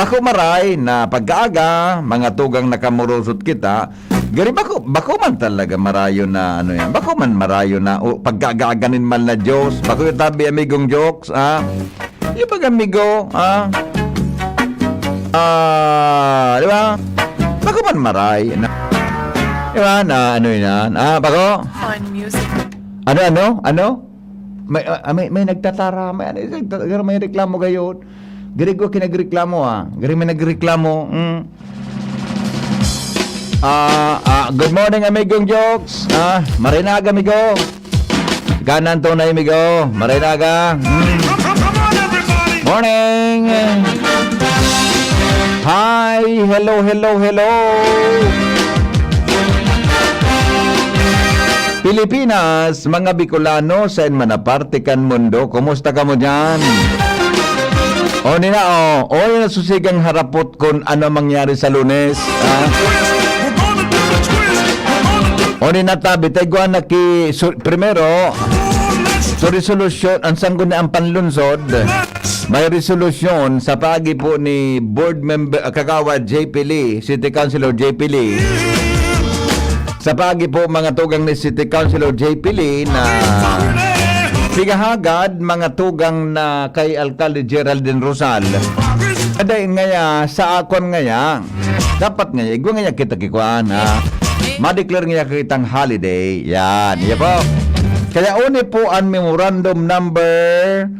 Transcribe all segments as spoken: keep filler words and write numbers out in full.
Bako maray na pagkaaga, mga tugang nakamurusot kita. Gari bako, bako man talaga marayo na ano yan. Bako man marayo na o, pagkaaga-aga nin mal na Diyos. Bako yung tabi, amigong jokes, ah. Yung pag amigo, ah. Ah, di ba? Bako man maray na. Di ba? Na ano yan? Ah, bako? Fun music. Ano, ano? Ano? May, ah, may, may nagtatara, may, ano, may reklamo gayon. Gari ko kinagreklamo, ah. Gari may nagreklamo. Mm. Ah, ah, good morning, amigong jokes. Ah, marinaga, amigo. Ganan to na, amigo. Marinaga. Mm. Morning. Hi, hello, hello, hello. Pilipinas, mga Bicolano, sa man na parte kan mundo, kumusta kamo dyan? O nina, o, o nina susigang harapot kun ano mangyari sa Lunes, ha? O nina tabi, tayo na ki, su, primero, so resolusyon, ang sanggo na ang panlunsod, may resolusyon sa pagi po ni Board Member, ah, Kagawad J P Lee, City Councilor J P Lee, sa pagi po, mga tugang ni City Councilor J P Lee na pigahagad, mga tugang na kay Alkalde Geraldine Rosal. Ada ngaya, sa akon ngaya, dapat ngaya, igwa ngaya kita kikuan, ha? Ma-declare ngaya kitang holiday. Yan, iya po. Kaya uni po ang memorandum number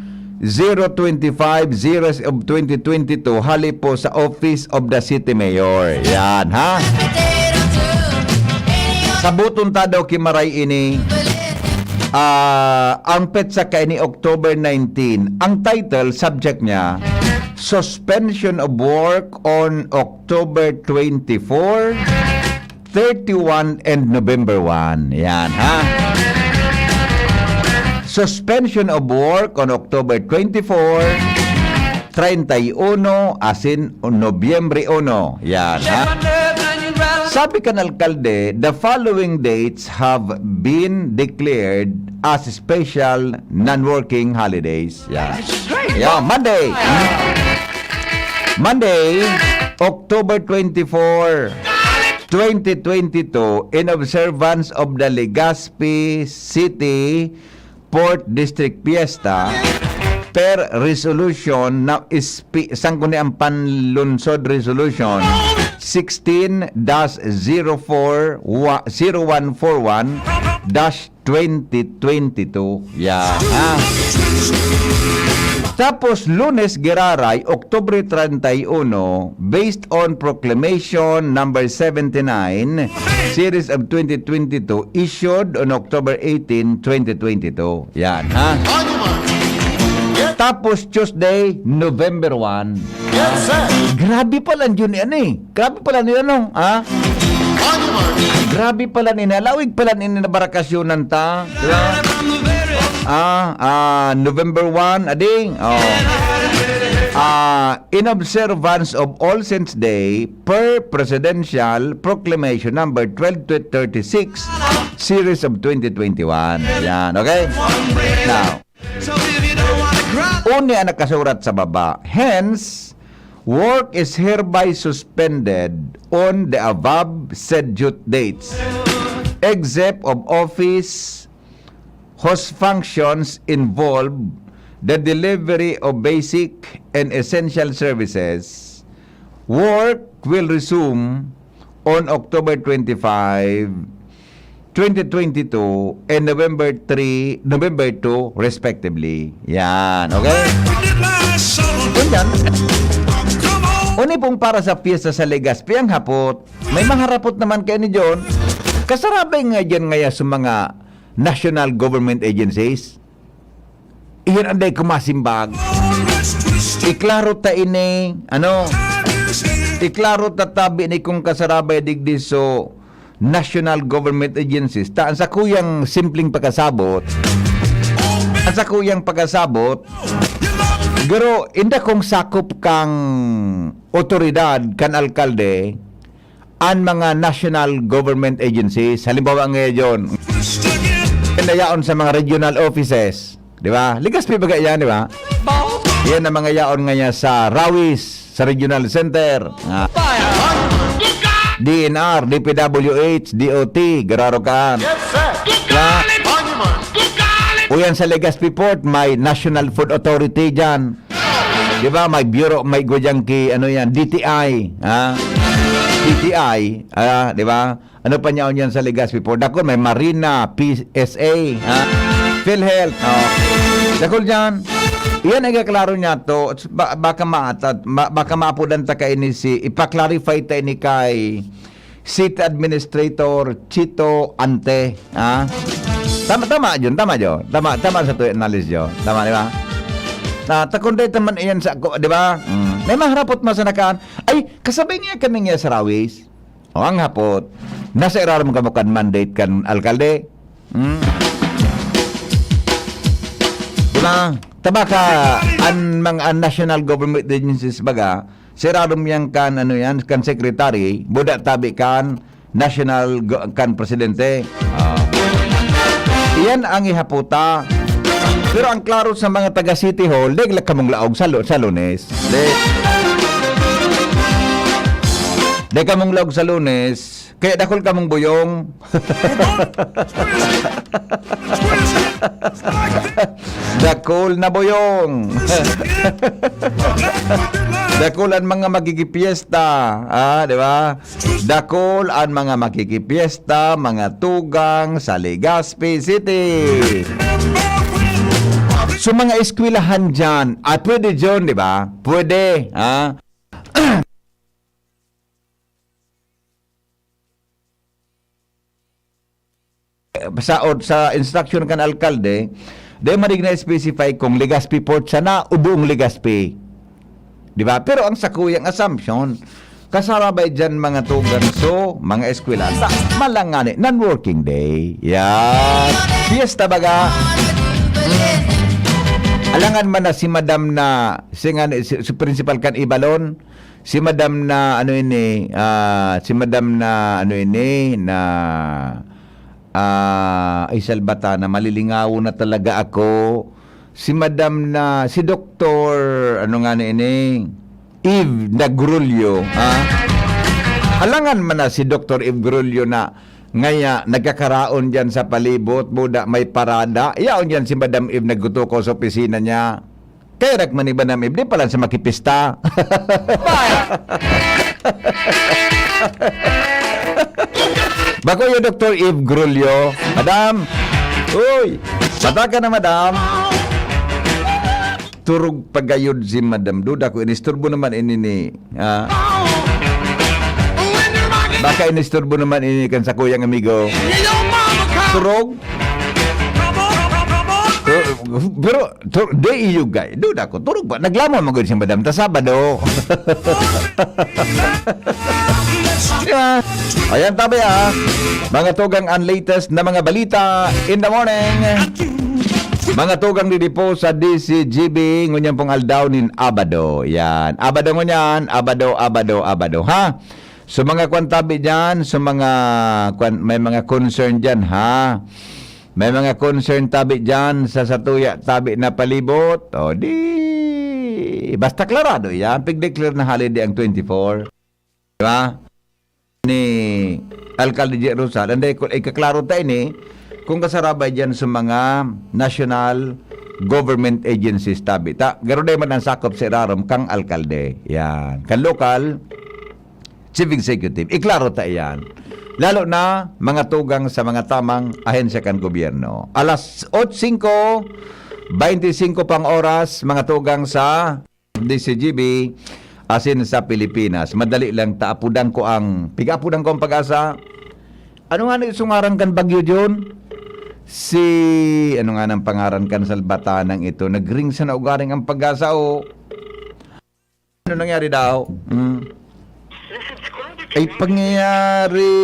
zero twenty-five, zero of twenty twenty-two, hali po sa Office of the City Mayor. Yan, ha? Sabuton ta daw ki maray ini, ah, ang petsa kaini, October nineteen. Ang title, subject niya, Suspension of Work on October twenty-four, thirty-one and November one. Yan, ha? Suspension of work on October twenty-four, treinta y uno, asin Nobyembre uno. Yan, ha? Sabi kan alkalde, the following dates have been declared as special non-working holidays. Yan. Yan, Monday. Monday, October twenty-four, twenty twenty-two, in observance of the Legazpi City Port District Fiesta, per resolution na ispi-, sangko ni ang panlunsod resolution, sixteen dash zero four wa-, zero one four one dash twenty twenty-two. Yeah. Ah. Tapos, Lunes, giraray, Oktubre treinta y uno, based on Proclamation number seventy-nine, Series of twenty twenty-two, issued on October eighteen, twenty twenty-two. Yan, ha? Tapos, Tuesday, November one. Yes, sir. Grabe pala yun, ano eh. Grabe pala ni ano, ha? Grabe pala ni, nalawig pala ni na barakasyonan ta. Di ba? Ah, ah, November one, ading. Oh. Ah, in observance of All Saints Day, per Presidential Proclamation number twelve thirty-six, series of twenty twenty-one. Yan, okay? Now, uni ang nakasurat sa baba. Hence, work is hereby suspended on the above said due dates, except of office whose functions involve the delivery of basic and essential services. Work will resume on October twenty-five, twenty twenty-two, and November three, November two, respectively. Yan, okay? Kunyan, uni pong para sa piyesta sa Legazpi ang hapot. May maharapot naman kayo ni John. Kasarabay nga dyan ngaya sa mga national government agencies. Iyan ang day ko masimbag. Iklaro ta ini, ano? Iklaro ta tabi ni kung kasarabay digdi so national government agencies. Ta, ang sakuyang simpleng pagkasabot, ang sakuyang pagkasabot, pero inda kung sakop kang otoridad, kan alkalde, an mga national government agencies. Halimbawa ngayon, yan na yaon sa mga regional offices, di ba? Legazpi baga yan, di ba? Yan ang mga yaon ngayon sa Rawis, sa Regional Center. Ah. D N R, D P W H, D O T, garo-garo kan. Na, uyan sa Legazpi Port, may National Food Authority dyan. Di ba? May bureau, may guyang ki, ano yan, D T I. Ha? D T I, ah, di ba? Ano pa niya yan sa Legazpi Port? Dakul, may Marina, P S A, ha? PhilHealth, oh. Dakul dyan. Iyan ang kaklaro niya to. Ba- baka maatad, ma- baka maapudan ta kaini si, ipa-clarify ta ini kay City Administrator Chito Ante, ha? Tama, tama, John, tama, John. Tama, tama sa tuyo, analysis, John. Tama, di ba? Na, takon dahil taman iyan sa ako, di ba? Mm. May maharapot masanakan. Ay, kasabay niya kami niya sa Rawis. O, ang hapot, nasa irarom kamo kan mandate kan alkalde? Hmm? Di ba? Tabaka, an mga, an national government agencies baga, sa irarom yan kan, ano yan, kan secretary, buda tabi kan national go-, kan presidente. Ah. Iyan ang ihaputa. Pero ang klaro sa mga taga City Hall, deg lang kamong laog sa, lu- sa Lunes. Deg. Deg kamong laog sa Lunes, kaya dakul kamong buyong. Dakul na buyong. Dakul an mga magigipyesta, ah, di ba? Dakul an mga makikipyesta, mga tugang sa Legazpi City. So, mga eskwelahan dyan, ah, pwede dyan, di ba? Pwede, ha? Sa, o, sa instruction kan alkalde, di marig na-specify kung Legazpi Port sana o buong Legazpi. Di ba? Pero ang sakuyang assumption, kasarabay dyan mga tugang so, mga eskwela sa malangani, non-working day. Yan. Fiesta baga. Mm. Alangan man na si madam na, si, nga ni- si, si principal kan Ibalon, si madam na, ano ini, ah, si madam na, ano ini, na, ah, ay, salbata na, malilingaw na talaga ako. Si madam na, si Doktor, ano nga ni ini, Eve Nagrullo, ha? Alangan man na si Doktor Eve Grullo na ngaya nagkakaraon dyan sa palibot, buda may parada. Yaon dyan si Madam Eve nagtutukaw sa opisina niya. Kaya nagmaniba na may bli pa lang sa makipista. Bako yung Doktor Eve Grulio. Madam! Uy! Bata ka na, madam! Turog pagayod si madam. Duda ko, inisturbo naman ini ni... Ah. Baka inisturbo naman ini kan sa kuyang amigo. Turog? Pero, pero, tur- di iyo, guy. Duda ko, turog ba? Naglamon man gud si madam ta Sabado. Di ba? Ayan, tabi, ah. Mga tugang, ang latest na mga balita in the morning. Mga tugang, didi po sa D C G B, ngunyan pong aldaw nin Abado. Yan. Abado ngunyan. Abado, Abado, Abado. Ha? So, mga kwan tabi dyan, so, mga kwan, may mga concern dyan, ha? May mga concern tabi dyan sa satuya tabi na palibot. O, di, basta klarado yan. Pig-declare na holiday ang twenty-four. Di ba? Ni Alcalde J. Rosal. And then, kung ikaklaro tayo ni, kung kasarabay dyan sa mga national government agencies tabi. Ta, garo dahil man ang sakop sa irarom kang alkalde. Yan. Kang lokal, chief executive. Iklaro ta iyan. Lalo na mga tugang sa mga tamang ahensya kan gobyerno. Alas otso singko, baynte singko pang oras, mga tugang sa D C G B, asin sa Pilipinas. Madali lang ta apudan ko ang, piga-apudan ko ang Pag-asa. Ano nga na isungaran kan bagyo, John? Si, ano nga nang pangaran kan salbatanang ito? Nagring sa naugaring ang Pag-asa o Ano nangyari daw? Mm. Ay, pangyayari.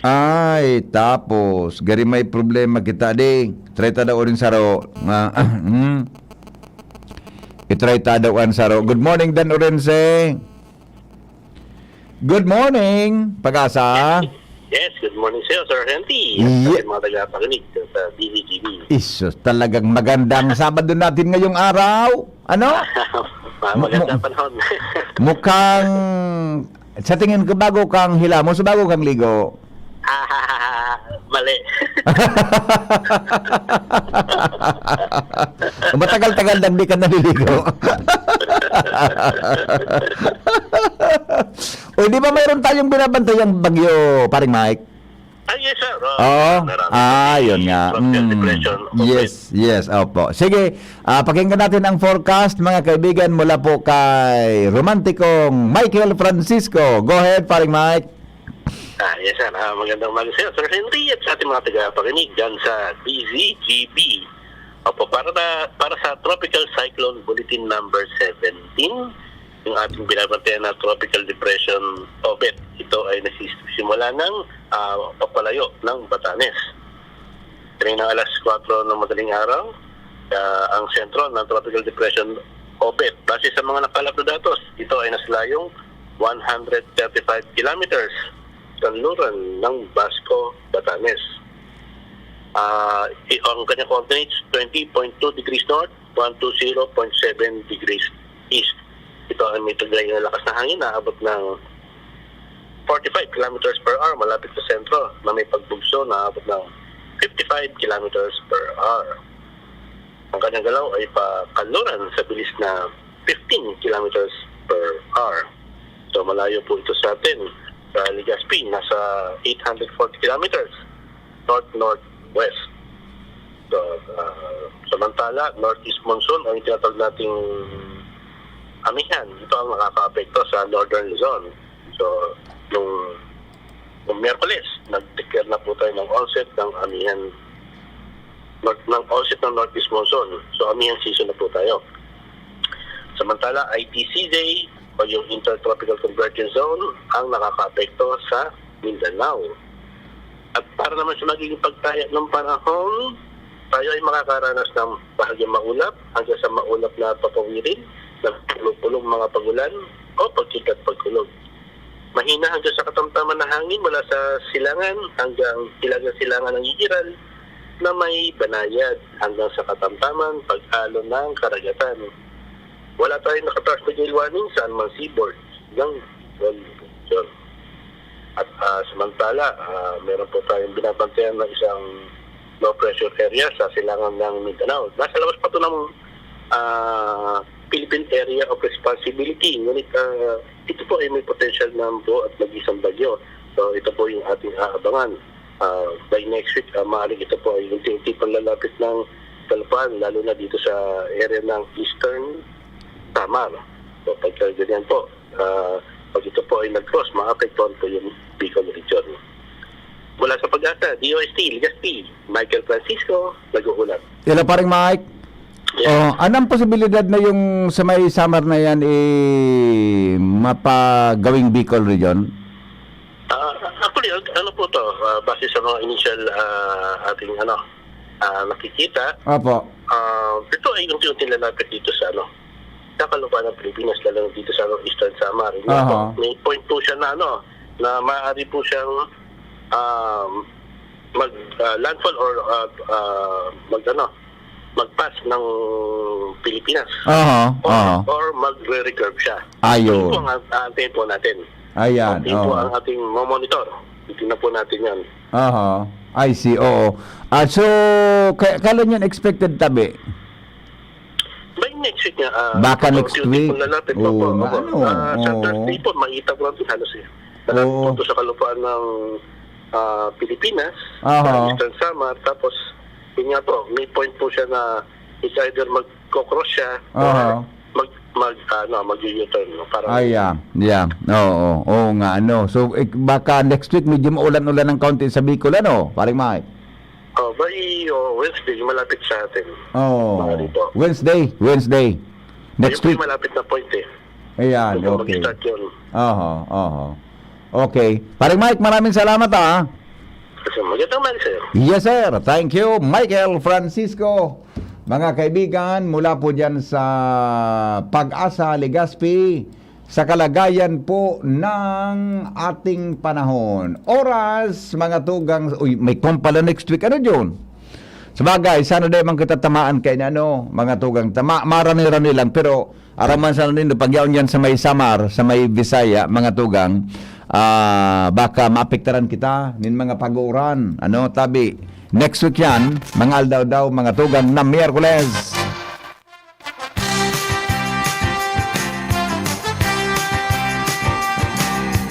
Ay, tapos, gari may problema kita, di. Try ta daw urin saro. Ah, mm. I-try ta daw an saro. Good morning, Dan Orense. Good morning, Pag-asa. Yes, good morning sa'yo, Sir Henry. At sa Ye- ating mga tagapakinig sa D Z G B. Isus, talagang magandang Sabado natin ngayong araw. Ano? Ah, maganda Mu- panahon. Mukhang, sa tingin ko, bago kang hilamos, bago kang ligo. Ah, mali. Matagal-tagal nang di ka naliligo. O, di ba mayroon tayong binabantayang bagyo, paring Mike? Ah, yes, sir. Oo. Marami Ah, pa yun si nga. Tropical Mm. Depression. Okay. Yes, yes, opo. Sige, ah, pakinggan natin ang forecast, mga kaibigan, mula po kay romantikong Michael Francisco. Go ahead, paring Mike. Ah, yes, sir. Ah, magandang umaga sa'yo, Sir Henry, at sa ating mga tagapakinig dyan sa D Z G B. Opo, para, na, para sa Tropical Cyclone Bulletin number seventeen, yung ating binabantayan na Tropical Depression Obet, ito ay nagsisimula ng ah, papalayo ng Batanes. Kaninang alas kwatro ng madaling araw, ah, ang sentro ng Tropical Depression Obet. Base sa mga nakalap na datos, ito ay nasa layong one hundred thirty-five kilometers kanluran ng Basco, Batanes. Ah, i- ang kanyang coordinates, twenty point two degrees north, one two zero point seven degrees east. Ito ay may taglay na lakas na hangin na abot ng forty-five kilometers per hour malapit sa sentro na may pagbugso na abot ng fifty-five kilometers per hour. Ang kanyang galaw ay pakanluran sa bilis na fifteen kilometers per hour. So, malayo po ito sa atin. Sa Legazpi, nasa eight hundred forty kilometers north-northwest. So, ah, samantala, northeast monsoon, ang tinatawag nating amihan, ito ang nakakaapekto sa northern Luzon. So, nung, nung Miyerkules, nag-declare na po tayo ng onset ng amihan, ng, ng onset ng northeast monsoon. So, amihan season na po tayo. Samantala, I T C J o yung Intertropical Convergence Zone ang nakakaapekto sa Mindanao. At para naman sa magiging pagtaya ng panahon, tayo ay makakaranas ng bahagyang maulap hanggang sa maulap na papawirin, nagpulong-pulong mga pagulan o pagkidlat pagkulog. Mahina hanggang sa katamtaman na hangin mula sa silangan hanggang hilagang silangan ng Yigiral na may banayad hanggang sa katamtaman pag-alon ng karagatan. Wala tayong naka-tropical warning sa anumang seaboard ng Luzon. At ah, samantala, ah, meron po tayong binabantayan na isang low pressure area sa silangan ng Mindanao. Nasa labas pa ito ng ah, Philippine Area of Responsibility. Ngunit ah, ito po ay may potential na po at maging isang bagyo. So ito po yung ating aabangan. Ah, by next week, ah, maaaring ito po ay unti-unti pang lalapit ng Talpan, lalo na dito sa area ng Eastern Samar. So pagka ganyan po, ah, pag ito po ay nag-cross, maapektuhan po yung Bicol region. Mula sa Pag-asa, D O S T, Legazpi, Michael Francisco, nag-uulat. Hello, paring Mike. Yeah. Oh, anong posibilidad na yung sa may Samar na yan, eh, mapagawing Bicol region? Ah, actually, ang- ano po to, ah, base sa mga initial ah, ating ano, ah, nakikita, Opo. ah, ito ay unti-unti lalapit dito sa ano, sa kalupaan ng Pilipinas, lalo na dito sa ano, Eastern Samar. Yun Aha. Po, may point po siya na ano, na maaari po siyang um, mag ah, landfall or ah, ah, mag ano, magpas ng Pilipinas. Aha, Or, aha. or magre-recurve siya. Ayun. Yun po ang aantayin po natin. Ayan, Yun po oo. Ang ating monitor. Titignan po natin yan. Aha. I see, oo. Ah, so, ka- kailan yan expected tabi? By next week nga. ah, Baka ito, next unti-unti week. pong lalapit. Oo, Opo, nga, opo. ano, Ah, sa oo. Thursday po, makikita ko lang din halos eh. Lalapit Oo. po ito sa kalupaan ng ah, Pilipinas, Aha. sa Eastern Samar. Tapos, yun nga po, may point po siya na it's either magko-cross siya Aha. or mag, mag, ano, mag-U-turn. No? Parang, Ah, yeah. Yeah. Oo. Oo nga, ano. So, eh, baka next week medyo maulan-ulan ng kaunti sa Bicol, ano, paring Mike? Oh, by oh, Wednesday, malapit sa atin. Oh. Maaari po. Wednesday, Wednesday. Next Yun po week. Yung malapit na point eh. Ayan, Kung okay. Mag-start yun. Oho, oho. Okay. Paring Mike, maraming salamat, ah. Kasi magandang umaga sa'yo. Yes, sir. Thank you, Michael Francisco. Mga kaibigan, mula po dyan sa Pag-asa, Legazpi, sa kalagayan po ng ating panahon. Oras, mga tugang, uy, may COMP pala next week. Ano, Jun? Sabagay, sana di man kita tamaan kay ano, mga tugang. Tama, marani-rani lang, pero araman sana nindo, pag yaon yan sa may Samar, sa may Bisaya, mga tugang, ah, baka maapektaran kita nin mga pag-uuran. Ano, tabi, next week yan, mga aldaw daw, mga tugang na Miyerkules.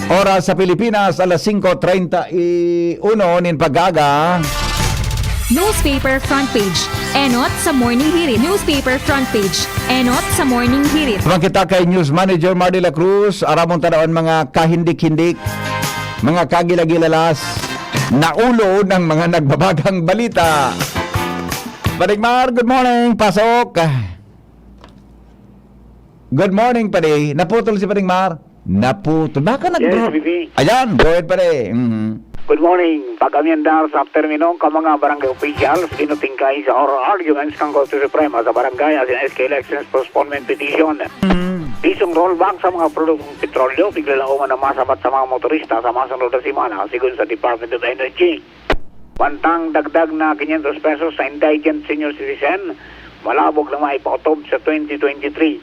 Oras sa Pilipinas, alas singko treinta y uno nin pag-aga. Newspaper front page. Enot sa Morning Hirit. Newspaper front page. Enot sa Morning Hirit. Naman kita kay News Manager Mar de la Cruz, aramon tanawan mga kahindik-hindik, mga kagilagilalas, na ulo ng mga nagbabagang balita. Paring Mar, good morning. Pasok. Good morning, pare. Naputol si Paring Mar. Naputol. Baka nag- Yes, B B. Ayan, go ahead, pare. Mhm. Good morning. Pag-amyandar sa termino ka mga barangay officials, binutingkay sa oral arguments kan Korte Suprema sa barangay asin S K elections postponement petition. Mhm. Pisong rollback sa mga produktong petrolyo, piglalaoman na masabat sa mga motorista sa masunod na semana, sigon sa Department of Energy. Mantang dagdag na quinientos pesos sa indigent senior citizen, malabog na maipaotob sa twenty twenty-three.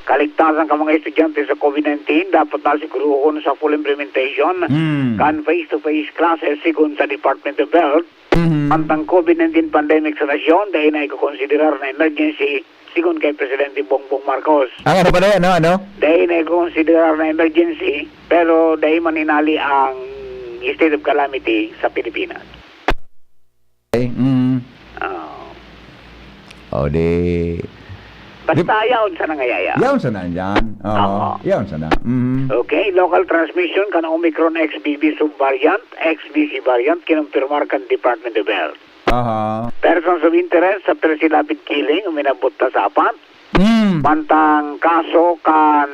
Kaligtasan kan mga estudyante sa COVID nineteen dapat na sigurohon sa full implementation Hmm. kan face-to-face classes, sigon sa Department of Health. Mhm. Mantang COVID nineteen pandemic sa nasyon, dai na ikokonsiderar na emergency, sigon kay Presidente Bongbong Marcos. Ang ano pa na yan, no? Ano? Dai na ikokonsiderar na emergency, pero dai man hinali ang state of calamity sa Pilipinas. Okay, mm. Ah. O, di Basta, di yaon sana nga yaya. Yaon sana yan. Oo, Opo. Yaon sana. Mhm. Okay, local transmission kan Omicron X B B subvariant, X B C variant, kinumpirmar kan Department of Health. Aha. Persons of interest sa Percy Lapid killing, uminabot na sa apat. Mm. Mantang kaso kan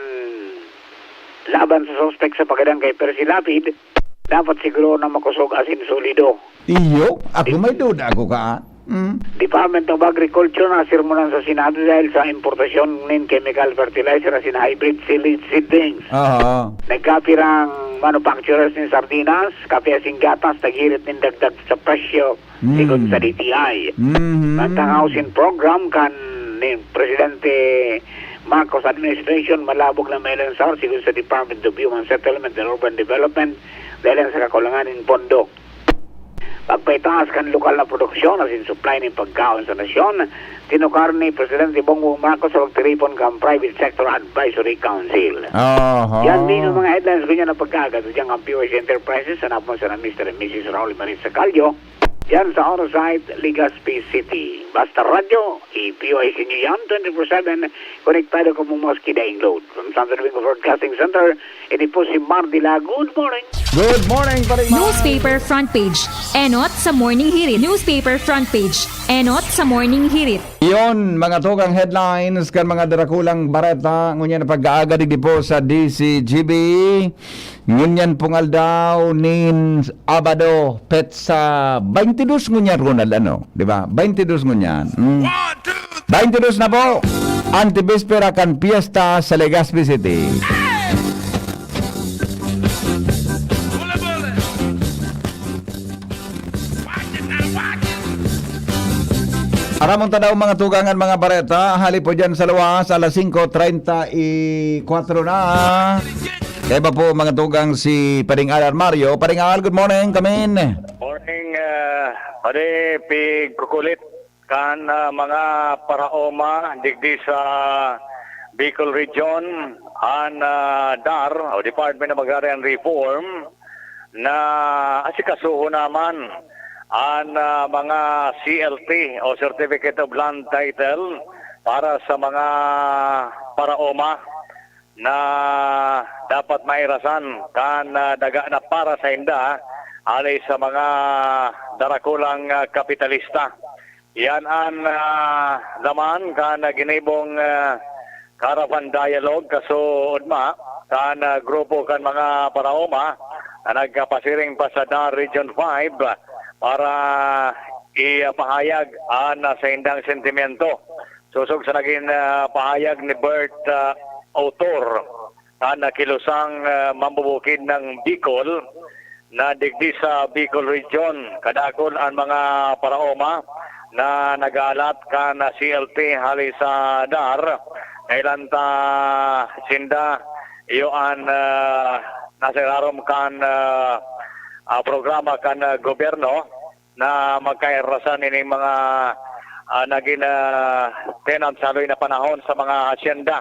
laban sa suspek sa paggadan kay Percy Lapid, dapat siguro na makosog asin solido. Iyo, ako may duda ako ka. Mm. Department of Agriculture na sermonan sa Senado dahil sa importasyon nin chemical fertilizer asin hybrid seed-, seedlings. Aha. Nagkapirang manufacturers nin sardinas, kape asin gatas, naghirit nin dagdag sa presyo, Mm. sigon sa D T I. Mhm. Mantang housing program kan ni Presidente Marcos administration, malabog na mailansar, sigon sa Department of Human Settlement and Urban Development, dahil sa kakulangan nin pondo. Pagpaitaas kan lokal na produksyon asin supply nin pagkaon sa nasyon, tinukar ni Presidente Bongbong Marcos sa pagtiripon kan Private Sector Advisory Council. Aha. Yan din ang mga headlines ko niya na pagkagad. Diyan ang P O S Enterprises, hanapon sa na Mister and Missus Raul Marie Sacalio, yan sa Orosite, Legazpi City. Basta Radyo, i-P O S inyo yan, twenty-four seven, konektado ka mo maski daing load. From Santo Domingo Broadcasting Center, ini po si Mar Dila. Good morning. Good morning, Paring Mar. Newspaper front page. Enot sa Morning Hirit. Newspaper front page. Enot sa Morning Hirit. Yon, mga tugang headlines kan mga darakulang bareta, ngunyan na pag-aaga digdi po sa D C G B. Ngunyan pong aldaw nin Abado, petsa baynte dos ngunyan, Ronald, ano? Di ba? Baynte dos ngunyan. Mm. Baynte dos na po. Antibespera kan piyesta sa Legazpi City. Aramon ta daw, mga tugang, an mga bareta. Hali po dyan sa luwas, alas singko treinta y cuatro na. Kaya ba po, mga tugang, si Paring Al Armario? Paring Al, good morning, kamin. Morning, ah, pare, pigkukulit kan, ah, mga paraoma digdi sa Bicol Region, an, ah, DAR o Department of Agrarian Reform, na asikasuhon naman an, ah, mga C L T o Certificate of Land Title para sa mga paraoma na dapat mairasan kan, ah, daga na para sainda, hali sa mga darakulang, ah, kapitalista. Yan an, ah, laman kan ginibong, ah, Caravan Dialogue kasuodma kan, ah, grupo kan mga paraoma na nagpasiring pa sa DAR Region five para ipahayag an, ah, saindang sentimento. Sosog sa nagin, ah, pahayag ni Bert, ah, autor kan kilusang, ah, mambubukid ng Bicol na digdi sa Bicol Region. Kadakul an mga paraoma na nag-aalat kan C L T hali sa DAR. Kailan ta sinda iyo an, ah, nasa irarom kan, ah, ah, programa kan, ah, gobyerno na magkairasan ining mga, ah, nagin, ah, tenant sa haloy na panahon sa mga hasyenda.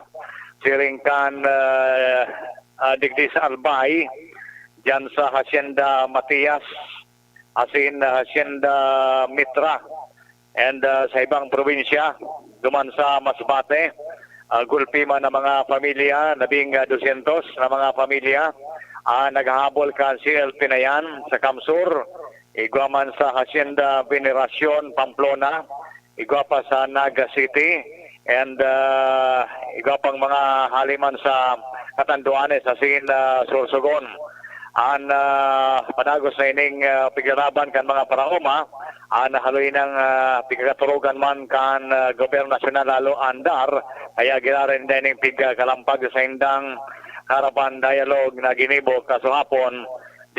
Siring kan, ah, ah, digdi sa Albay, diyan sa Hacienda Matias, asin Hacienda Mitra, and, ah, sa ibang probinsya, duman sa Masbate, ah, gulpi man ang mga pamilya, labing, ah, dosyentos na mga pamilya, ah, naghahabol kan C L T na yan sa Kamsur, igwa man sa Hacienda Veneracion, Pamplona, igwa pa sa Naga City, and, ah, igwa pang mga hali man sa Catanduanes, asin, ah, Sorsogon. An, ah, padagos na ining, ah, piglalaban kan mga paraoma, an haloy nang, ah, pigkakaturugan man kan, ah, gobyerno nasyonal, lalo an DAR, kaya giraray ninda ining pigkakalampag sa indang harapan dialogue na ginibo kasuhapon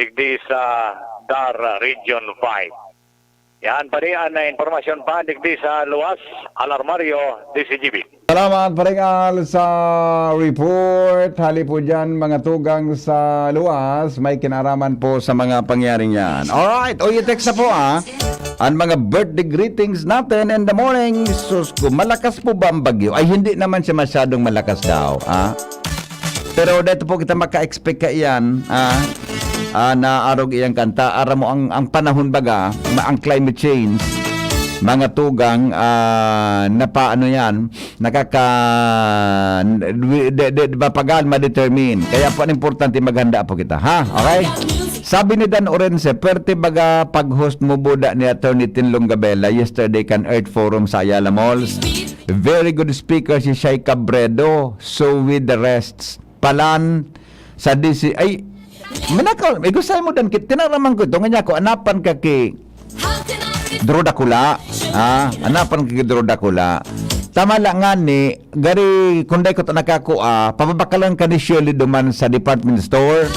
digdi sa DAR Region five. Yan, padi an, ah, impormasyon pa digdi sa luwas, Al Armario, D Z G B. Salamat, Paring Al, sa report. Hali po dyan, mga tugang sa luwas, may kinaraman po sa mga pangyaring yan. Alright, o i-text na po, ah, ang mga birthday greetings natin in the morning. Sus ko, malakas po ba ang bagyo? Ay, hindi naman siya masyadong malakas daw, ah. Pero dito po kita maka-expect kaiyan, ah, ah, na arog iyang kanta. Aram mo, ang, ang panahon baga, ma-, ang climate change, mga tugang, ah, napaano yan, nakaka-, de, de, de, mapagal, ma-determine. Kaya po, ang importante, maghanda po kita, ha? Okay? Sabi ni Dan Orense, "Pwerte baga pag-host mo buda ni Attorney Tinlong Gabela yesterday kan Earth Forum sa Ayala Malls. Very good speaker si Shai Cabredo. So with the rest." Palan sa D C. Ay, manakaw, eh, gusto mo dan kit-, tinaraman ko ito. Nga niya ko, anapan ka ki Dro Dakula. Ah, anapan ka ki Dro Dakula. Tama lang nga ni, gari, kung dai ko ta nakakua, pababakalan ka ni Shirley duman sa department store.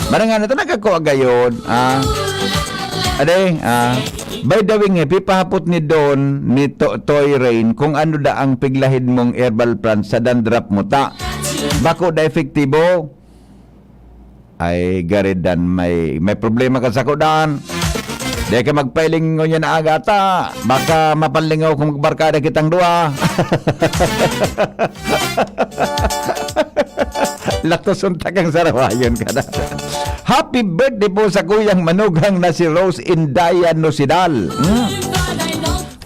Marangan ito, nakakua gayon. Ah, ade, ah, by the way, nga, pipahapot ni Don, ni To-, Toy Rain, kung ano da ang piglahid mong herbal plant sa dandruff mo ta. Bako da epektibo? Ay, garidan, may, may problema ka sa kudan. Di ka magpailing ngunyan na aga ta. Baka mapalingaw kung magbarkada kitang dua. Latoson takang sarawayon ka na. Happy birthday po sa kuyang manugang na si Rose Indaya Nosidal. Hmm?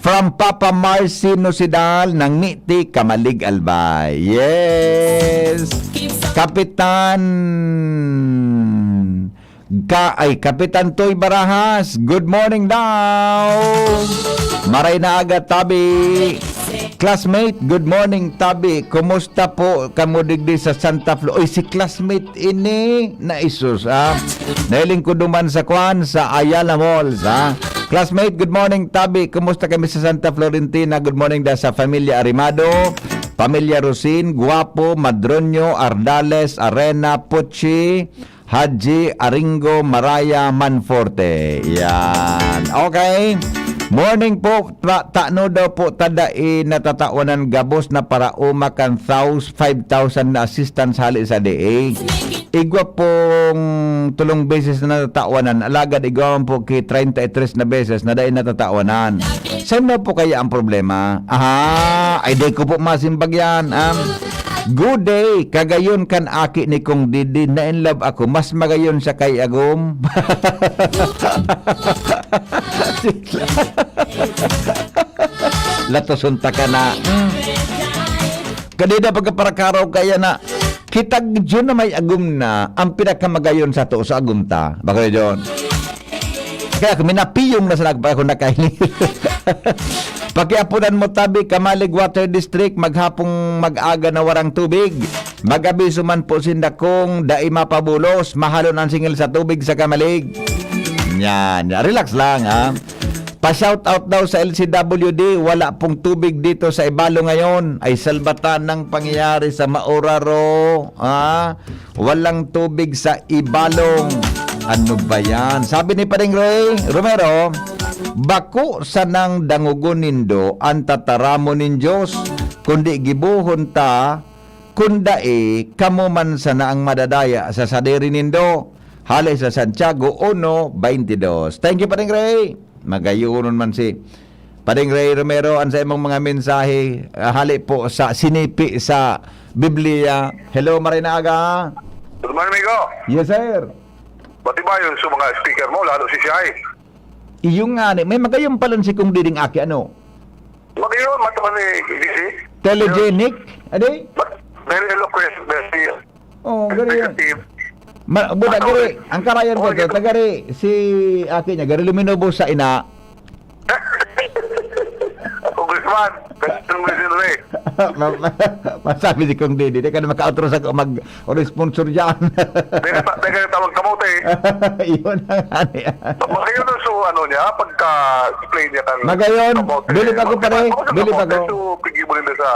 From Papa Marcy Nosidal ng Miti, Camalig, Albay. Yes! Kapitan Ka-, ay, Kapitan Toy Barajas, good morning daw! Maray na aga, tabi! Classmate, good morning, tabi. Kumusta po kamo digdi sa Santa Flor? Oy, si classmate ini, na isus, ah. Nailing ko duman sa kwan, sa Ayala Malls, ah. Classmate, good morning, tabi. Kumusta kami sa Santa Florentina? Good morning da sa Familia Arimado, Familia Rosin, Guapo, Madroño, Ardales, Arena, Puchi, Haji, Aringo, Maraya, Manforte. Yan. Okay. Morning po, ta-, tano daw po ta dai natatawanan gabos na paraoma kan thous-, five thousand na assistance hali sa D A. Igwa pong tulong beses na natatawanan, alagad igwa man po ki treinta y tres na beses na dai natatawanan. Saan na po kaya ang problema? Aha, ay di ko po masimbag yan. Um, good day, kagayon kan aki ni Kong Didi, na in love ako, mas magayon siya kay Agom. Latoson ta ka na. Hmm. Kadida pagkaparakaraw kaya na, kitag Diyon na may agom na, ang pinakamagayon sa to sa agom ta. Bako Diyon. Kaya kami napiyong na sa nagpa-, ako nakahiling. Pakiapunan mo tabi, Camalig Water District, maghapong mag-aga na warang tubig. Mag-abiso man po sinda kung dai mapabulos, mahalon ang singil sa tubig sa Camalig. Yan, relax lang, ha. Pa-shout out daw sa L C W D, wala pong tubig dito sa Ibalo ngayon. Ay, salbatan ng pangyayari sa Mauraro, ah, walang tubig sa Ibalong. Ano ba yan? Sabi ni Pading Ray Romero, "Bako sanang dangogon nindo an tataramon nin Diyos, kundi gibohon ta, kun dai, kamo man sana ang madadaya sa sadiri nindo." Hale sa Santiago uno veintidós. Thank you, Pading Ray. Magayonon man si Pading Ray Romero, ang sa imong mga mensahe, ah, hale po sa sinipi sa Biblia. Hello, maray na aga. Good morning, amigo. Yes, sir. Bati ba yung sa mga speaker mo, lalo si Shai? Iyong nga ni, may magayon pala si Kong Diding Aki, ano? Magayon, mataman ni D C. Telegenic? Adi? But very eloquent, very Oh, gari yan. Executive. Ma-, buda, Ano, gari, eh? ang karayan ko Oh, to, yun. tagari, si aki niya, gari luminubos sa ina. Congressman, Congressman Ray. Ma-, ma-, masabi si Kong Didi, di ka na makautro sa mag-, o sponsor dyan. Dahil ta-, dahil ka tawag kamote. Yun ang ano yan. Magayon ang so, ano niya, pagka-explain niya kan Magayon, kamote. bilib ako, pare, Baka sa bilib kamote, ako. so, pigyan mo nila sa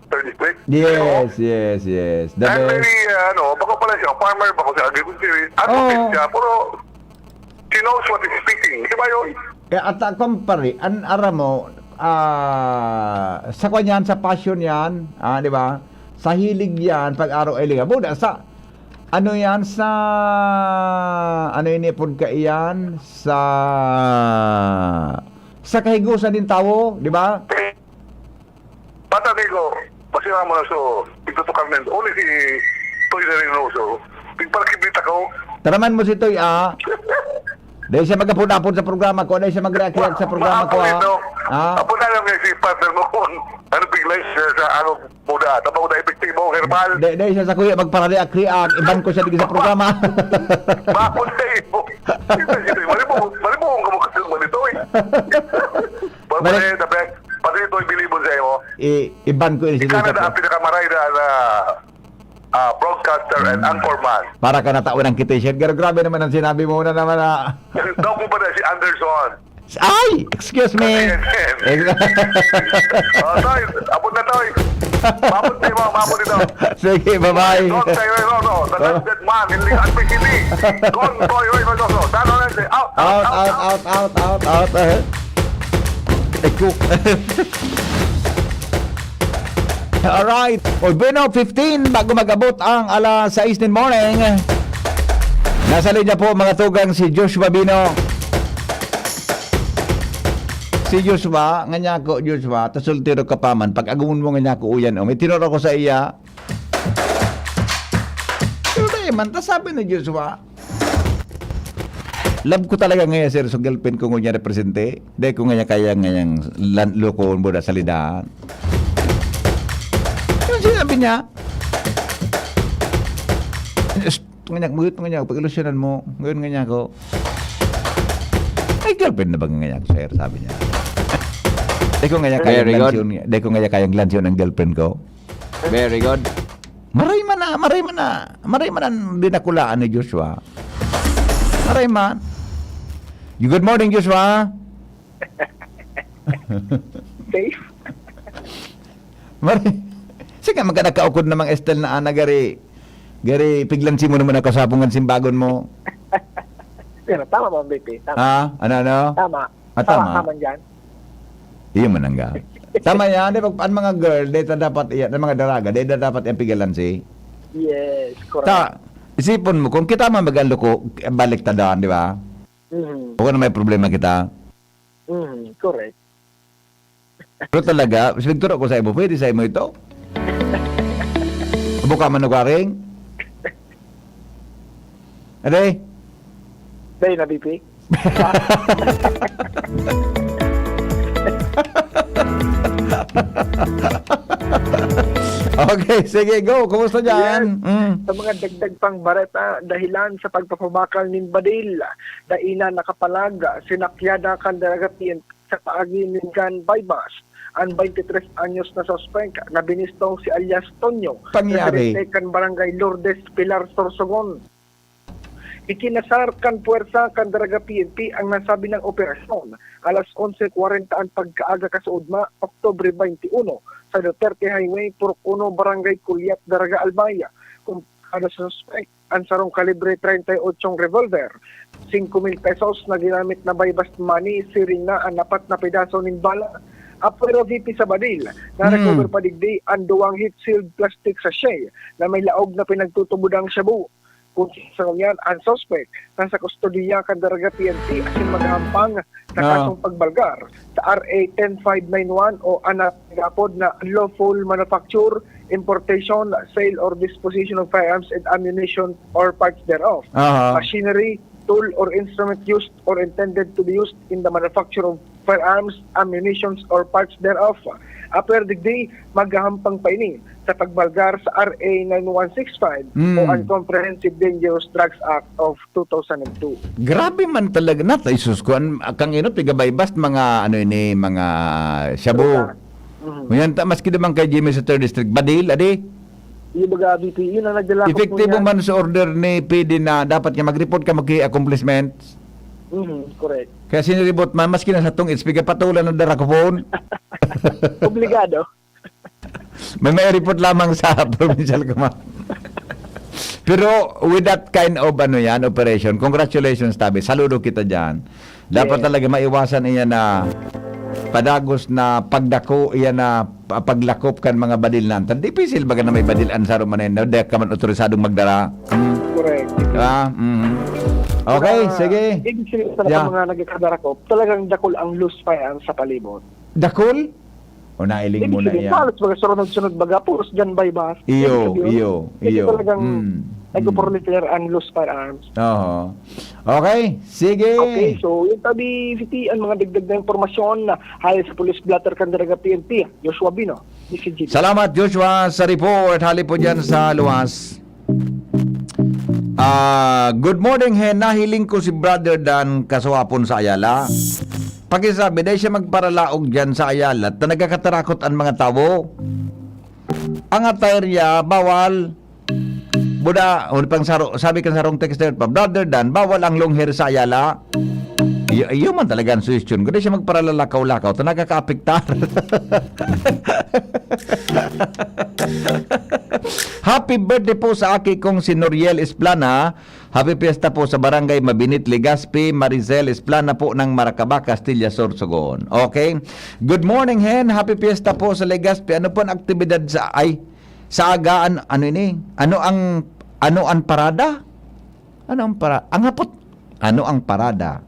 third district. Yes, yes, yes. The And best. very, uh, ano, bako pala siya, farmer, bako siya, agriculturist, advocate Oo. siya, pero she knows what is speaking. Di ba yun? Eh, at, ah, kumpare, an aram mo, ah, sa kwan yan, sa passion yan, ah, di ba? Sa hilig yan, pag araw ay liga. Buda, sa, ano yan, sa, ano yun, ipod ka iyan, sa, sa kahigusan din tawo, di ba? Bata, amigo, masira mo na so, itutukar na yun. Uli si Toy na rin, no, so, pigpalakibit ako. Taraman mo si Toy, ah. Dahil siya mag-apod-apod sa programa ko, dahil siya mag-react-react sa programa ko, Maapo ah. ito. Ah. Apo na lang nga si partner mo kung ano bigla siya sa ano, muda. Tapos na epektibo, herbal. Dahil, dahil siya sa kuya, magparaliak-riak, iban ko siya digdi sa programa. Bakit na ito? Ito, ito, mali mo, mali mo kung kamukha sa mga nito, eh. Mali. Pare, the best. Pati ito, ibilibon sa imo. I-, iban ko yun si Canada, Luis. Ang pinakamaray na, na, ah, broadcaster and Mm. anchorman. Para ka natawan ng kitty shirt. Pero grabe naman ang sinabi mo na naman, ah. Daw ko ba na si Anderson? Ay! Excuse me. Ayan, ayan. Ex- Oh, Toy, abot na, Toy. Mabot di mo, mabot ito. Sige, bye-bye. Don't say, no, no, no. The Oh. landed man in Legazpi City. Don Toy Reynoso. Dano na siya. Out, Out, out, out, out, out. out, out, out, out. Eh. Eko. Alright. Oy, bueno, fifteen, bago mag-abot ang alas sais nin morning. Nasa linya po, mga tugang, si Joshua Bino. Si Joshua, nga niya ako, Joshua, ta soltero ka pa man, pag-agumon mo nga niya ako, uyan, o, may tinuro ko sa iya. Pero dai man, ta sabi ni Joshua, "Love ko talaga ngayon, sir, so girlfriend ko ngunyan represente. Dai ko ngayon kaya ngayang lan-, loko mo na sa lidahan." Yun sinabi niya. Ngunyan, ngunyan, pag-ilusyonan mo, ngayon nga niya ako. "Ay, girlfriend na ba nga niya ako, sir?" sabi niya. Dai ko ngayon kaya Very good. glansyon, dai ko ngayon kayang glansyon ang girlfriend ko. Very good. Maray man na, maray man na, maray man ang dinakulaan ni Joshua. Maray man. Good morning, Joshua. Safe? Maray. Sige, magka nagkaukod namang style na ana, gari. Gari, piglansi mo naman ang kasapungan simbagon mo. Pero tama mo, B P. Tama. Ah, ano, ano? Tama. Ah, Tama, tama. tama dyan. Iyo man ang ga. Tama yan, di ba? Ang mga girl, data dapat iyan, ang mga dalaga, data dapat iyang pigalansi. Yes, correct. Ta, isipon mo, kung kita man mag-aloko, balik ta doon, di ba? Mhm. O kung may problema kita. Mhm, correct. Pero talaga, siguro ko sa imo, pwede sa imo ito? Abo ka man nagwaring? Ade? Day na, B P. Okay, sige, go. Kumusta dyan? Yes. Mm. Sa mga dagdag pang bareta, dahilan sa pagpapamakal nin badil, dai na nakapalag, sinakyada kan daragatian sa paagi nin Gan Baybas. An twenty-three anyos na suspek na binistong si alias Tonyo, Pangyari. residente kan Barangay Lourdes, Pilar, Sorsogon. Ikinasar kan puwersa kan Daraga P N P ang nasabi nang operasyon alas onse kwarenta an pagkaaga kasuodma, Oktubre twenty-one, sa Duterte Highway, Purok Uno, Barangay Culiat, Daraga, Albay. Kumpara sa suspek, ang sarong kalibre treinta y ocho revolver, singko mil pesos na ginamit na buy-bust money, siring na an apat na pedaso nin bala. Apwera V P sa badil, na-recover pa digdi ang duwang heat-sealed plastic sachet na may laog na pinagtutubodang shabu. Kun sa ngunyan, ang suspek nasa kustodiya kan Daraga P N P asin maghahampang sa Ah. kasong pagbalgar sa R A ten five nine one o an nagapod na unlawful manufacture, importation, sale or disposition of firearms and ammunition or parts thereof, Aha. machinery, tool or instrument used or intended to be used in the manufacture of firearms, ammunitions or parts thereof. Apwera digdi, maghahampang pa ini sa pagbalgar sa R A nine one six five Mm. o ang Comprehensive Dangerous Drugs Act of two thousand and two. Grabe man talaga na, Jesus ko, an, kang inot, piga-buy-bust, mga ano ini, mga shabu. Mhm. Ngunyan ta, maski naman kay Jimmy sa third district, badil, adi? Yung baga, V P, yun ang nagdala ko po Epektibo niyan. man sa order ni P D na dapat nga mag-report ka, mag-accomplishments. Mhm, correct. Kaya siniribot man, maski na sa tong it's, pigapatulan ng darakupon. Obligado. May, may report lamang sa provincial command. Pero with that kind of, ano yan, operation, congratulations, tabi. Saludo kita dyan. Dapat Yes. talaga maiwasan iyan na padagos na pagdako, iyan na pa-, paglakop kan mga badil nantan. Difícil baga na may badil ang saro man na, di ka man otorisadong magdara. Mm. Correct. Diba? Mhm. Okay, Saka, sige. ibig sabihin talaga Yeah. mga nagkakadarakop, talagang dakul ang loose firearms sa palibot. Dakul? O, nailing Ibig mo na sabihin, iyan. halos mga sunod-sunod baga, puros gun buy-bust. Iyo, Ibig sabihin, iyo, medyo iyo. talagang Mm, mm. nagpo-proliferate ang loose firearms. Oho. Okay, sige. Okay, so yun tabi, V P, ang mga dagdag na impormasyon na hali sa Police Blotter kan Daraga P N P, Joshua Bino, D C G. Salamat, Joshua, sa report. Hali po dyan sa luwas. Ah, good morning, Hen. Nahiling ko si Brother Dan Kasuhapon sa Ayala. Pakisabi, dai siya magparalaog dyan sa Ayala ta nagkakatarakot an mga tawo. Ang attire niya, bawal. Buda, huli pang saro, sabi kan sarong texter pa, "Brother Dan, bawal ang long hair sa Ayala." Iyo, iyo man talaga ang suhestyon ko. Dai siya magparalalakaw-lakaw ta nakakaapektar. Happy birthday po sa aki kong si Noriel Esplana. Happy fiesta po sa Barangay Mabinit, Legazpi, Maricel Esplana po ng Maracaba, Castilla, Sorsogon. Okay. Good morning, Hen. Happy fiesta po sa Legazpi. Ano po ang aktibidad sa, ay, sa aga? An-, ano ini? Ano ang, ano ang parada? Ano ang para-, ang hapot, ano ang parada?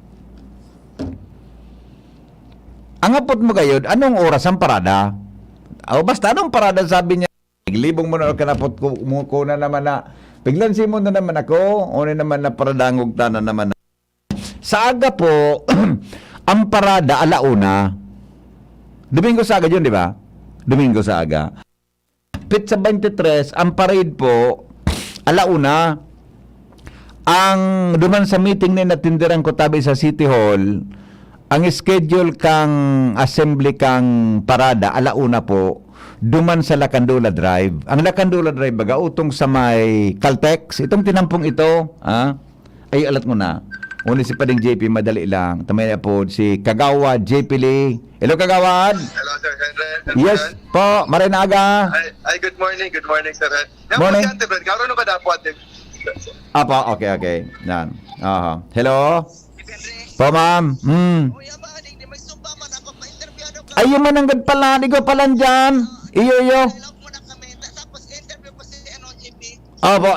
Ang hapot mo gayod, anong oras ang parada? O, basta anong parada, sabi niya. Naglibong mo na, kanapot ko, mo ko na naman na, piglansi mo na naman ako, o na naman na paradangog ta na naman na. Sa aga po, ang parada, alauna. Domingo sa aga yun, di ba? Domingo sa aga. Petsa twenty-three, ang parade po, alauna. Ang duman sa meeting na natindiran ko tabi sa City Hall, ang schedule kang assembly kang parada, alauna po, duman sa Lacandola Drive. Ang Lacandola Drive, baga, utong sa may Caltex, itong tinampong ito, ah, ay, alat mo na. Uni si Pading J P, madali lang. Tamay na po, si Kagawa J P Lee. Hello, Kagawad. Hello, Sir Henry. Sir Yes Ren. po, maray na aga. Ay, ay, good morning, good morning, Sir Ren. Yan po Morning. si Ate Brad. Karoon na ba dapat din? Apo, okay, okay. Yan. Aha. Hello? Po, ma'am. Hmm. Uy, ama, di, di may sumpa man ako, pa-interview ano ka? Ayun man ang gad pala, di ko pala dyan. Iyo, iyo. Hello muna kami. Ta-, tapos interview pa si, ano, J P. Opo.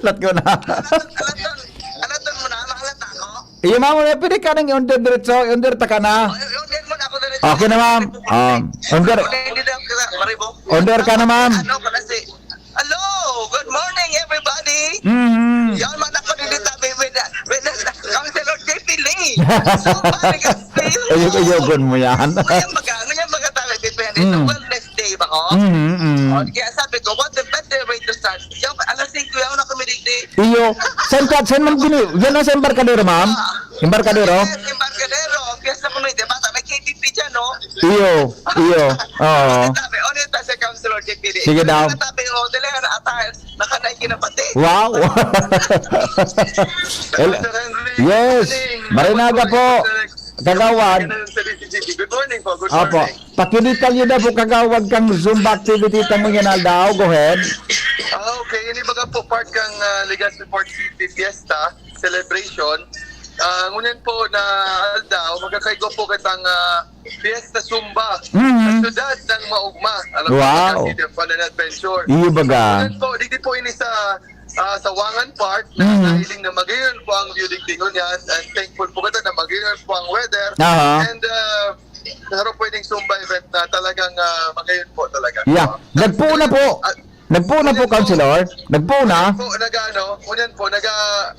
Lat ko na. Alaton, alaton, alaton mo na, mahalat na ako. Iyo, ma'am, eh, pwede ka nang i-under diretso, i-under ta ka na. Oh, i-under mo na ako diretso. Okay na, ma'am. Um, under, Hindi daw kita, Maribo. Under ka na, ma'am. Ano pala si, hello, good morning, everybody. Mm-hmm. Yan, man ako dito tabi with, with Councilor J P Lee. So, pare ka, Ayun, ayun, mo yan. Ngayon baga, ngayon baga tayo, depende sa Mm. wellness day ba, oh? Mm-hmm, mm. Oh, kaya sabi ko, what the better way to start? Yung alas singko, yaon na kami digdi. Iyo. Saan ka, saan man gini? Yan ang sa Embarcadero, ma'am? Ah. Embarcadero? Yes, Embarcadero. Ang Fiesta Community. Basta may K T P dyan, no? Iyo, iyo. Oo. Sabi, oh, dito sa Councilor J P D. Sige daw. Tabi, oh, dali, ano, ata, nakanay kinapati. Wow! Hello, Sir Henry. Yes. Good morning. Marinaga po. Kagawad. Good morning po. Good Apo. morning. Pakidetalle daw po, Kagawad, kang Zumba activity ta ngunyan aldaw. Go ahead. Ah, okay. Ini baga po part kang ah, Legazpi Port City Fiesta Celebration. Ah, ngunyan po na aldaw, magkakaigo po kitang ah, Fiesta Zumba Mhm. sa siyudad ng Maugma. Alam mo, Wow. City of Fun and Adventure. Iyo baga. Ngunyan po, digdi po ini sa ah, Sawangan Park na Mhm. nahiling na magayon po ang view digdi ngunyan, and thankful po kita na magayon po ang weather. Aha. And uh, meron po ining Zumba event na talagang ah, magayon po talaga. Yeah. Nagpuon na po. Ah, Nagpuon na po, Councilor. Nagpuon na. po, nag-ano, ngunyan po, nag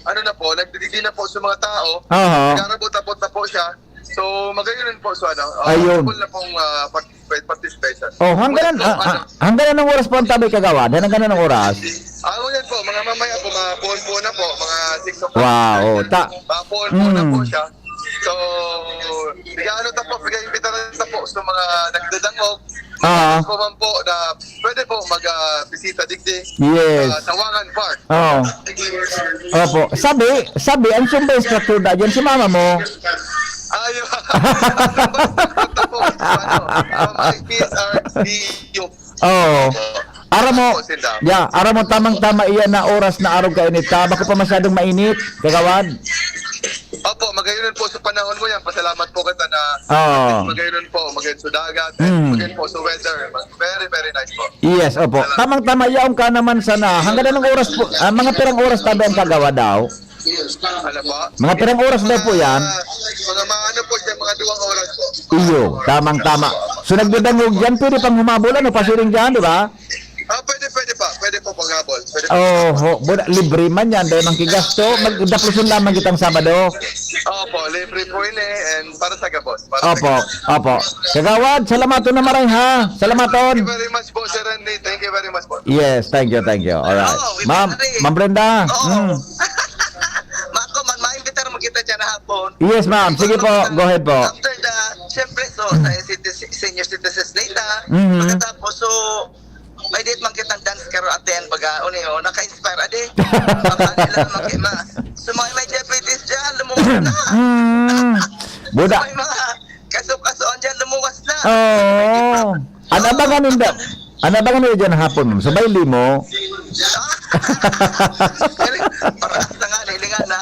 ano na po, nagdididi na po sa mga tao. Aha. Nag-arabot-abot na po siya. So, magayon po sa ano, uh, Ayun. Full na pong ah, participate, participation. Oh, hanggang Ngunyan po, ah, ano, ah, hanggang anong oras po ang tabi, Kagawad? Hanggang anong oras? Ah, ngunyan po, mga mamaya po, mga puon po na po, mga six o'clock. Wow, ta- Mga puon po na Mm. po siya. So, nag-ano ta po, nag-imbita na ta po sa mga nagdadangog. Ah. Po man po na pwede po mag-bisita digdi Yes. sa Sawangan Park. Oh. Opo. Sabi, sabi, ang Zumba instructor na dyan, si mama mo. Ayun. Ang Zumba instructor po, ano, from I P S R D U. Oo. Aram mo, Opo, Sinda. Yeah, aram mo, tamang-tama iyan na oras na arog kainit ta. Bako pa masyadong mainit, Kagawad. Opo, magayon po sa panahon mo yan. Pasalamat po kita na Oo. magayon po, magayon sa dagat, Mm. magayon po sa weather. Very, very nice po. Yes, opo. Tamang-tama, yaon ka naman sana. Hanggang anong oras po? Ah, mga pirang oras tabi ang Kagawad daw? Ano po? Mga pirang oras daw po yan? Ah, mga maano po siya, mga duwang oras po. Iyo, tamang-tama. So, nagdadangog yan, pwede pang humabol, ano, pasiring dyan, di ba? Ah, pwede, pwede pa. Pwede po paghabol. Pwede po. Oh, ho, buda, libre man yan, dahil mangkigasto, magdapluson lamang kitang Sabado. Opo, libre po ini and para sa gabos. Para sa Opo, gabos. opo. Kagawad, salamaton na maray, ha? Salamaton. Thank you very much po, Sir Randy. Thank you very much po. Yes, thank you, thank you. Alright. Oh, with Ma'am, Henry. Ma'am Brenda. Oo. Mm. Mako, man, maimbitar mo kita dyan hapon. Yes, ma'am. Sige po, go ahead po. After the, siyempre, so, sa citi- senior citizens day ta. Mhm. Pagkatapos, so, may date man kitang dance karo at the end, baga, uni, oh, naka-inspire, ade. Baka nila, mag-, ma-, so, mga may diabetes dyan, lumuwas na. Mm. Buda. May mga kaso-kasoan dyan, lumuwas na. Oo. Ano ba ganun daw? Ano ba ganun dyan hapon, ma'am? Sabay limo? Parehas na nga, lilingan na.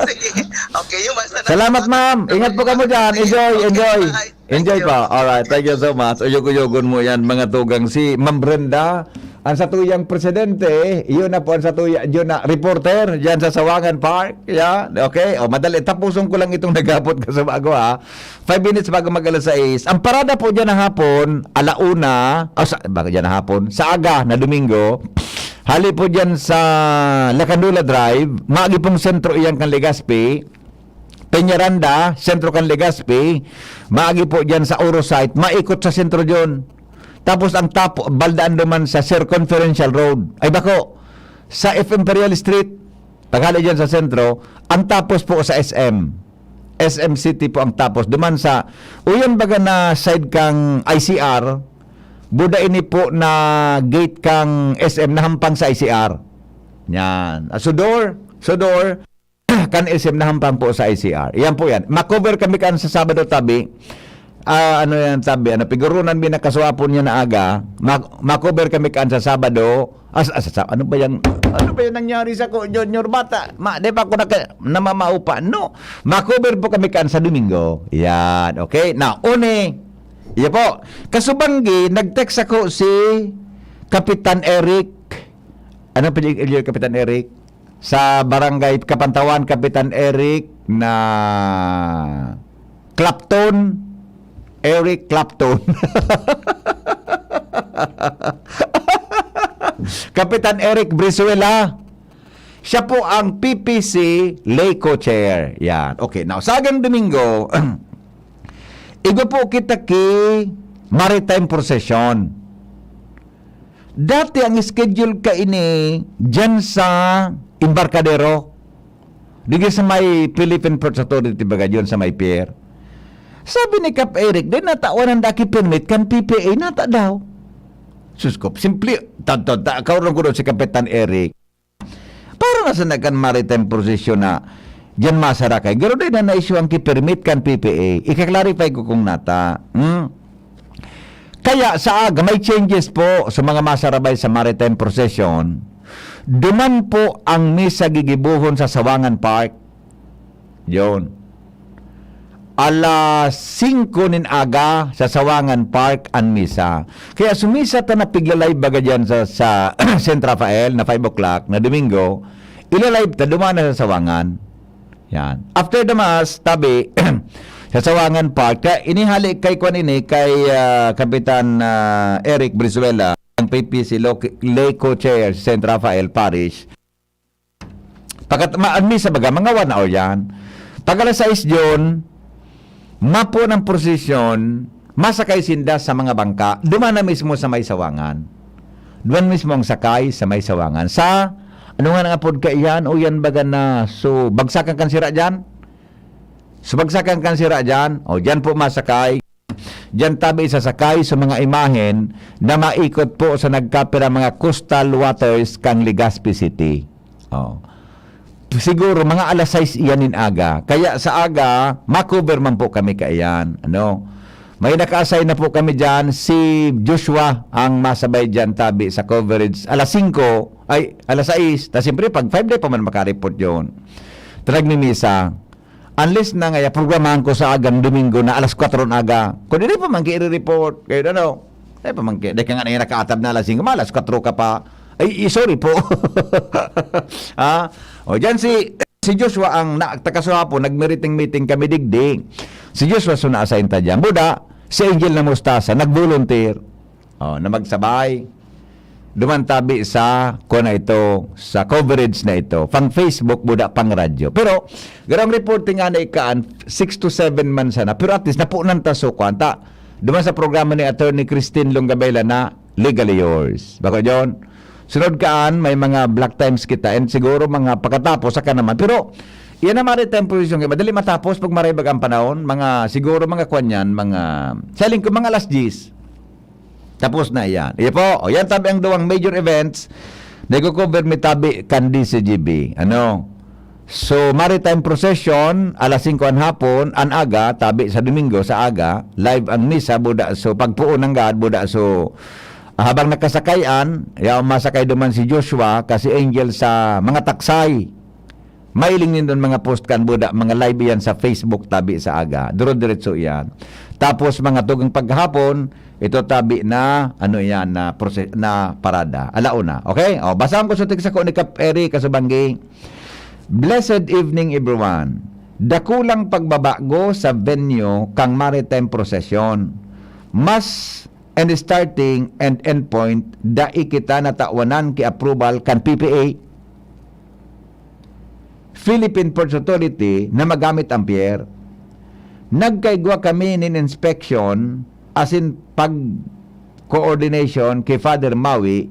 Sige. Okay, yung basta na. Salamat, ma'am. Ingat po kamo dyan. Enjoy, enjoy. Bye. Enjoy po. Alright, thank you so much. Uyog-uyogon mo yan, mga tugang. Si Ma'am Brenda, ang satuyang presidente, yun na po ang satuya, yun na, reporter, dyan sa Sawangan Park. Yeah, okay. O, madali. Tapuson ko lang itong nagapot ka sa bago, ha. Five minutes bago mag alas sais. Ang parada po dyan na hapon, alauna, o sa, bago dyan na hapon, sa aga na Domingo, hali po dyan sa Lacandula Drive, maagi pong sentro iyan kan Legazpi, Peñaranda, sentro kan Legazpi, maagi po dyan sa Oro site, maikot sa sentro dyan. Tapos ang tapo, baldaan duman sa Circumferential Road. Ay bako, sa F Imperial Street, taghali dyan sa sentro, ang tapos po sa S M. S M City po ang tapos. Duman sa, uyan baga na side kang I C R, buda ini po na gate kang S M na hampang sa I C R. Yan. Ah, Sudor, Sudor, kan S M na hampang po sa I C R. Yan po yan. Makover kami kan sa Sabado tabi. Ah, ano yan tabi? Ano, pigurunan mi na kasuapon niya na aga. Ma- makover kami kan sa Sabado. As, as, as, ano ba yung, ano ba yung nangyari sa ko, Junior Bata? Ma, di ba ako naka, namamaupa? No. Makover po kami kan sa Domingo. Yan. Okay. Now, uni. Iya po. Kasubanggi, nag-text ako si Kapitan Eric. Ano pa yung Kapitan Eric? Sa Barangay Kapantawan, Kapitan Eric na Clapton. Eric Clapton. Kapitan Eric Brizuela. Siya po ang P P C Lay Co-Chair. Yan. Okay. Now, sa agang Domingo, igwa po kita ki Maritime Procession. Dati ang schedule kaini dyan sa Embarcadero. Digdi sa may Philippine Ports Authority baga, dyan sa may pier. Sabi ni Kap Eric, "Dai nata, wanan daki permit kan P P A nata daw." Sus ko, simple, tadtad ta, kaurong ko doon si Kapitan Eric. Para na sa nagkan maritime procession na diyan masarakay. Garo dai na na-issue ang ki-permit kan P P A. Ika-clarify ko kung nata. Hmm? Kaya sa aga, may changes po sa mga masarabay sa maritime procession. Duman po ang misa gigibuhon sa Sawangan Park. Yun. Alas singko nin aga sa Sawangan Park an misa. Kaya sumisa ta na piglalay baga dyan sa, sa Saint Rafael na five o'clock na Domingo, ilalive ta duman na sa Sawangan. Yan. After the mass, tabi, sa Sawangan Park, kaya inihali kay kwan ini, kay ah, Kapitan ah, Eric Brizuela, ang P P C Lo- Lay Co-Chair sa Saint Rafael Parish. Pagkat ma- ang misa baga, mga one hour yan. Pag alas sais June, mapo ng prosesyon, masakay sinda sa mga bangka, duman na mismo sa may Sawangan. Duman mismo ang sakay sa may Sawangan. Sa, ano nga nang apod ka iyan? O yan baga na, so, bagsakan kan sira dyan? So, bagsakan kan sira dyan? O, dyan po masakay. Diyan tabi isasakay sa mga imahen na maikot po sa nagkapira mga coastal waters kan Legazpi City. Oh. Siguro mga alas sais iyan nin aga. Kaya sa aga, makover man po kami kaiyan. Ano? May naka-assign na po kami diyan. Si Joshua ang masabay diyan tabi sa coverage. Alas singko, ay, alas sais. Ta siyempre, pag five day pa man makareport yun. Tarag ni Misa. Unless na ngaya, programahan ko sa agang Domingo na alas kwatro na aga. Kung dili pa man kayo i-report, kayo ano, dili pa man kayo, dili ka nga na nakaatab na alas singko, ma, alas kwatro ka pa. Ay, i- sorry po. Ha? O, dyan si, si Joshua ang na, takasuhapon, nag-meeting-meeting kami digdi. Si Joshua so na-assign ta dyan. Buda, si Angel na Mustasa, nag-volunteer. Oh, na magsabay. Duman tabi sa, kuwan na ito, sa coverage na ito. Pang Facebook, buda pang radyo. Pero, garang reporting nga na ikaan, six to seven man sana. Pero at least, napunan ta so kuwan. Ta, duman sa programa ni Attorney Christine Longabela na Legally Yours. Bako, John? Sunod kaan, may mga black times kita. And siguro mga pagkatapos, saka naman. Pero, iyan na maritime position. Madali matapos pag maribag ang panahon. Mga, siguro mga kuwan yan, mga, sa lingkod, mga alas diyes. Tapos na iyan. Iya po, o yan tabi ang duwang major events na iko-cover mi tabi kan D C G B. Ano? So, maritime procession, alas singko an hapon, an aga, tabi sa Domingo, sa aga, live ang misa, buda so, pagpuon ng God, buda so, habang nakasakayan, yaw masakay duman si Joshua, kasi angel sa mga taksay. Mailing nindon mga post kan buda, mga live iyan sa Facebook tabi sa aga. Duro-diretso iyan. Tapos mga tugang paghapon, ito tabi na, ano iyan, na, prose- na parada. Alauna. Okay? O, basahon ko sa text ako ni Kap Eri Kasubanggi. Blessed evening, everyone. Dakulang pagbabago sa venue kang maritime procession. Mas and starting and end point, dai kita natawanan ki approval kan P P A, Philippine Ports Authority, na magamit ang pier. Nagkaigwa kami nin inspection asin pag coordination ki Father Mawi,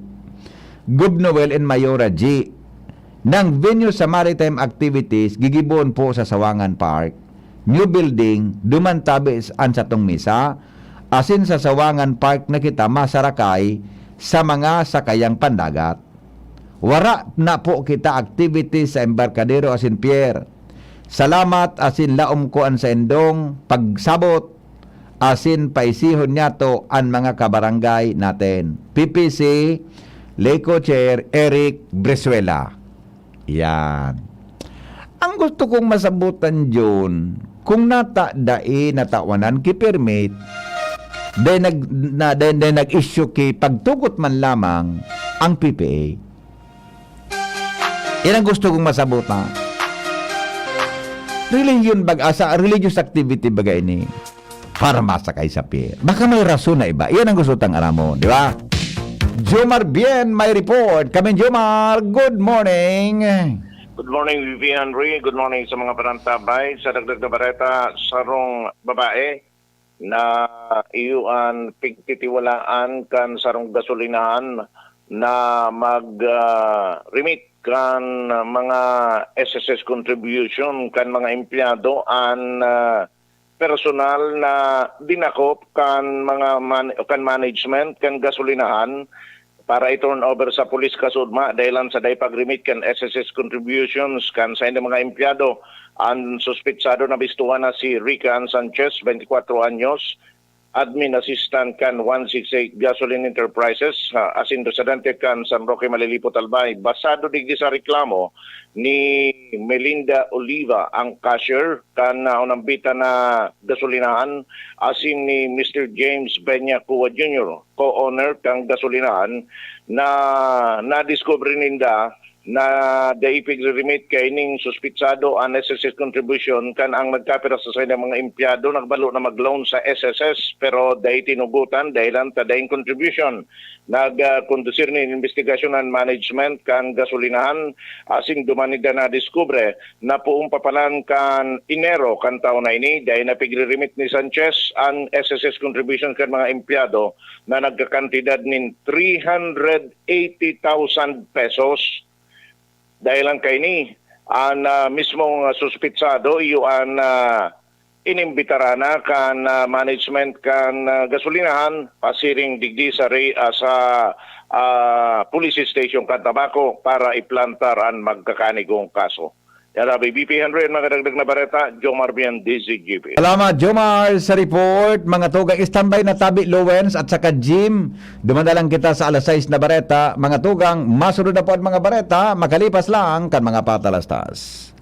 Gov Noel and Mayora G. Nang venue sa maritime activities gigibohon po sa Sawangan Park, new building, duman tabi an satong misa, asin sa Sawangan Park na kita masarakay sa mga sakayang pandagat. Wara na po kita activities sa embarkadero asin pier. Salamat asin laom ko an saindong pagsabot asin paisihon niyato an mga kabarangay natin. P P C, Leco Chair, Eric Brizuela. Yan. Ang gusto kong masabutan, Jun, kung nata dai natawanan ki permit, dai nag, na, dai, dai nag-issue ki pagtugot man lamang ang P P A. Yan ang gusto kong masabutan. Religion baga, sa religious activity baga ini para masakay sa pier. Baka may rason na iba. Iyan ang gusto tang aramon, di ba? Jomar Bien may report. Kami, Jomar, good morning. Good morning, V P Henry. Good morning sa mga parantabay. Sa dagdag na bareta, sarong babae na iyo an pigtitiwalaan kan sarong gasolinahan na mag, ah, remit kan mga S S S contribution kan mga empleyado an, ah, personal na dinakop kan mga man-, kan management kan gasolinahan para i-turn over sa pulis kasudma dahilan sa dai pag-remit kan S S S contributions kan saindang mga empleyado. An suspetsado na bistuhan na si Rican Sanchez, twenty-four anyos, admin assistant kan one six eight Gasoline Enterprises, ah, asin residente kan San Roque, Malilipot, Albay. Basado digdi sa reklamo ni Melinda Oliva, ang cashier kan, ah, unambitan na gasolinahan, asin ni Mister James Benya Cua Junior, co-owner kan gasolinahan, na nadiskubre ninda na dai pigre-remit kaining suspitsado an S S S contribution kan ang nagkapira sa saindang mga empleyado nagbalo na mag-loan sa S S S pero dai tinugotan dahilan ta daing contribution. Nagkondusir nin imbestigasyon an management kan gasolinahan asin duman ninda nadiskubre na poon pa palan kan Enero kan taon na ini dai na pigre-remit ni Sanchez an S S S contribution kan mga empleyado na nagkakantidad nin three hundred eighty thousand pesos. Dahilan kaini, an, ah, mismong, ah, suspitsado iyo an, ah, inimbitarana kan, ah, management kan, ah, gasolinahan pasiring digdi sa re-, ah, sa, ah, police station kan Tabaco para iplantar an magkakanigong kaso. Yan ang B P Henry, ang mga dagdag na bareta, Jomar Bian, D Z G P. Salamat, Jomar, sa report. Mga tugang, standby na tabi, Lowens, at saka Jim. Dumadalan kita sa alas sais na bareta. Mga tugang, masunod na po ang mga bareta, makalipas lang kan mga patalastas.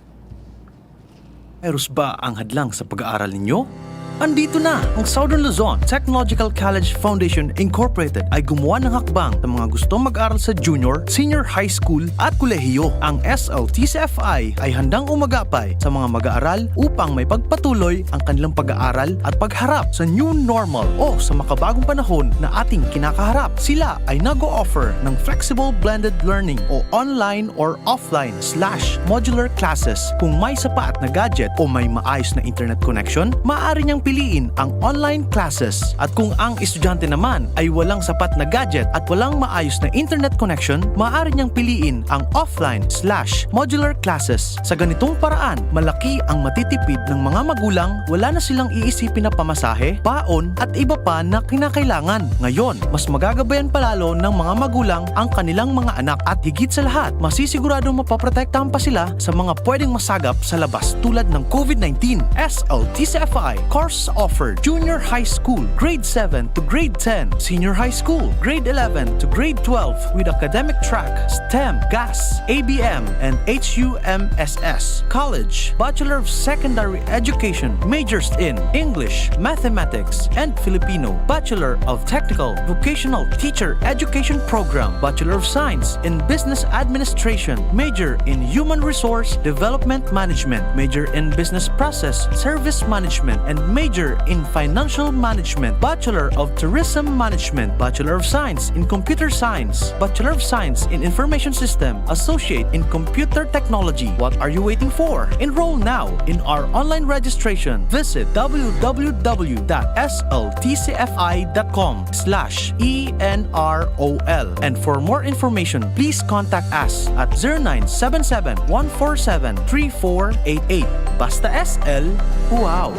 Virus ba ang hadlang sa pag-aaral ninyo? Andito na! Ang Southern Luzon Technological College Foundation Incorporated ay gumawa ng hakbang sa mga gustong mag-aral sa junior, senior high school at kolehiyo. Ang S L T C F I ay handang umagapay sa mga mag-aaral upang may pagpatuloy ang kanilang pag-aaral at pagharap sa new normal o sa makabagong panahon na ating kinakaharap. Sila ay nag-o-offer ng flexible blended learning o online or offline slash modular classes. Kung may sapat na gadget o may maayos na internet connection, maaari niyang piliin ang online classes. At kung ang estudyante naman ay walang sapat na gadget at walang maayos na internet connection, maaari niyang piliin ang offline slash modular classes. Sa ganitong paraan, malaki ang matitipid ng mga magulang, wala na silang iisipin na pamasahe, baon, at iba pa na kinakailangan. Ngayon, mas magagabayan palalo ng mga magulang ang kanilang mga anak at higit sa lahat, masisiguradong mapoprotektahan pa sila sa mga pwedeng masagap sa labas tulad ng COVID nineteen. S L T C F I course offered: Junior High School, Grade seven to Grade ten, Senior High School, Grade eleven to Grade twelve, with academic track, STEM, GAS, A B M, and H U M S S. College, Bachelor of Secondary Education, majors in English, Mathematics, and Filipino. Bachelor of Technical Vocational Teacher Education Program, Bachelor of Science in Business Administration, major in Human Resource Development Management, major in Business Process Service Management, and major in Financial Management, Bachelor of Tourism Management, Bachelor of Science in Computer Science, Bachelor of Science in Information System, Associate in Computer Technology. What are you waiting for? Enroll now in our online registration. Visit w w w dot s l t c f i dot com slash e n r o l. And for more information, please contact us at zero nine seven seven, one four seven, three four eight eight. Basta S L, wow!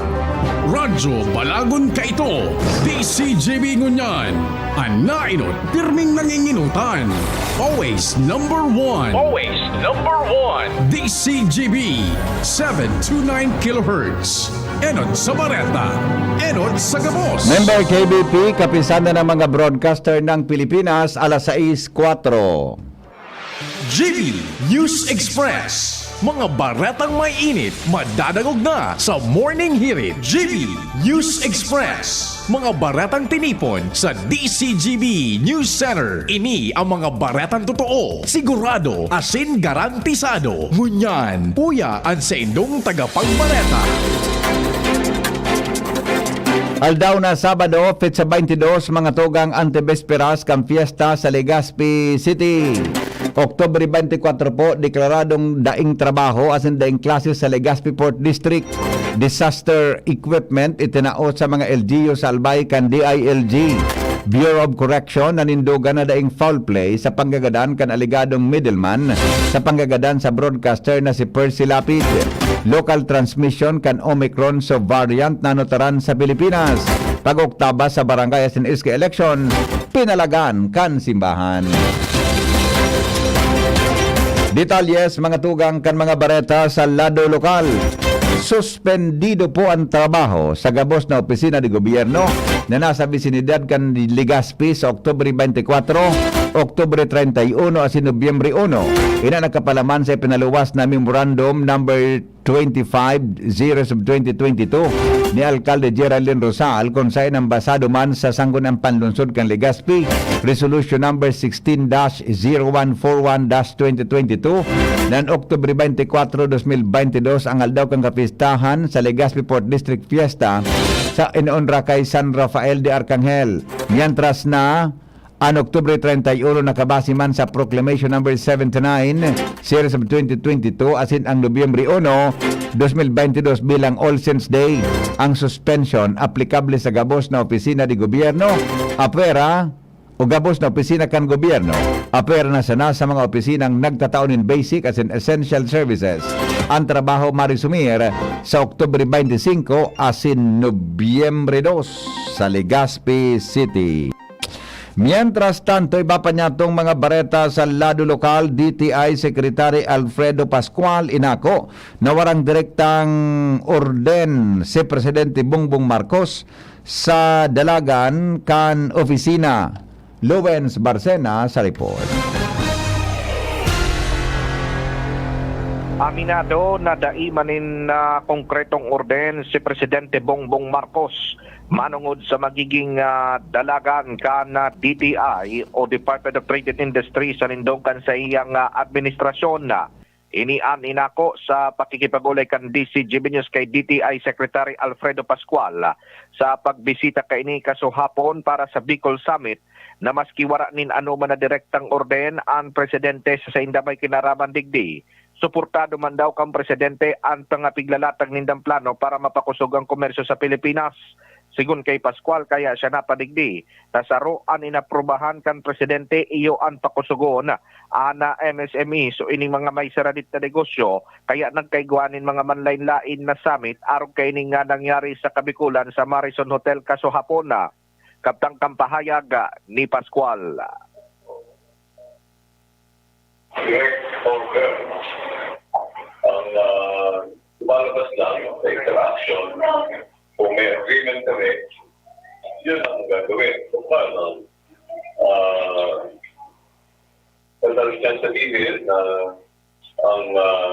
Radyo Balagon kaito, D C G B ngunyan. An naenot, pirming nanginginotan. Always number one. Always number one. D C G B, seven two nine kilohertz. Enot sa bareta, enot sa gabos. Member K B P, Kapisanan ng mga Broadcaster ng Pilipinas, alas sais kwatro. G B News Express. Mga baretang may init, madadangog na sa Morning Hirit. G B News Express. Mga baretang tinipon sa D C G B News Center. Ini ang mga baretang totoo, sigurado, asin garantisado. Ngunyan, uya an saindong tagapagbareta. Aldaw na Sabado, petsa twenty-two, mga tugang, antebesperas kan fiesta sa Legazpi City. Oktubre twenty-four po, deklaradong daing trabaho asin daing klase sa Legazpi Port District. Disaster equipment itinao sa mga L G U sa Albay kan D I L G. Bureau of Correction nanindogan na daing foul play sa panggagadan kan alegadong middleman sa panggagadan sa broadcaster na si Percy Lapid. Local transmission kan Omicron subvariant nanutaran sa Pilipinas. Pag-oktaba sa barangay asin S K election, pinalagan kan simbahan. Detalye sa mga tugang kan mga bareta sa lado lokal. Suspendido po ang trabaho sa gabos na opisina de gobyerno na nasa bisinidad kan Legazpi sa Oktubre twenty-four, Oktubre treinta y uno asin Nobyembre uno. Ina nakapalaman sa ipinaluwas na Memorandum Number twenty-five, Series of twenty twenty-two ni Alkalde Geraldine Rosal, kun saen nambasado man sa Sangguniang Panlungsod kan Legazpi, Resolution Number sixteen dash zero one four one dash twenty twenty-two, nan Oktubre twenty-four, dos mil bente dos, ang aldaw kan kapistahan sa Legazpi Port District Fiesta sa inonra kay San Rafael de Arcangel. Mientras na, an Oktubre treinta y uno nakabase man sa Proclamation Number seventy-nine, Series of twenty twenty-two, asin ang Nobyembre uno, dos mil bente dos bilang All Saints Day. Ang suspension aplikable sa gabos na opisina de gobyerno, apwera, o gabos na opisina kan gobyerno, apwera na sana sa mga opisinang nagtatao nin basic asin essential services. Ang trabaho maresumir sa Oktubre twenty-five asin Nobyembre dos sa Legazpi City. Mientras tanto, iba pa niyatong mga bareta sa lado lokal, D T I Secretary Alfredo Pascual inako na warang direktang orden si Presidente Bongbong Marcos sa dalagan kan opisina. Lowens Barcena sa report. Aminado na dai man nin, ah, konkretong orden si Presidente Bongbong Marcos manongod sa magiging, ah, dalagan kan, ah, D T I o Department of Trade and Industry sa nindong kan sa iyang, ah, administrasyon. Ini an inako sa pakikipag-olay kan D C G B News kay D T I Secretary Alfredo Pascual sa pagbisita kaini kasuhapon para sa Bicol Summit, na maski wara nin anoman na direktang orden an presidente sa sainda may kinaraman digdi, suportado man daw kan presidente an pangapiglalatag nindang plano para mapakosog ang komersyo sa Pilipinas. Sigon kay Pascual, kaya siya napadigdi na saro an inaprubahan kan presidente, iyo an pakosogon an M S M Es o ining mga may saradit na negosyo, kaya nagkaigwa nin mga manlaen-laen na summit arog kaining, ah, nangyari sa Kabikulan sa Marison Hotel kasuhapon na. Kabtang kan pahayag, ah, ni Pascual. Direct order. Ang, ah, lumalabas lang sa interaction, kung may agreement kami, yun ang gagawin. Kung paano, ah, madalas niyang sabihin na ang, ah,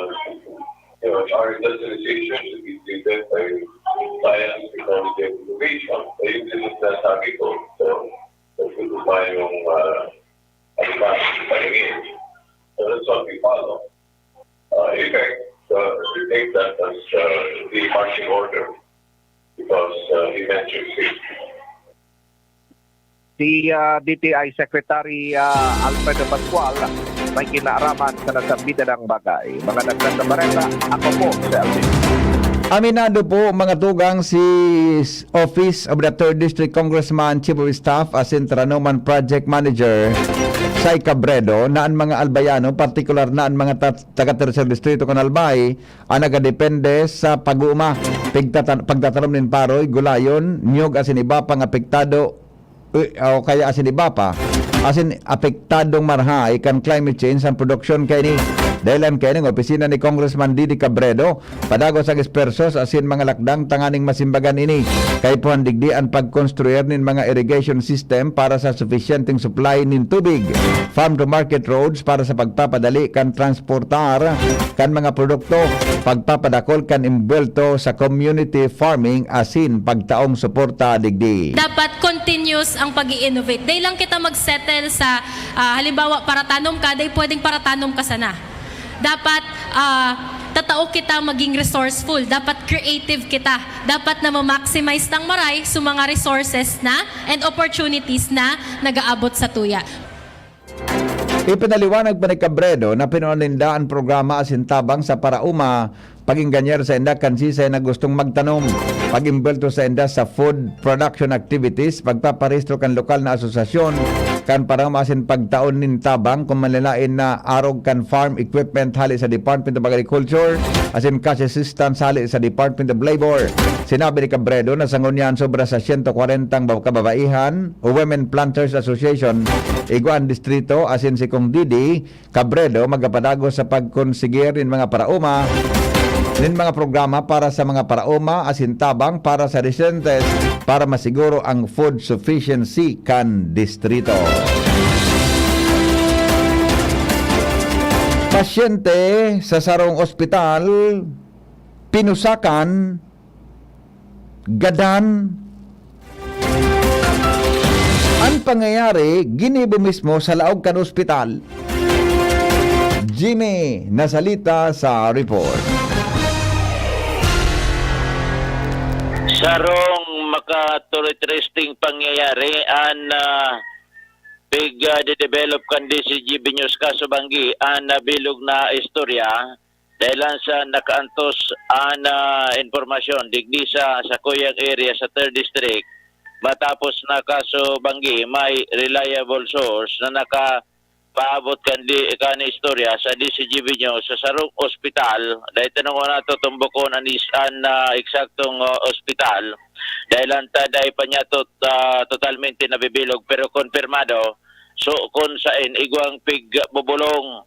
you know, our industrialization should be driven by science, technology, and innovation. Ayun din ang sinasabi ko. So, nagtutupa yung, ah, ano ba, paningin. So that's what we follow. Uh, in fact, uh, we take that as, uh, the marching order because, uh, he mentioned safety. Si, ah, D T I Secretary, ah, Alfredo Pascual may kinaaraman sa nasambit na bagay. Mga dagdag na bareta, ako po si Alvin. Aminado po, mga tugang, si s-, Office of the Third District Congressman, Chief of Staff, asin Taranoman Project Manager, Sai Cabredo, na an mga Albayano, partikular na an mga ta-, taga Tercer Distrito kan Albay, an nagadepende sa pag-uuma, pigtatan-, pagtatanom nin paroy, gulayon, niyog asin iba pang apektado, eh, o kaya asin iba pa, asin apektadong marahay kan climate change an produksyon kaini. Dahelan kaini an opisina ni Congressman Didi Cabredo, padagos an espuwersos asin mga lakdang tanganing masimbagan ini. Kaipuhan digdi an pagkonstruir nin mga irrigation system para sa sufisyenteng supply nin tubig, farm to market roads para sa pagpapadali kan transportar kan mga produkto, pagpapadakol kan imbuwelto sa community farming asin pagtaong suporta digdi. Dapat continuous ang pag-i-innovate. Dai lang kita mag-settle sa, ah, halimbawa, paratanom ka, dai pwedeng paratanom ka sana. Dapat, ah, tatao kita maging resourceful. Dapat creative kita. Dapat na ma-maximize tang maray sa mga resources na and opportunities na nag-aabot sa tuya. Ipinaliwanag pa ni Cabredo na pinuan ninda an programa asin tabang sa paraoma pag-enganyer sa inda kan sisay na gustong magtanom, pag-imbwelto sa inda sa food production activities, pagpaparehistro kan lokal na asosasyon kan paraoma asin pagtaon nin tabang kun manlaen na arog kan farm equipment hale sa Department of Agriculture asin cash assistance hale sa Department of Labor. Sinabi ni Cabredo na sa ngunyan sobra sa siyento kwarentang ba-, kababaihan o Women Planters Association, igwa an distrito asin si Kong Didi Cabredo magkapadagos sa pagkonsigir nin mga paraoma, nin mga programa para sa mga paraoma asin tabang para sa residentes para masiguro ang food sufficiency kan distrito. Pasyente sa sarong ospital, pinusakan, gadan. An pangyayari ginibo mismo sa laog kan ospital. Jimmy Nasalita sa report. Sarong makaturitristing pangyayari an, ah, pig, ah, de-develop kan D C G B News kaso banggi an, ah, bilog na istorya. Dahelan sa nakaantos an, ah, impormasyon digdi sa sakuyang area sa third District, matapos na kaso banggi, may reliable source na nakapaabot kan di-, kan istorya sa D C G B News sa sarong ospital. Dai tanong na tutumbokon an is-, an, ah, eksaktong, ah, ospital. Dahelan ta dai pa niya tot-, ah, totalmente nabibilog, pero konpirmado. So, kun saen igwang pigbubolong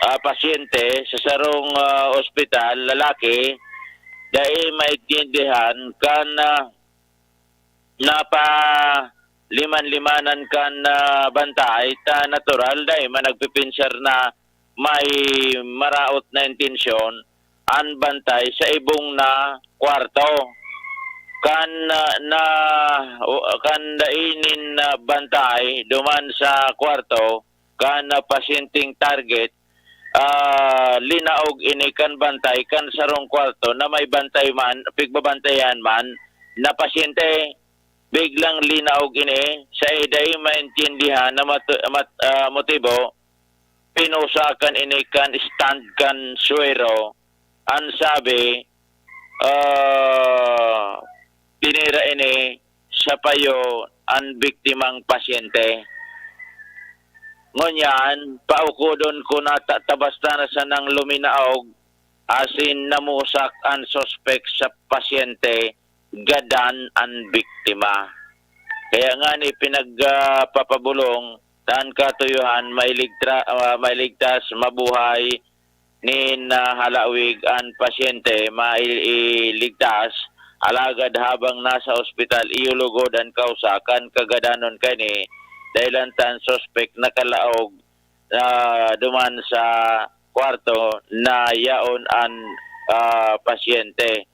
ah, pasyente sa sarong, ah, ospital, lalaki, dai maintindihan kan, ah, napaliman-limanan kan, ah, bantay, ta natural, dai man nagpipinsar na may maraot na intensyon an bantay sa ibong na kwarto. Kan, ah, na, o, kan dai nin, ah, bantay duman sa kwarto, kan, ah, pasyenteng target, ah, linaog ini kan bantay kan sarong kwarto na may bantay man, pigbabantayan man na pasyente. Biglang linaog ini sa dai maintindihan na matu-, mat-, ah, motibo, pinusakan ini kan stand kan suero. An sabi, ah, tinira ini sa payo an biktimang pasyente. Ngunyan, paukodon ko na ta-, ta basta na sanang luminaog asin namusak an suspek sa pasyente, gadan an biktima. Kaya ngani pinag-, ah, papabolong ta an katuyohan mailigtra-, ah, mailigtas, mabuhay nin, ah, halawig an pasyente mailigtas, alagad habang nasa ospital, iyulugod an kausa kan kagadanon kaini, dahelan ta an suspek nakalaog, ah, duman sa kwarto na yaon an, ah, pasyente.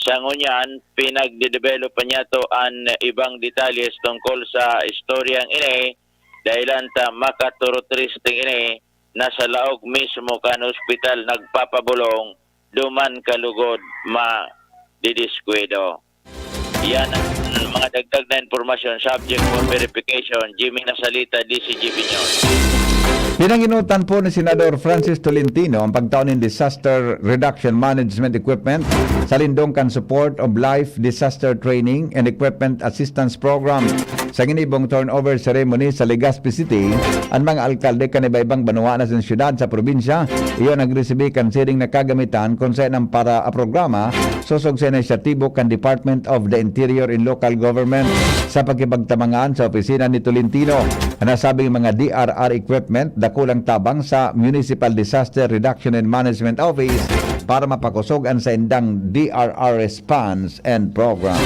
Sa ngunyan, pinagde-develop pa niyato an ibang detalyes tungkol sa istoryang ini, dahelan ta makaturitristing ini na sa laog mismo kan ospital nagpapabolong duman ka lugod madidiskwidado. Yan ang mga dagdag na impormasyon subject for verification. Jimmy Nasalita, D C G B News. Pinanginutan po ni Senador Francis Tolentino ang pagtao nin disaster reduction management equipment sa lindong kan Support of Life Disaster Training and Equipment Assistance Program. Sa ginibong turnover ceremony sa Legazpi City, an mga alkalde kan iba-ibang banwa na sa syudad sa probinsya, iyo nagresibi kan siring na kagamitan kun saen an para a programa sosog sa inisyatibo kan Department of the Interior and Local Government sa pakipagtabangan sa opisina ni Tolentino. An nasabing mga D R R equipment dakulang tabang sa Municipal Disaster Reduction and Management Office para mapakosog an saindang D R R response and program.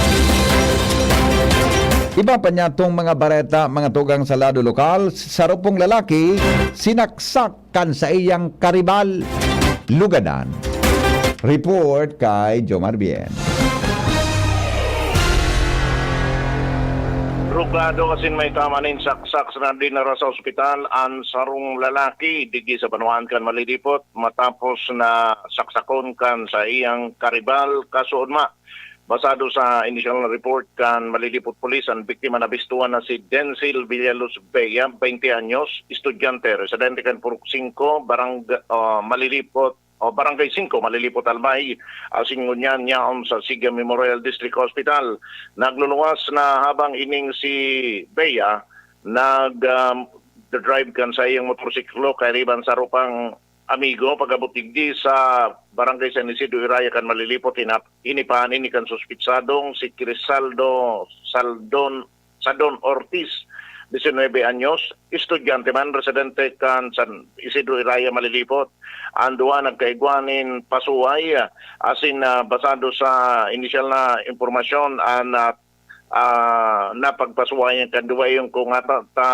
Iba pa niya tong mga bareta, mga tugang sa lado lokal, saro pong lalaki sinaksak kan saiyang karibal, lugadan. Report kay Jomar Bien. Drogado asin may tama nin saksak na dinara sa ospital an sarong lalaki digdi sa banwaan kan Malilipot matapos na saksakon kan saiyang karibal kasuodma. Basado sa inisyal na report kan Malilipot Police, an biktima nabistuhan na si Denzel Villaluz Bea, twenty anyos, estudyante, residente kan Purok singko, Barang-, ah, Malilipot, o Barangay singko, Malilipot, Albay, asin ngunyan yaon sa Siga Memorial District Hospital. Nagluluwas na habang ining si Bea nag, um, drive kan saiyang motorsiklo kairiba sa saro pang amigo. Pag-abot digdi sa Barangay San Isidro Iraya kan Malilipot, hinap-, hinipahan ini kan suspitsadong si Crisaldo Saldon, Sadon Ortiz, diecinuebe anyos, estudyante man, residente kan San Isidro Iraya, Malilipot. An duwa nagkaigwa nin pasuway, asin, ah, basado sa inisyal na impormasyon, an, ah, ah, napagpasuwayan kan duwa, iyo kung ata ta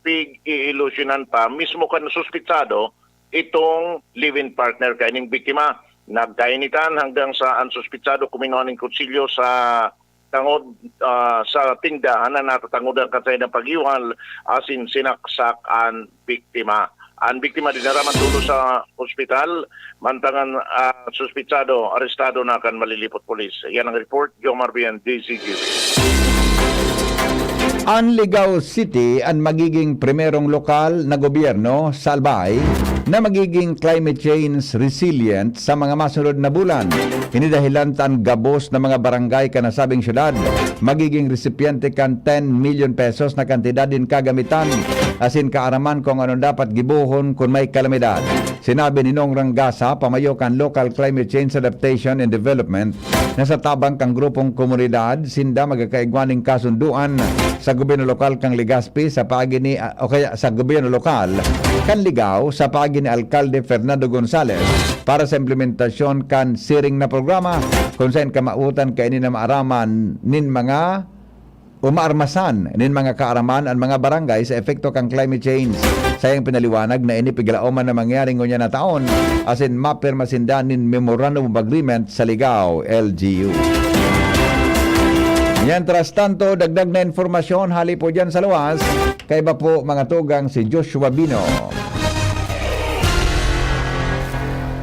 pig-iilusyonan pa mismo kan suspitsado itong live-in partner kaining biktima. Nagkainitan hanggang sa an suspitsado kuminua nin kutsilyo sa tangod, ah, sa tindahan na natatangodan kan saindang pag-iwal asin sinaksak an biktima. An biktima dinara man tolos sa ospital, mantang an, ah, suspitsado arestado na kan Malilipot Police. Yan ang report, Jomar Bian, D Z G. An Ligao City an magiging primerong lokal na gobyerno sa Albay na magiging climate change resilient sa mga masunod na bulan. Ini dahilan ta an gabos na mga barangay kan nasabing syudad magiging resipyente kan ten milyon pesos na kantidad nin kagamitan asin kaaraman kun ano dapat gibohon kun may kalamidad. Sinabi ni Nong Rangasa, pamayo kan Local Climate Change Adaptation and Development, na sa tabang kan grupong komunidad, sinda magkakaigwa nin kasundoan sa gobyerno lokal kan Legazpi sa paagi ni, o kaya sa gobyerno lokal kan Ligao sa paagi ni Alkalde Fernando Gonzalez para sa implementasyon kan siring na programa, kun saen kamawotan kaini na maaraman nin mga o maarmasan nin mga kaaraman an mga barangay sa epekto kan climate change. Saiyang pinaliwanag na ini piglaoman na mangyari ngunyan na taon, asin mapirma sinda nin Memorandum of Agreement sa Ligao, L G U. Mientras tanto, dagdag na impormasyon hali po dyan sa luwas, kaiba po mga tugang si Joshua Bino.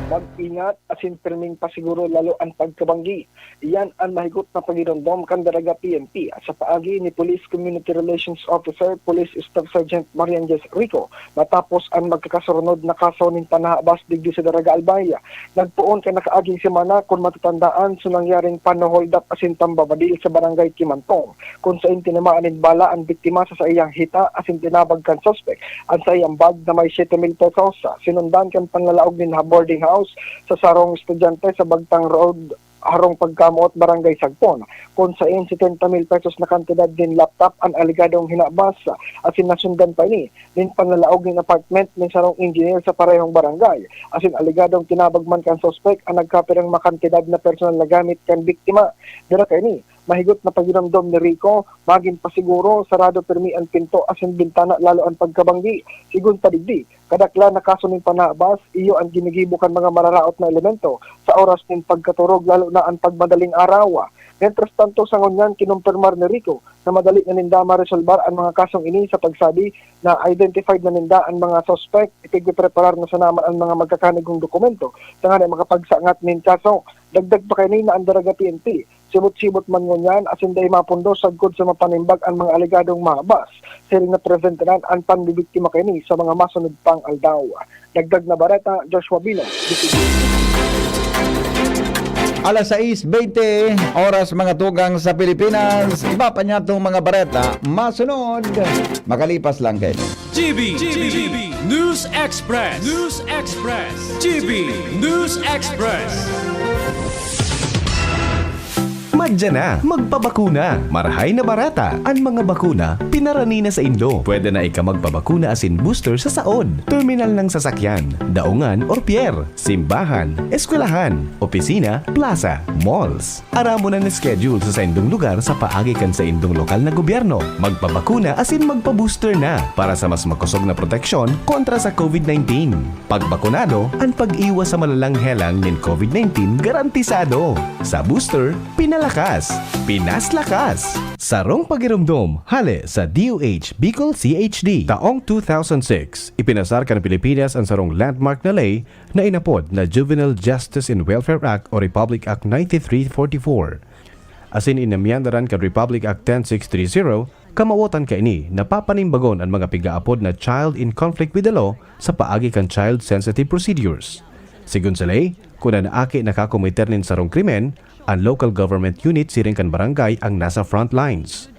Mag-ingat asin pirming pasiguro lalo an pagkabanggi. Iyan an mahigot na pagiromdom kan Daraga P N P sa paagi ni Police Community Relations Officer, Police Staff Sergeant Marian Jess Rico, matapos an magkakasurunod na kaso nin panahabas digdi sa Daraga Albay. Nagpoon kan nakaaging semana, kun matatandaan, sa nangyaring pano-hold up asin pambabadil sa Barangay Kimantong, kun saen tinamaan nin bala an biktima sa saiyang hita asin tinabag kan suspek an saiyang bag na may siyete mil pesos. Sinundan kan panlalaog nin ha boarding house sa sarong estudyante sa Bagtang Road, harong Pagkamoot, Barangay Sagpon, kun saen setenta mil pesos na kantidad nin laptop an alegadong hinabas, asin nasundan pa ini nin panlalaog nin apartment nin sarong engineer sa parehong barangay, asin alegadong tinabag man kan suspek an nagkapirang makantidad na personal na gamit kan biktima. Dara kaini, mahigot na pagiromdom ni Rico, magin pasiguro, sarado pirmi an pinto asin bintana lalo an pagkabanggi. Sigon pa digdi, kadaklan na kaso nin panahabas, iyo an ginigibo kan mga mararaot na elemento sa oras nin pagkaturog, lalo na an pagmadaling araw. Mientras tanto, sa ngunyan, kinumpirmar ni Rico na madali na ninda maresolbar an mga kasong ini sa pagsabi na identified na ninda an mga suspek, ipigpipreparar na sana man an mga magkakanigong dokumento tanganing makapagsangat nin kaso. Dagdag pa kaini na an Daraga P N P, sibot-sibot man ngunyan asin dai mapundo sagkod sa mapanimbag an mga alegadong mahabas, siring na preventanan an panbibiktima kaini sa mga masunod pang aldaw. Dagdag na bareta, Joshua Bino, D T V. Alas sais beinte, oras mga tugang sa Pilipinas. Iba pa niya itong mga bareta. Masunod, makalipas lang kayo. G B, G B, News Express, News Express, G B News Express. Madya na, magpabakuna. Marahay na bareta. An mga bakuna, pinarani na saindo. Pwede na ika magpabakuna asin booster sa saod, terminal ng sasakyan, daungan or pier, simbahan, eskwelahan, opisina, plaza, malls. Aramon an schedule sa saindong lugar sa paagi kan saindong lokal na gobyerno. Magpabakuna asin magpa-booster na para sa mas makosog na proteksyon kontra sa COVID nineteen. Pagbakunado, an pag-iwas sa malalang helang nin COVID nineteen garantisado. Sa booster, pinalakas, pinaslakas. Sarong pagiromdom, hale sa D O H Bicol C H D. Taong two thousand six, ipinasar kan Pilipinas an sarong landmark na ley na inapod na Juvenile Justice and Welfare Act o Republic Act ninety-three forty-four. Asin inamyandaran kan Republic Act ten six three zero, kamawotan kaini na papanimbagon an mga pigaapod na child in conflict with the law sa paagi kan child sensitive procedures. Sigon sa ley, kun an aki nakakomiter nin sarong krimen, an local government unit siring kan barangay an nasa front lines.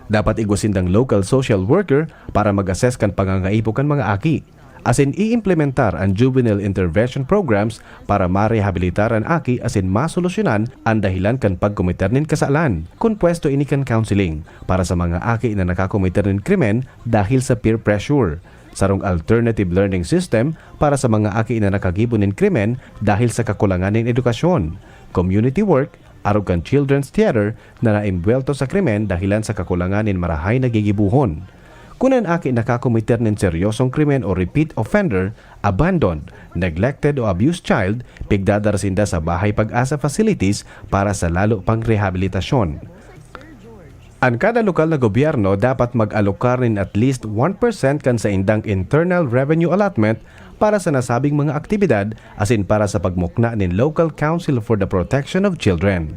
Dapat igwa sindang local social worker para mag-assess kan pangangaipo kan mga aki, asin i-implementar an juvenile intervention programs para marehabilitar an aki asin masolusyonan an dahilan kan pagkomiter nin kasalan. Kon pwesto ini kan counseling para sa mga aki na nakakomiter nin krimen dahil sa peer pressure, sarong alternative learning system para sa mga aki na nakagibo nin krimen dahil sa kakulangan nin edukasyon, community work, arog kan Children's Theater na naimbuwelto sa krimen dahilan sa kakulangan nin marahay na gigibohon. Kun an aki nakakomiter nin seryosong krimen o repeat offender, abandoned, neglected o abused child, pigdadara sinda sa Bahay Pag-asa facilities para sa lalo pang rehabilitasyon. An kada lokal na gobyerno dapat mag-alokar nin at least one percent kan saindang internal revenue allotment para sa nasabing mga aktibidad asin para sa pagmukna nin Local Council for the Protection of Children.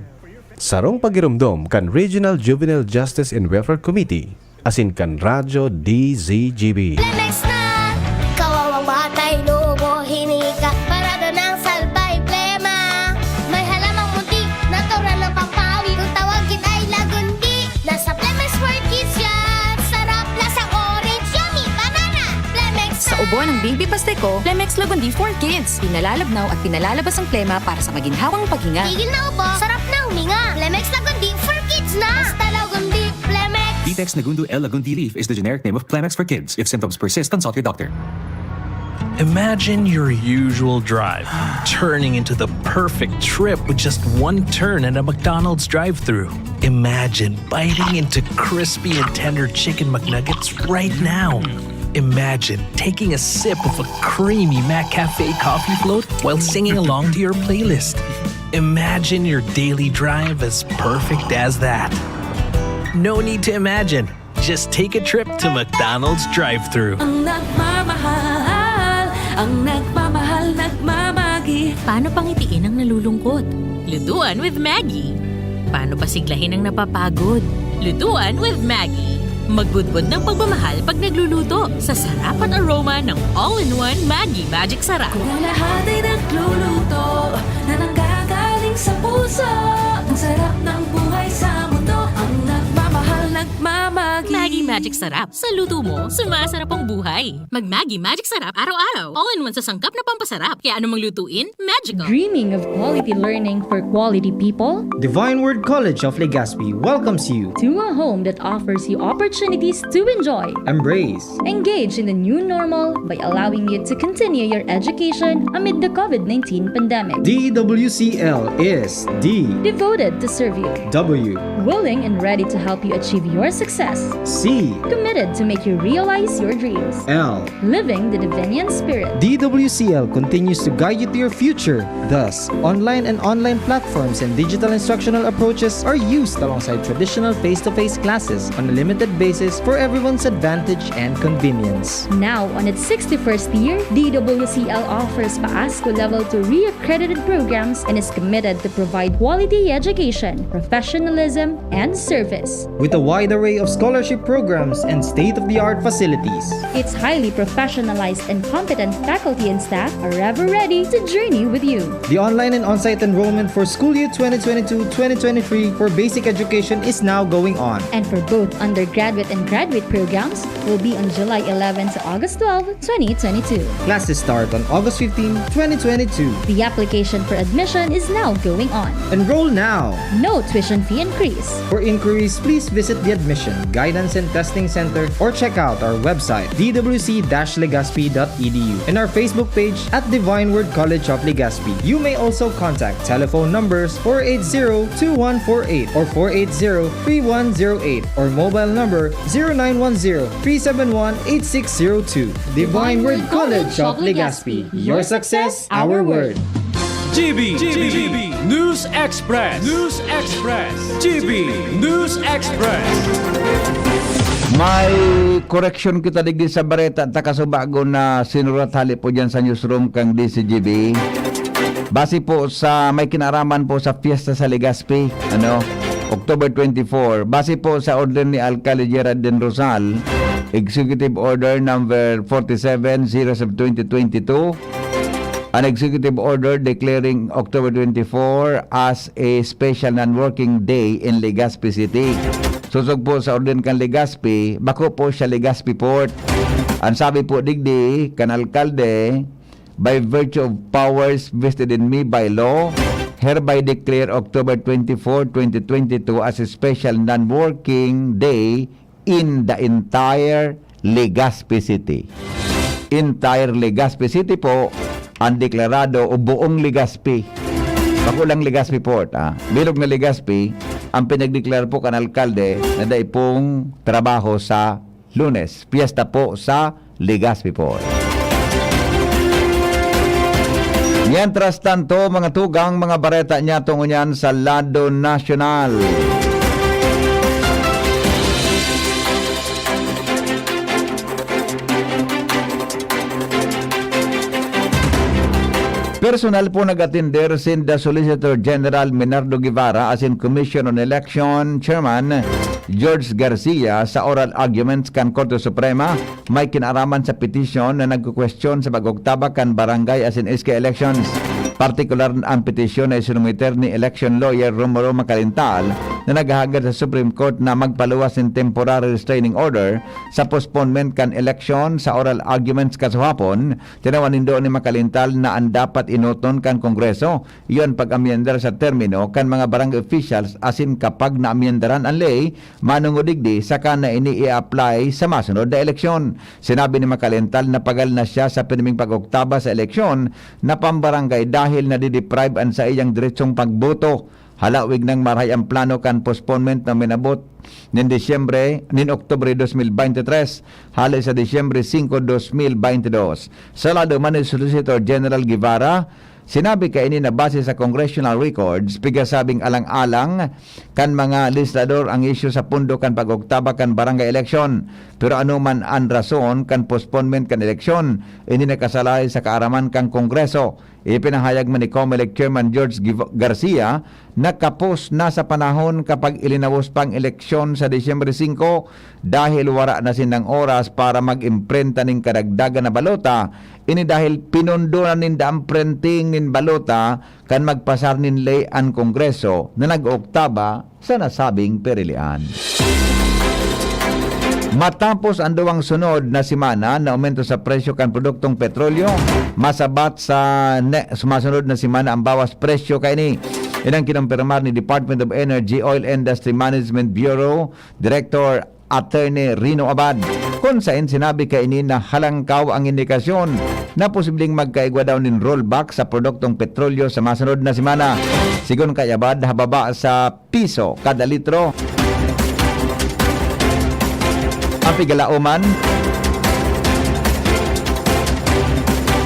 Sarong pagiromdom kan Regional Juvenile Justice and Welfare Committee asin kan Radyo D Z G B. Lemex na! Kawawang batay, lobo, hinika, parada ng salbay, plema. May halamang munti, natural na pampawi. Kung tawagin ay lagundi, nasa Lemex for Kids yan. Sarap, lasang orange, yummy, banana. Lemex Sa na! Ubo ng baby pastiko, Lemex Lagundi for Kids. Pinalalabnaw at pinalalabas ang plema para sa maginhawang paghinga. Tigil na ubo, sarap na huminga. Lemex Lagundi for Kids na! Basta Lagundi, Lemex! Vitex Nagundo L Lagundi leaf is the generic name of Plemex for kids. If symptoms persist, consult your doctor. Imagine your usual drive turning into the perfect trip with just one turn at a McDonald's drive-thru. Imagine biting into crispy and tender chicken McNuggets right now. Imagine taking a sip of a creamy McCafe coffee float while singing along to your playlist. Imagine your daily drive as perfect as that. No need to imagine. Just take a trip to McDonald's drive-thru. Ang nagmamahal, ang nagmamahal, nagmamagi. Paano pangitiin ang nalulungkot? Lutuan with Maggie. Paano pasiglahin ang napapagod? Lutuan with Maggie. Magbudbod ng pagmamahal pag nagluluto sa sarap at aroma ng all-in-one Maggie Magic Sarap. Kung ang lahat ay nagluluto na nanggagaling sa puso, ang sarap ng buhay sa mundo, ang nagmamahal, nagmamagi. Maggie Magic Sarap. Sa luto mo, sumasarap ang buhay. Mag Maggie Magic Sarap araw-araw. All-in-one sa sangkap na pampasarap. Kaya anumang lutuin, magical. Dreaming of quality learning for quality people? Divine Word College of Legazpi welcomes you to a home that offers you opportunities to enjoy, embrace, engage in the new normal by allowing you to continue your education amid the COVID nineteen pandemic. D W C L is D. Devoted to serve you. W. Willing and ready to help you achieve your success. C. Committed to make you realize your dreams. L. Living the Divinian Spirit. D W C L continues to guide you to your future. Thus, online and online platforms and digital instructional approaches are used alongside traditional face-to-face classes on a limited basis for everyone's advantage and convenience. Now, on its sixty-first year, D W C L offers PAASCU Level two re-accredited programs and is committed to provide quality education, professionalism, and service. With a wide array of scholarship programs and state-of-the-art facilities. Its highly professionalized and competent faculty and staff are ever ready to journey with you. The online and on-site enrollment for school year twenty twenty-two twenty twenty-three for basic education is now going on. And for both undergraduate and graduate programs will be on July eleven to August twelve, twenty twenty-two. Classes start on August fifteen, twenty twenty-two. The application for admission is now going on. Enroll now! No tuition fee increase. For inquiries, please visit the Admission, Guidance and Testing Center or check out our website, d w c dash legazpi dot e d u, and our Facebook page at Divine Word College of Legazpi. You may also contact telephone numbers four eight zero two one four eight or four eight zero three one zero eight or mobile number zero nine one zero three seven one eight six zero two. Divine Word College of Legazpi. Your success, our word. G B, G B, News Express, News Express, G B News Express. May koreksyon kita digdi sa bareta ta kasubago na sinurat hali po diyan sa newsroom kang D C G B. Base po sa may kinaraman po sa Fiesta sa Legazpi, ano, October twenty-four. Base po sa order ni Alcalde Gerard Den Rosal, Executive Order number forty-seven, series of twenty twenty-two, an executive order declaring October twenty-four as a special non-working day in Legazpi City. Sosog po sa orden kan Legazpi, bako po siya Legazpi Port. An sabi po digdi kan alkalde, "By virtue of powers vested in me by law, hereby declare October twenty-four, twenty twenty-two as a special non-working day in the entire Legazpi City." Entire Legazpi City po ang deklarado o buong Legazpi. Bako lang Legazpi Port, ah. Bilog na Legazpi ang pinagdeklara po kan alkalde na dai pong trabaho sa Lunes. Piyesta po sa Legazpi Port. Mientras tanto, mga tugang, mga bareta niya tungo niyan sa lado nasyonal. Personal po nag-atender sinda Solicitor General Menardo Guevara asin Commission on Election Chairman George Garcia sa oral arguments kan Korte Suprema may kinaaraman sa petisyon na nagkukwestiyon sa pag-oktaba kan barangay asin S K elections. Partikular an petisyon na isinumiter ni election lawyer Romero Macalintal na naghahagad sa Supreme Court na magpaluwas nin temporary restraining order sa postponement kan eleksyon. Sa oral arguments kasuhapon, tinawan nindo ni Macalintal na an dapat enoton kan Kongreso, iyo an pag-amyendar sa termino kan mga barangay officials asin kapag naamyendaran an ley, manongod digdi saka na ini i-apply sa masunod na eleksyon. Sinabi ni Macalintal na pagal na siya sa pirming pag-oktaba sa eleksyon na pambarangay dahil nadideprive an saiyang deretsong pagboto. Halawig nang marahay ang plano kan postponement na minabot nin Disyembre, nin Oktubre dos mil bente tres, hale sa Disyembre singko, dos mil bente dos. Sa lado man ni Solicitor General Guevara, sinabi kaini na base sa congressional records, pigasabing alang-alang kan mga legislador ang isyu sa pondo kan pag-oktaba kan barangay eleksyon. Pero ano man an rason kan postponement kan eleksyon, ini nakasalalay sa kaaraman kan Kongreso. Ipinahayag man ni Comelec Chairman George Giv-, Garcia na kapos na sa panahon kapag ilinawos pa ang eleksyon sa Disyembre singko dahil wara na sindang oras para mag-imprenta nin kadagdagan na balota. Ini dahil pinundonan ninda ang printing nin balota kan magpasar nin ley an Kongreso na nag-ooktaba sa nasabing perilian. Matapos an duwang sunod na semana na aumento sa presyo kan produktong petrolyo, masabat sa ne-, sumasunod na semana ang bawas presyo kaini. Inang kinumpirmar ni Department of Energy Oil Industry Management Bureau Director Attorney Rino Abad, kun saen sinabi kaini na halangkaw ang indikasyon na posibleng magkaigwa daw nin rollback sa produktong petrolyo sa masunod na semana. Sigon kay Abad, hababa sa piso kada litro. Ang pigalaoman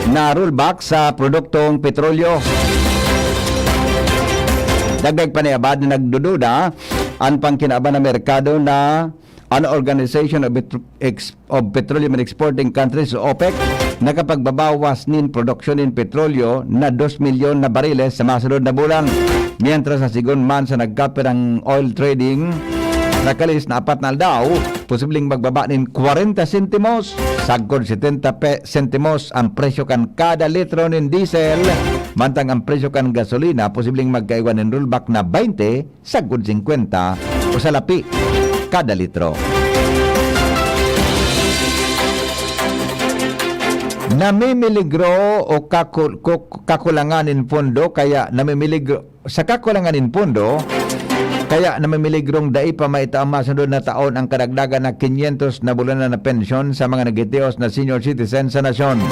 na rollback sa produktong petrolyo. Dagdag pa ni Abad na nagdududa an pangkinaban na merkado na an Organization of Petro-, Ex-, of Petroleum and Exporting Countries o OPEC nakapagbabawas nin produksyon nin petrolyo na dos milyon na bariles sa masunod na bulan. Mientras na sigon man sa nagkapirang oil trading, nakalis na apat na aldaw, posibleng magbaba nin kwarenta sentimos, sagkod setenta pe-, sentimos ang presyo kan kada litro nin diesel, mantang ang presyo kan gasolina posibleng magkaigwa nin rollback na baynte sagkod singkwenta o salapi kada litro. Namimiligro o kakul-, ku-, kakulangan nin pondo, kaya namimiligro, sa kakulangan nin pondo, kaya namimiligrong dai pa maitao masunod na taon ang kadagdagan na kinyentos na bulanan na pensyon sa mga nagtitios na senior citizen sa nasyon.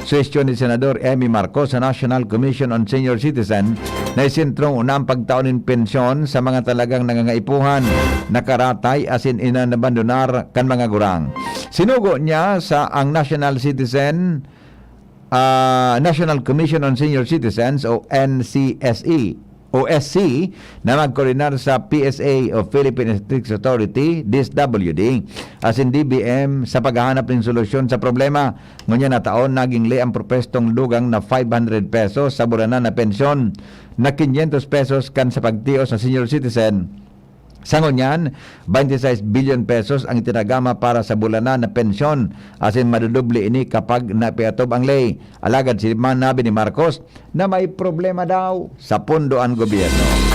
Suhestyon ni Senador Emmy Marcos sa National Commission on Senior Citizen na isentrong una ang pagtao nin pensyon sa mga talagang nangangaipuhan, nakaratay asin inanabandonar kan mga gurang. Sinugo niya sa ang National Citizen, ah, National Commission on Senior Citizens o N C S E o S C na magkoordinar sa P S A o Philippine Statistics Authority, D S W D, asin D B M sa paghahanap nin solusyon sa problema. Ngunyan na taon, naging ley ang propwestong dugang na five hundred pesos sa bulanan na pensyon na quinientos pesos kan sa pagtios sa senior citizen Sa ngunyan, twenty-six billion pesos ang itinagama para sa bulanan na pensyon, asin madodoble ini kapag napiatob ang ley. Alagad sinabi ni Marcos na may problema daw sa pondo an gobyerno.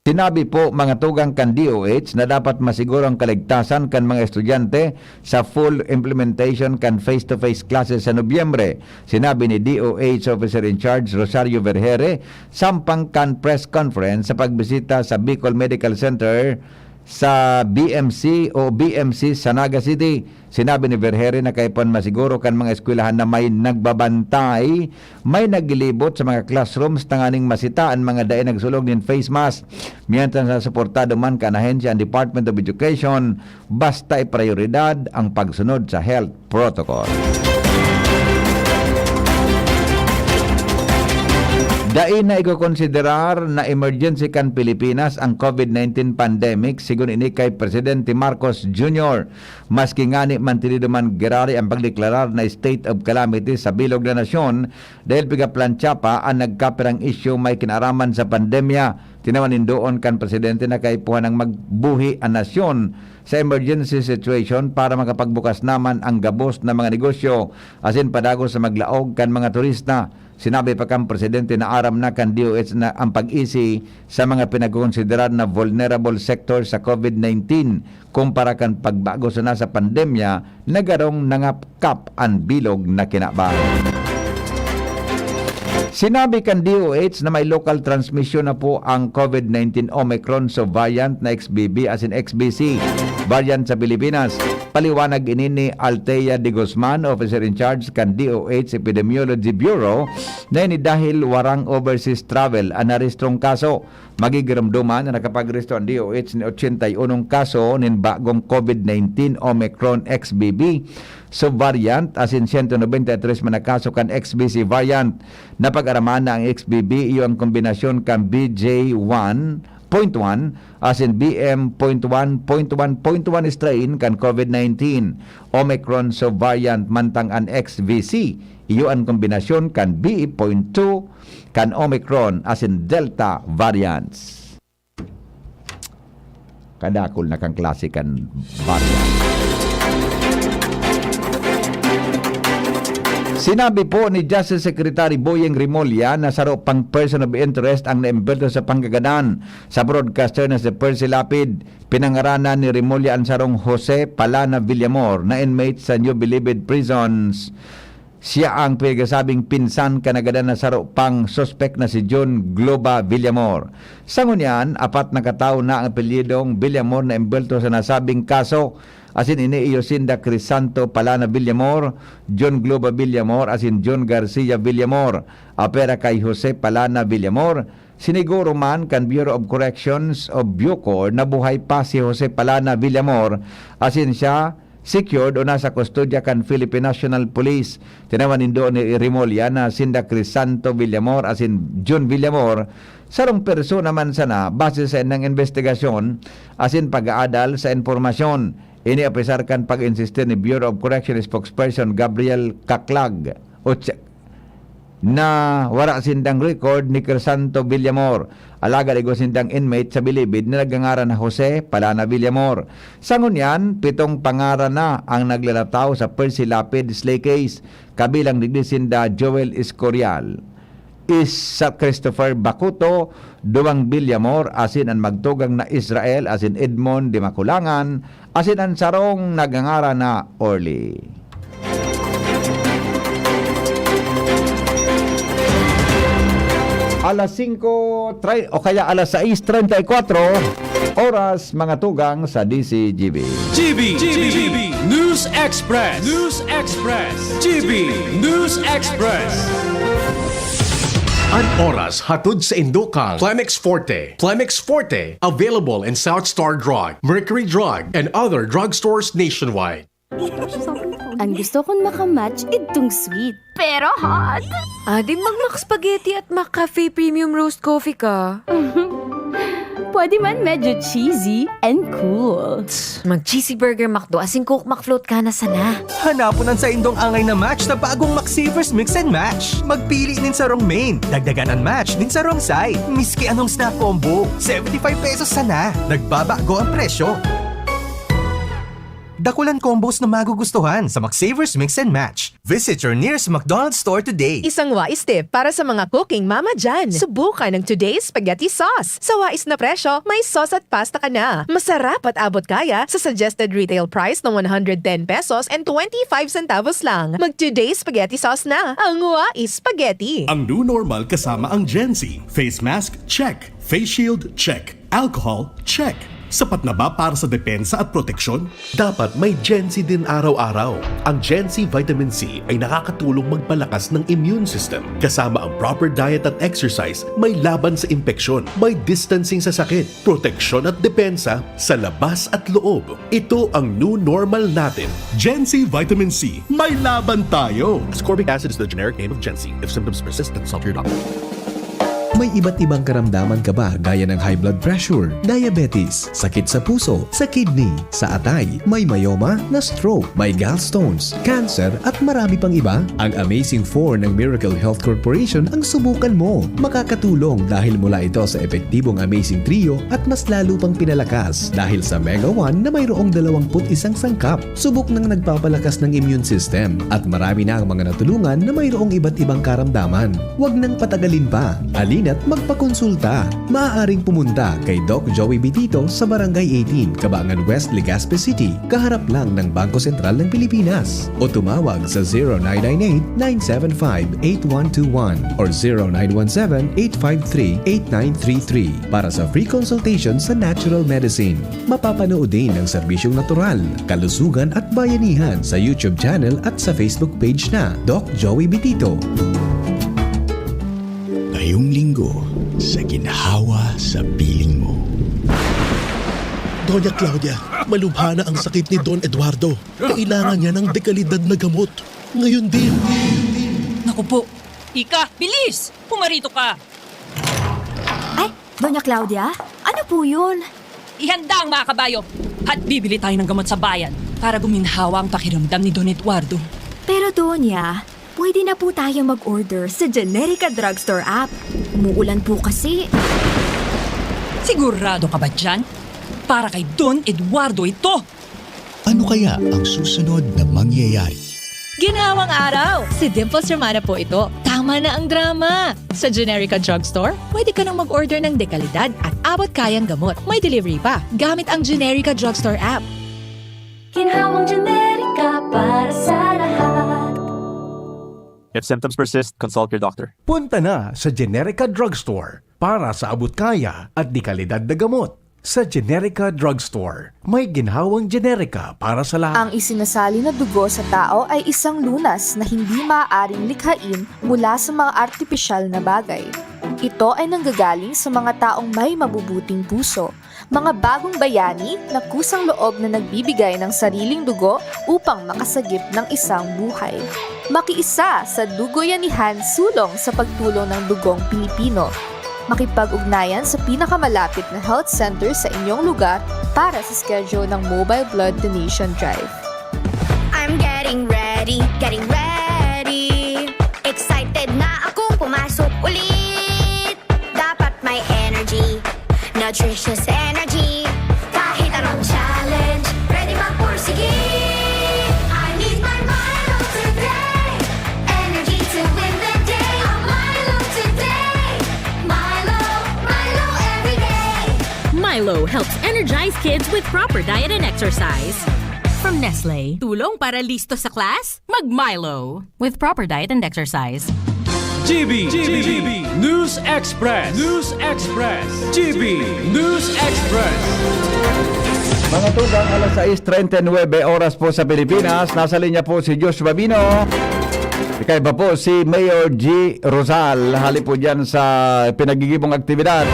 Sinabi po, mga tugang, kan D O H na dapat masiguro ang kaligtasan kan mga estudyante sa full implementation kan face-to-face classes sa Nobyembre. Sinabi ni D O H Officer in Charge Rosario Vergere sampang kan press conference sa pagbisita sa Bicol Medical Center sa B M C o B M C sa Naga City. Sinabi ni Vergere na kaipuhan masiguro kan mga eskwelahan na may nagbabantay, may naglilibot sa mga classrooms tanganing masita an mga dai nagsulog nin face mask. Mientras na suportado man kan ahensya an Department of Education, basta iprayoridad ang pagsunod sa health protocol. Dai na ikokonsiderar na emergency kan Pilipinas ang COVID nineteen pandemic, sigon ini kay Presidente Marcos Junior. Maski ngani mantidido man girari ang pagdeklarar na state of calamity sa bilog na nasyon, dahil pigaplantsa pa an nagkapirang isyu may kinaaraman sa pandemya, tinawan nindoon kan presidente na kaipuhan nang magbuhi an nasyon sa emergency situation para makapagbukas naman ang gabos na mga negosyo asin padagos na maglaog kan mga turista. Sinabi pa kan presidente na aram na kan D O H na ang pag-isi sa mga pinagkokonsiderar na vulnerable sector sa COVID nineteen kumpara kan pagbago sana sa pandemya na garong nangapkap an bilog na kinaban. Sinabi kan D O H na may local transmission na po ang COVID nineteen Omicron subvariant na X B B asin X B C variant sa Pilipinas. Paliwanag ini ni Althea de Guzman, Officer in Charge kan D O H Epidemiology Bureau, na ini dahil warang overseas travel an narehistrong kaso. Magigiromdoman na nakapagresto an D O H nin ochenta y unong kaso nin bagong COVID nineteen Omicron X B B subvariant asin siyento nobenta y tres man na kaso kan X B C variant. Napag-araman na ang X B B iyo an kombinasyon kan B J one point one asin B M point one point one point one strain kan COVID nineteen Omicron subvariant, mantang an X V C iyo an kombinasyon kan B point two kan Omicron asin Delta variants. Kadakul na kan klase kan variant. Sinabi po ni Justice Secretary Boying Remulla na saro pang person of interest ang naembwelto sa pangkagadan sa broadcaster na si Percy Lapid. Pinangaranan ni Remulla an sarong Jose Palana Villamor na inmate sa New Bilibid Prisons. Siya ang pinagsasabing pinsan kan nagadan na saro pang suspek na si John Globa Villamor. Sa ngunyan, apat na katawo na ang apelyidong Villamor na embwelto sa nasabing kaso, asin ini iyo sinda Crisanto Palana Villamor, John Globa Villamor, asin John Garcia Villamor. Apwera kay Jose Palana Villamor, siniguro man kan Bureau of Corrections o BuCor na buhay pa si Jose Palana Villamor, asin siya secured o nasa kustodya kan Philippine National Police. Tinawan nindo ni Remulla na sinda Crisanto Villamor asin Jun Villamor, sarong persona man sana base sa indang investigasyon asin pag-aadal sa impormasyon. Ini apesar kan pag-insistir ni Bureau of Correction spokesperson Gabriel Caclag o Ch-, na wara sindang record ni Crisanto Villamor, alagad igwa sindang inmate sa bilibid na nagngangaran na Jose Palana Villamor. Sa ngunyan, pitong pangaran na ang naglalataw sa Percy Lapid Slay Case, kabilang digdi sinda Joel Escorial, Isa Christopher Bacuto, duwang Villamor, asin an magtugang na Israel, asin Edmond de Maculangan, asin an sarong nagngangaran na Orly. Alas singko, tre-, o kaya alas sais treinta y cuatro, oras, mga tugang sa D C G B. G B, G B, News Express. News Express. G B News Express. An oras hatod sa indo kan Plemex Forte. Plemex Forte, available in South Star Drug, Mercury Drug, and other drugstores nationwide. Ang gusto kong makamatch, idtong sweet. Pero hot. Adi mag-Mac Spaghetti at Mac Cafe Premium Roast Coffee ka. Pwede man medyo cheesy and cool. Mag-cheesy burger McDo asin Coke McFloat ka na sana. Hanapon an saindong angay na match sa bagong McSavers Mix and Match. Magpili nin sarong main, dagdagan an match nin sarong side. Miski anong snack combo, seventy five pesos sana. Nagbabago ang presyo. Dakulan combos na magugustuhan sa McSavers Mix and Match. Visit your nearest McDonald's store today. Isang wais tip para sa mga cooking mama dyan. Subukan ang Today's Spaghetti Sauce. Sa wais na presyo, may sauce at pasta ka na. Masarap at abot kaya sa suggested retail price na one hundred ten pesos and twenty-five centavos lang. Mag Today's Spaghetti Sauce na. Ang wais spaghetti. Ang new normal kasama ang Gen Z. Face mask, check. Face shield, check. Alcohol, check. Sapat na ba para sa depensa at proteksyon? Dapat may Gen C din araw-araw. Ang Gen C Vitamin C ay nakakatulong magpalakas ng immune system. Kasama ang proper diet at exercise, may laban sa impeksyon, may distancing sa sakit, proteksyon at depensa sa labas at loob. Ito ang new normal natin. Gen C Vitamin C, may laban tayo! Ascorbic acid is the generic name of Gen C. If symptoms persist, consult your doctor. May iba't ibang karamdaman ka ba, gaya ng high blood pressure, diabetes, sakit sa puso, sa kidney, sa atay, may myoma, na-stroke, may gallstones, cancer, at marami pang iba? Ang Amazing Four ng Miracle Health Corporation ang subukan mo. Makakatulong dahil mula ito sa epektibong Amazing Trio at mas lalo pang pinalakas dahil sa Mega One na mayroong dalawampu't isang sangkap. Subok nang nagpapalakas ng immune system at marami na ang mga natulungan na mayroong iba't ibang karamdaman. Huwag nang patagalin pa. Halina't magpakonsulta. Maaaring pumunta kay Doc Joey Bitito sa Barangay eighteen, Cabangan West, Legazpi City, kaharap lang ng Bangko Sentral ng Pilipinas. O tumawag sa zero nine nine eight, nine seven five, eight one two one or zero nine one seven, eight five three, eight nine three three para sa free consultation sa natural medicine. Mapapanood din ang serbisyong natural, kalusugan at bayanihan sa YouTube channel at sa Facebook page na Doc Joey Bitito. Ngayong linggo, sa Ginhawa sa Piling Mo. Doña Claudia, malubha na ang sakit ni Don Eduardo. Kailangan niya ng dekalidad na gamot. Ngayon din. Naku po. Ika, bilis! Pumarito ka! Ay, Doña Claudia, ano po yun? Ihanda ang mga kabayo at bibili tayo ng gamot sa bayan para guminhawa ang pakiramdam ni Don Eduardo. Pero, Doña, pwede na po tayo mag-order sa Generica Drugstore app. Umuulan po kasi. Sigurado ka ba dyan? Para kay Don Eduardo ito! Ano kaya ang susunod na mangyayari? Ginhawang araw! Si Dimples Romana po ito. Tama na ang drama! Sa Generica Drugstore, pwede ka nang mag-order ng dekalidad at abot-kayang gamot. May delivery pa, gamit ang Generica Drugstore app. Ginhawang Generica para sa lahat. If symptoms persist, consult your doctor. Punta na sa Generica Drugstore para sa abot-kaya at dekalidad na gamot. Sa Generica Drugstore, may ginhawang Generica para sa lahat. Ang isinasali na dugo sa tao ay isang lunas na hindi maaaring likhain mula sa mga artipisyal na bagay. Ito ay nanggagaling sa mga taong may mabubuting puso, mga bagong bayani na kusang loob na nagbibigay ng sariling dugo upang makasagip ng isang buhay. Makiisa sa Dugoyanihan sulong sa pagtulong ng dugong Pilipino. Makipag-ugnayan sa pinakamalapit na health center sa inyong lugar para sa schedule ng Mobile Blood Donation Drive. I'm getting ready, getting ready. Excited na akong pumasok ulit. Dapat may energy, nutritious energy. Kahit anong challenge, ready magpursige. I need my Milo today. Energy to win the day. A Milo today. Milo, Milo every day. Milo helps energize kids with proper diet and exercise. From Nestle, tulong para listo sa class? Mag Milo. With proper diet and exercise. G B, G B, News Express, News Express, G B News Express. Mga tugang, alas sais treinta y nueve oras po sa Pilipinas. Nasa linya po si Josh Babino. Kaiba po si Mayor G Rosal, hali po dyan sa pinagigibong aktibidad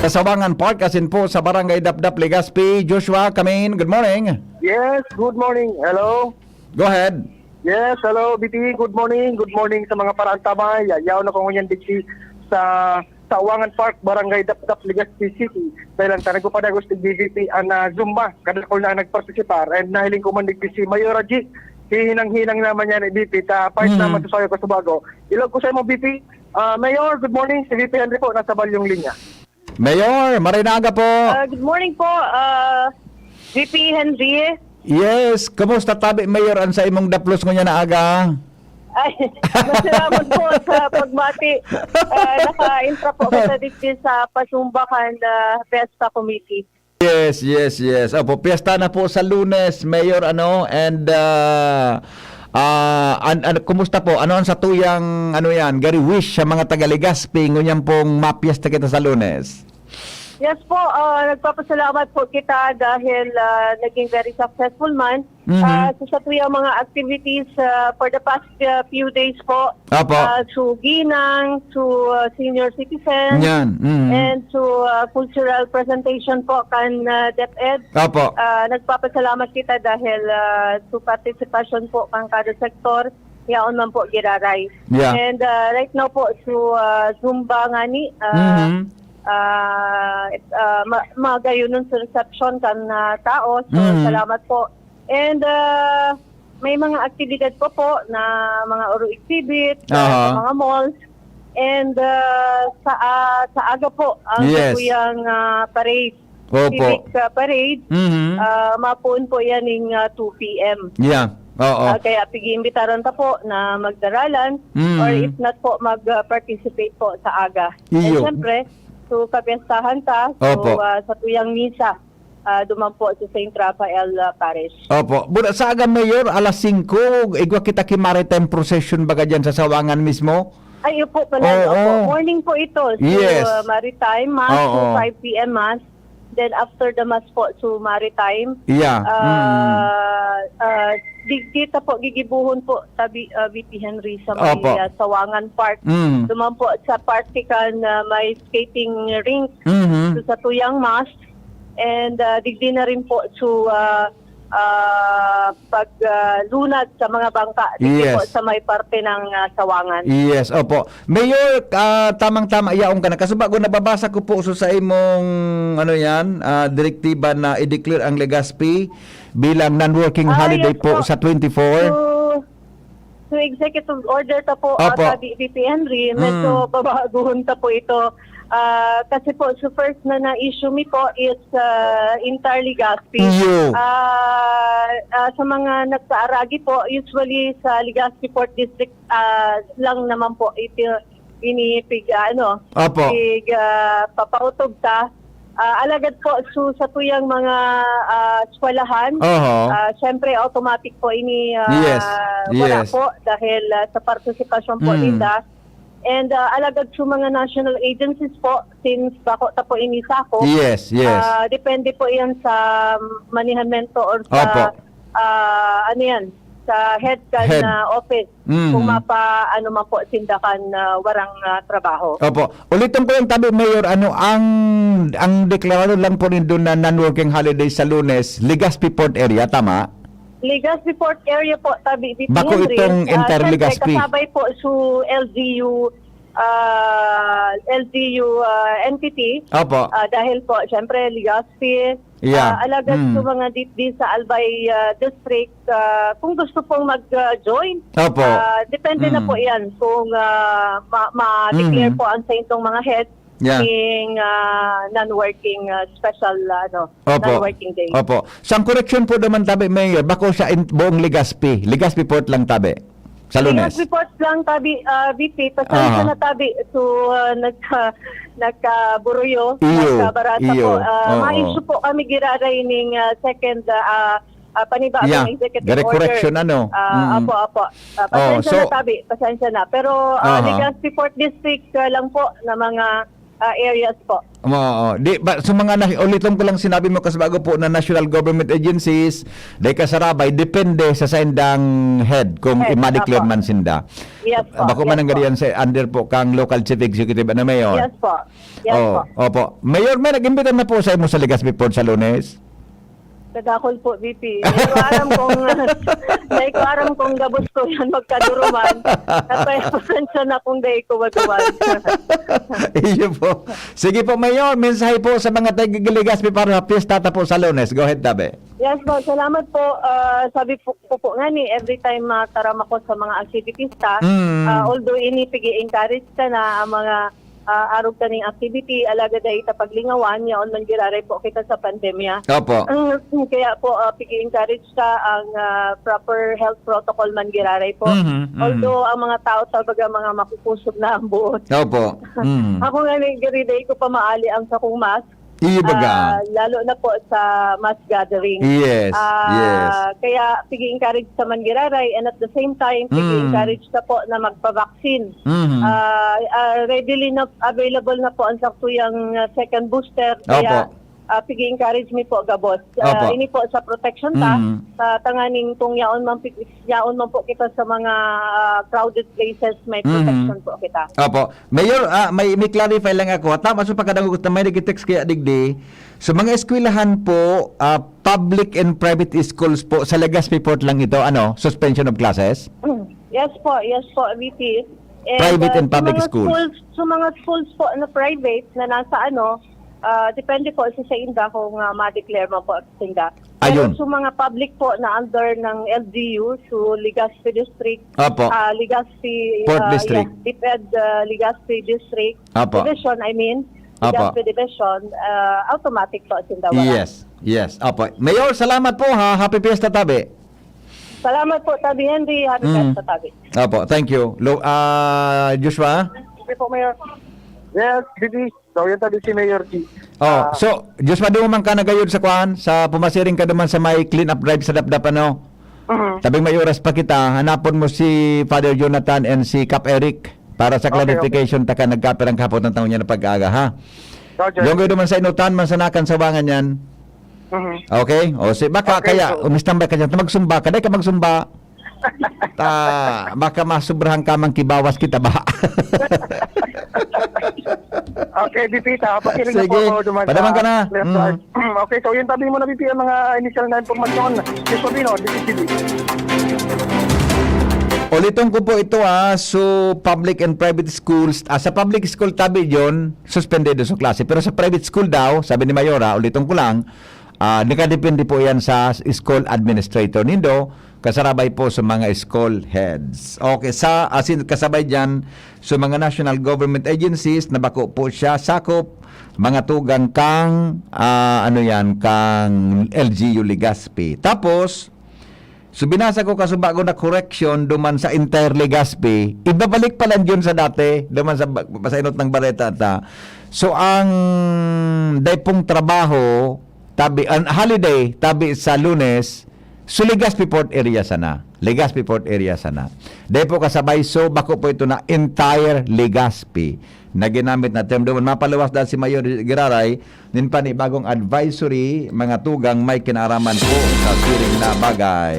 sa Sawangan Park, asin po sa Barangay Dapdap, Legazpi. Joshua, come in. Good morning. Yes, good morning. Hello. Go ahead. Yes, hello, B T. Good morning. Good morning sa mga paraantabay. Yayaw na ko ngunyan digdi sa Sawangan Park, Barangay Dapdap, Legazpi City. Dahil ang Tanago Padagos, tig-, V P ang, ah, Zumba, kadakol na ang nagpartisipar. And nahiling ko man digdi si Mayor Raji, hihinang-hinang naman yan, eh, V P, ta, part Mm. naman sa Sayo Kasubago. Ilog ko sa imo, V P. Ah, Mayor, good morning. Si V P Henry po, nasa Balyong Linya. Mayor, maray na aga po. Ah, good morning po, ah, V P Henry. Yes, kumusta tabi, Mayor, ang sa imong daplos ngunyan na aga? Ay, masalamat po sa pagbati. Ah, naka-intra po kita dito sa Pasumbakan, ah, Fiesta Committee. Yes, yes, yes. Opo, piyesta na po sa Lunes, Mayor, ano, and, ah, ah, an-, an-, kumusta po? Ano ang satuyang, ano yan, gari wish sa mga taga Legazpi, ngunyan pong mapiyesta kita sa Lunes? Yes po, ah, nagpapasalamat po kita dahil, ah, naging very successful man. Mhm. Ah, sa satuyang mga activities, ah, for the past, ah, few days po, Opo. ah, to Ginang, to, ah, senior citizen, Yan, mhm. and to, ah, cultural presentation po kan, ah, DepEd. Opo. Ah, nagpapasalamat kita dahil, ah, to participation po kan kada sektor, yaon man po giraray. Yeah. And, ah, right now po, to, ah, Zumba ngani, ah, Mhm. ah, ah, ma-, magayon nun sa reception kan, ah, tao. So, Mhm. salamat po. And, ah, may mga aktibidad pa po na mga oro exhibit, ah, Aha. sa mga malls. And, ah, sa, ah, sa aga po, ang Yes. satuyang, ah, parade, Opo. civic, ah, parade, Mhm. ah, mapoon po yan ning, ah, two P M. Yeah. Oo. Ah, kaya pig-iimbitaran ta po na magdaralan, Mm. or if not po, mag, ah, participate po sa aga. Iyo. And syempre, so, kapiyastahan ta, so, Opo. ah, satuyang misa, ah, duman po sa Saint Raphael, ah, Parish. Opo. Bura, sa aga, Mayor, alas singko, igwa kita ki Maritime Procession baga dyan sa Sawangan mismo? Ay, opo pala, Oo. opo. Morning po ito. So, Yes. ah, Maritime Mass, so Oo. five P M Mass. Then after the Mass po, so Maritime. Yeah. Ah, Mm. ah, di-, kita po, gigibuhon po, tabi, ah, V P Henry, sa may, Opo. ah, Sawangan Park. Mm. Duman po sa party kan, ah, may skating rink. Mhm. So, satuyang Mass. And, ah, digdi na rin po, so, ah, ah, pag, ah, lunad sa mga bangka, digdi po Yes. sa may parte ng, ah, Sawangan. Yes, opo. Mayor, ah, tamang-tama, yaon ka na. Kaso bago nababasa ko po, so sa imong, ano yan, ah, direktiba na i-declare ang Legazpi bilang non-working Ah, holiday yes po po. sa twenty-four. So, so executive order ta po, ah, Opo. sa V P Henry, medyo Mm. babaguhon ta po ito. Ah, kasi po, so first na na-issue mi po is, ah, entire Legazpi. Iyo. Ah, ah, sa mga nagkaaragi po, usually sa Legazpi Port District, ah, lang naman po ito ini pig-, ah, ano, Opo. pig-, ah, papautob ta. Ah, alagad po, so, satuyang mga, ah, eskwelahan, Oho. ah, syempre, automatic po ini, ah, Yes. wala Yes. po dahil, ah, sa partisipasyon po Mm. ninda. And, ah, alagad sa mga national agencies po, since bako ta po ini sako, Yes, yes. ah, depende po yan sa manihamiento or sa, Opo. ah, ano yan, sa head kan, Head. ah, office. Mm. Kung mapa-, ano man po, sinda kan, ah, warang, ah, trabaho. Opo. Ulitin ko yung tabi, Mayor, ano, ang, ang deklarado lang po nindo na non-working holiday sa Lunes, Legazpi Port area, tama? Legazpi Port area po, tabi, V P Bako Henry. itong Ah, entire syempre, Legazpi. kasabay po su L G U, ah, L G U, ah, entity. Opo. Ah, dahil po, syempre, Legazpi, Yeah. ah, alagad Mm. sa mga di, di sa Albay, ah, District, ah, kung gusto pong mag, ah, join, Opo. ah, depende na Mm. po yan kung, ah, ma, ma-declare Mm. po ang sa itong mga head Yeah. ning, ah, non-working, ah, special, ah, ano, Opo. non-working day. Opo. Sang koreksyon po naman, tabi, Mayor, bako sa in-, buong Legazpi. Legazpi Port lang, tabi. Sa Lunes. Legazpi Port lang, tabi, ah, V P, pasensya Aha. na, tabi. So, ah, nagka-, nagkaburuyo, Iyo, nagkabarasa iyo. po. Ah, Oo. ma-issue po kami giraray ning, ah, second, ah, ah, panibagong Yeah. executive Direct order. correction, ano? Ah, Mm. apo, apo. Ah, Oh, pasensya so na, tabi. Pasensya na. Pero, ah, Aha. Legazpi Port District, ah, lang po na mga, ah, areas po. Oo. Di ba, sa mga na-, ulitin ko lang sinabi mo kasi bago po na national government agencies, dahil ka sarabay, depende sa saindang head kung Head, i-ma-declare apo. man sinda. Yes po, Bako yes man ang po. gariyan sa under po kang local chief executive, ano, Mayor? Yes po. Yes Oh, po. opo. Mayor, may nag-imbita na po sa imo sa Legazpi Port sa Lunes? Kadakol po, V P. Dai ko aram kung, dai ko aram kung gabos ko yan magkaduruman. Kaya pasensya na kung dai ko maduman. Iyo po. Sige po, Mayor, mensahe po sa mga taga Legazpi para sa piyesta ta po sa Lunes. Go ahead, tabi. Yes po, salamat po. Ah, sabi po ko po nga ni, every time mataram ako sa mga activities ta, Mm. ah, although ini pigi-encourage ka na ang mga ah, arog kaning activity, alagad ay ita paglingawan, yaon man giraray po kita sa pandemya. Opo. Kaya po, ah, pigi-encourage ka ang ah, proper health protocol man giraray po. Mhm, mhm. Although ang mga tao talaga mga makukusog na ang buot. Opo. Mm. Ako nga ni, gariday ko pa maali ang sakong mask. Iyo baga. Ah, lalo na po sa mass gathering. Yes, Ah, yes. Kaya pigi-encourage sa man giraray, and at the same time, Mm. pigi-encourage sa po na magpa-vaccine. Mhm. Ah, ah, readily na available na po ang saktuyang ah, second booster. Kaya Opo. ah, pigi-encourage mi po gabos. Ah, Opo. Ini po sa protection ta, Mm. sa tanganing kung yaon man, pi- yaon man po kita sa mga ah, crowded places, may Mhm. protection po kita. Opo. Mayor, ah, may, may clarify lang ako. Tama sa pagkadangog na may nag-text kaya digdi. So mga eskwelahan po, ah, public and private schools po sa Legazpi Port lang ito, ano, suspension of classes? Yes po, yes po, V P. And, Private uh, and public sa mga schools. schools, sa mga schools po na private na nasa ano, ah, depende po sa, sa inda kung uh, ma-declare man po sa inda. Ayun. Pero sa mga public po na under ng L G U, so Legazpi District, Opo. ah, Legazpi, Port ah, District. Yes, DepEd, ah, Legazpi District Opo. Division, I mean, Opo. Legazpi Division, ah, automatic po sa inda. Wala. Yes, yes. Opo. Mayor, salamat po ha. Happy Fiesta, tabi. Salamat po, Tabi Henry. Happy Mm. Fiesta, Tabi. Opo, thank you. Lo, ah, Joshua? Sige po, Mayor. Yes, Bibi. So, yun tabi si Mayor G. Oh, Ah, so, Joshua, duman ka na gayod sa kwan, sa pumasiring ka duman sa may clean up drive sa Dapdap, ano? mhm. Tabing may oras pa kita, hanapon mo si Father Jonathan and si Cap Eric para sa Okay, clarification ta ka nagkapirang kahapon ng taon niya na pag-aaga, ha? Roger. Yung kayo duman sa inutan, man sa nakan sa bangan yan. Mhm. Okay? O, si, baka Okay, kaya, so umistambay ka dyan, ta magsumba ka, dai ka magsumba. Ta, baka masubrahan ka mang kibawas kita ba? Okay, B P ta. Pakiring na po Sige. ako duman Padaman sa ka na. left Mm. side. Okay, so yun tabi mo na, B P, ang mga initial na impormasyon. Yes, Sabino, D P C B. Uliton ko po ito, ah. So, public and private schools, ah, sa public school tabi yon, suspendido sa klase. Pero sa private school daw, sabi ni Mayora, uliton ko lang, ah, nakadepende po yan sa school administrator nindo, kasarabay po sa mga school heads. Okay, sa, asin, kasabay dyan, sa mga national government agencies na bako po siya sakop, mga tugang kang, ah, ano yan, kang L G U Legazpi. Tapos, so binasa ko kaso bago na correction duman sa entire Legazpi, ibabalik pa lang yun sa dati, duman sa ba- pasainot ng bareta ta. So, ang dai pong trabaho, tabi, an holiday, tabi sa Lunes, so Legazpi Port area sana. Legazpi Port area sana. Dai po kasabay, so bako po ito na entire Legazpi na ginamit na term. Duman, mapaluwas dahil si Mayor Giraray, nin panibagong advisory, mga tugang may kinaaraman po sa siring na bagay.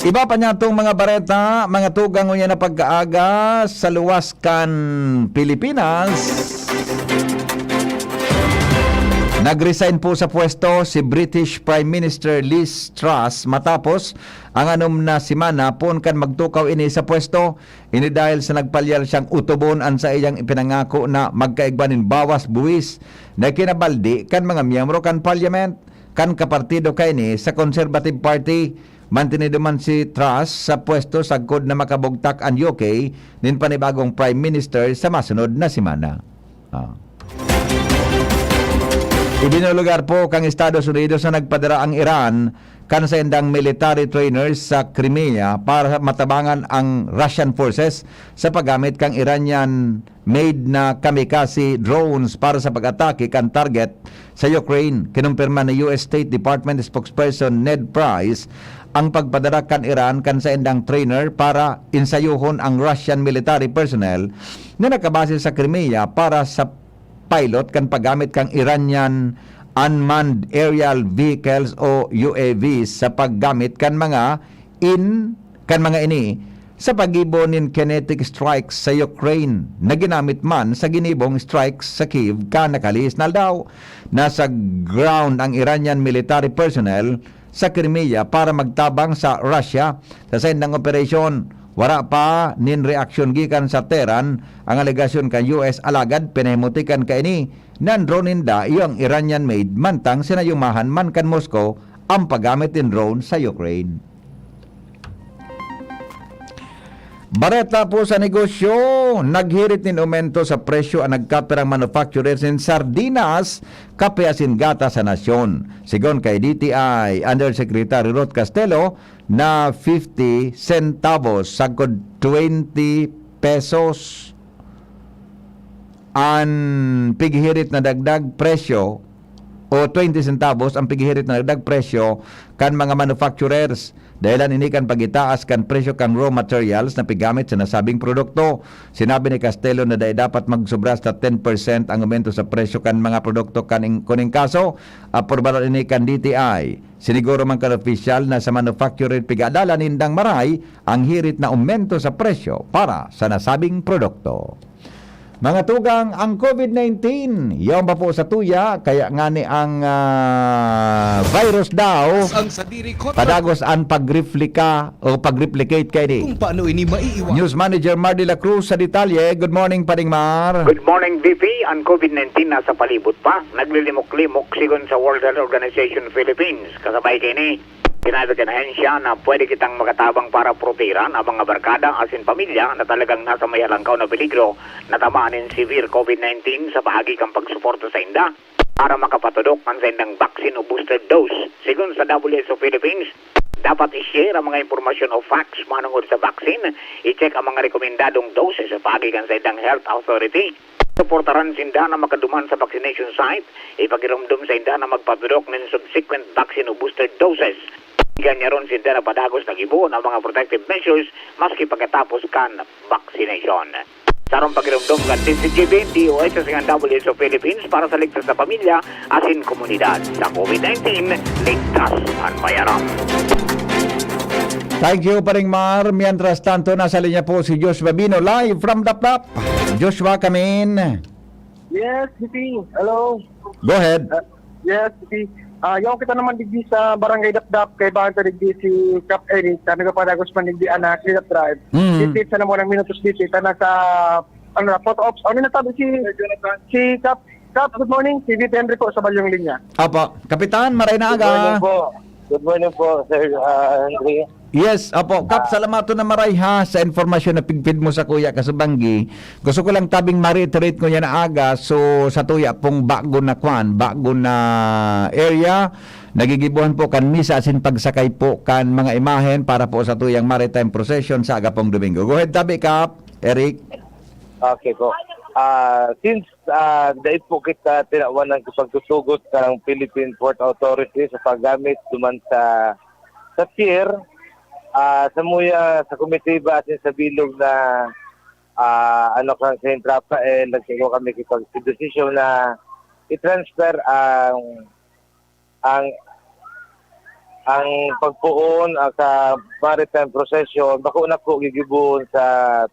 Iba pa niya itong mga bareta, mga tugang, unya na pagkaaga sa luwas kan Pilipinas. Nag-resign po sa pwesto si British Prime Minister Liz Truss matapos ang anom na semana poon kan magtukaw ini sa pwesto. Ini dahil sa nagpalyal siyang utubon an saiyang ipinangako na magkaigwa nin bawas buwis na kinabaldi kan mga miyembro kan parliament kan kapartido kaini sa Conservative Party. Mantinido man si Truss sa pwesto sagkod na makabugtak an U K nin panibagong Prime Minister sa masunod na semana. Ah. Ibinulugar po kang Estados Unidos na nagpadara ang Iran kan saindang military trainers sa Crimea para matabangan ang Russian forces sa paggamit kang Iranian-made na kamikaze drones para sa pag-atake kan target sa Ukraine. Kinumpirma ni U S State Department spokesperson Ned Price ang pagpadara kan Iran kan saindang trainer para insayohon ang Russian military personnel na nakabase sa Crimea para sa pilot kan paggamit kan Iranian unmanned aerial vehicles o U A Vs sa paggamit kan mga in kan mga ini sa paggibo nin kinetic strikes sa Ukraine na ginamit man sa ginibong strikes sa Kyiv kan nakalihis na aldaw. Nasa ground ang Iranian military personnel sa Crimea para magtabang sa Russia sa saindang operasyon. Wara pa nin reaksyon gikan sa Tehran ang alegasyon kan U S, alagad pinahimutikan kaini na an drone ninda iyo ang Iranian-made, mantang sinayumahan man kan Moscow ang paggamit nin drone sa Ukraine. Bareta po sa negosyo, naghirit nin aumento sa presyo ang nagkapirang manufacturers nin sardinas, kape asin gatas sa nasyon. Sigon kay D T I Undersecretary Ruth Castelo, na fifty centavos sagkod twenty pesos an pighirit na dagdag presyo o twenty centavos ang pighirit na dagdag presyo kan mga manufacturers. Dahelan ini kan pagitaas kan presyo kan raw materials na pigamit sa nasabing produkto. Sinabi ni Castelo na dai dapat magsobra sa ten percent ang aumento sa presyo kan mga produkto kan in-, kun in kaso, aprubaran ini kan D T I. Siniguro man kan opisyal na sa manufacturer pigadalan nindang maray ang hirit na aumento sa presyo para sa nasabing produkto. Mga tugang, ang COVID nineteen, yaon pa po sa tuya, kaya ngani ang, ah, virus daw, ang sadiri ko, padagos an pagreplika o pag-replicate kaini. Kung paano ini maiiwasan. News Manager Mar de la Cruz sa detalye. Good morning, Paring Mar. Good morning, V P. Ang COVID nineteen nasa palibot pa. Naglilimok-limok, sigon sa World Health Organization Philippines. Kasabay kaini, sinabi kan ahensya na pwede kitang makatabang para protehiran ang mga barkada asin pamilya na talagang nasa may halangkaw na peligro na tamaan nin severe COVID nineteen sa paagi kan pagsuporta sainda para makapatudok kan saindang vaccine o booster dose. Sigon sa W H O Philippines, dapat i-share ang mga impormasyon o facts manungod sa vaccine, i-check ang mga rekomendadong doses sa paagi kan saindang health authority, suportaran sinda na makaduman sa vaccination site, ipagiromdom sainda na magpatudok nin subsequent vaccine o booster doses. Ganyaron sinda na padagos na gibohon ang mga protective measures maski pagkatapos kan vaccination. Sarong pagiromdom kan D C G B, D O H asin W H O Philippines para sa ligtas na pamilya asin komunidad. Sa COVID nineteen, ligtas an mayaram. Thank you, Paring Mar. Mientras tanto, nasa linya po si Joshua Bino, live from Dapdap. Joshua, come in. Yes, V P. Hello. Go ahead. Ah, yes, V P. Ah, yaon kita naman digdi sa Barangay Dapdap, kaibahan ta digdi si Kap Eric, sa nagpapadagos man digdi, anak, Clean Up Drive. Mm. Iti sa namo ng minutos dito, ita na sa, ano na, photo ops. Ano na sabi si, si Kap, Kap, good morning. Si V P Henry po sa Balyong Linya. Apo. Kapitan, maray na aga. Good morning po. Good morning po, Sir, ah, Henry. Yes, apo. Kap, ah, salamaton na maray ha sa informasyon na pigpid mo sa kuya kasubanggi. Gusto ko lang tabing ma-reiterate ko yan na aga. So, sa tuya pong bago na kwan, bago na area, nagigibuhan po kan misa asin pagsakay po kan mga imahen para po sa tuyang maritime procession sa aga pong Domingo. Go ahead, tabi, Kap, Eric. Okay po. Ah, since, ah, dai po kita tinawan ng pagtutugot ng Philippine Port Authority sa paggamit duman sa, sa pier, ah, samuya sa komitiba asin sa bilog na, ah, ano, kan Saint Rafael, nagsigo kami kipagdesisyon na i-transfer ang, ang, ang pagpoon, ah, sa maritime procession, bako na po gigibohon sa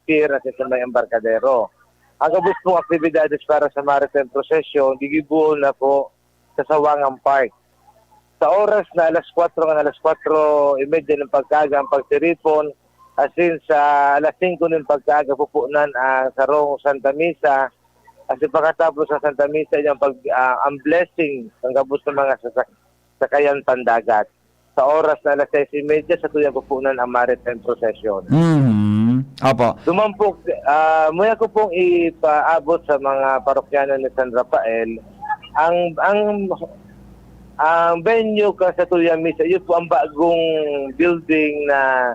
pier asin sa may embarkadero. Ang gabos pong aktibidades para sa maritime procession, gigibohon na po sa Sawangan Park. Sa oras na alas kwatro ngan alas kwatro y media ng pagkaaga ang pagtiripon, asin sa alas singko nin pagkaaga, pupunan ang sarong Santa Misa, asin pakatapos sa Santa Misa, iyang pag-, ah, ang blessing kan gabos na mga sasak-, sakayan pandagat. Sa oras na alas sais y media, sa tuyang pupunan ang maritime procession. Mhm. Opo. Duman po, ah, muya ko pong ipaabot sa mga parokyano ni San Rafael, ang, ang, ang venue kan satuyang misa, yun po ang bagong building na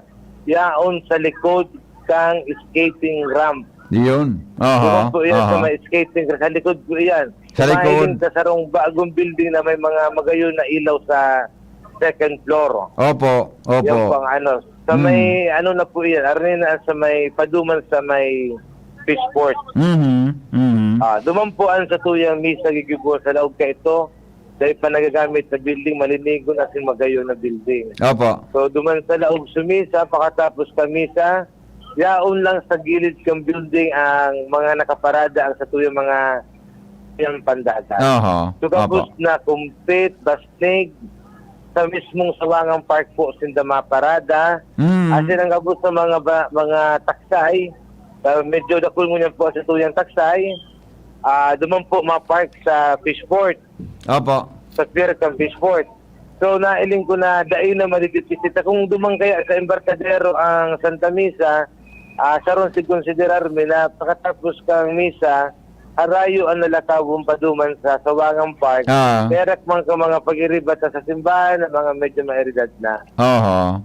yaon sa likod kang skating ramp. Yun. Aha, yun po yan, sa aha, may skating, sa likod po yan. Sa likod. Mahiling sa sarong bagong building na may mga magayon na ilaw sa second floor. Opo, opo. Yan po ang ano. Sa, mm, may ano na po yan, arni na sa may paduman sa may fishport. Mhm, mhm. Ah, duman po ang satuyang misa gigibo sa laog kaito. Dahil pa nagagamit na building, malinigon asin magayon na building. Opo. So, duman sa laog sumisa, pakatapos ka misa, yaon lang sa gilid kan building ang mga nakaparada, ang satuyang mga sasakyan pandagat. Oho. So, gabos Opo. na kumpit, basnig, sa mismong Sawangan Park po sinda maparada. Mm. Asin ang gabos sa mga ba, mga taksay, ah, medyo dakul ngunyan po sa tuyang taksay. Ah, duman po mapark sa Fishport. Opo. Sa pier kan Fishport. So, nailing ko na dai na madidipit kita. Kung duman kaya sa Embarcadero ang Santa Misa, ah, saron si konsiderar mi na pakatapos kang misa, harayo an lalakawon paduman sa Sawangan Park. Ah. Merak man ka mga pag-iriba ta sa simbahan, ang mga medyo maeridad na. Oho.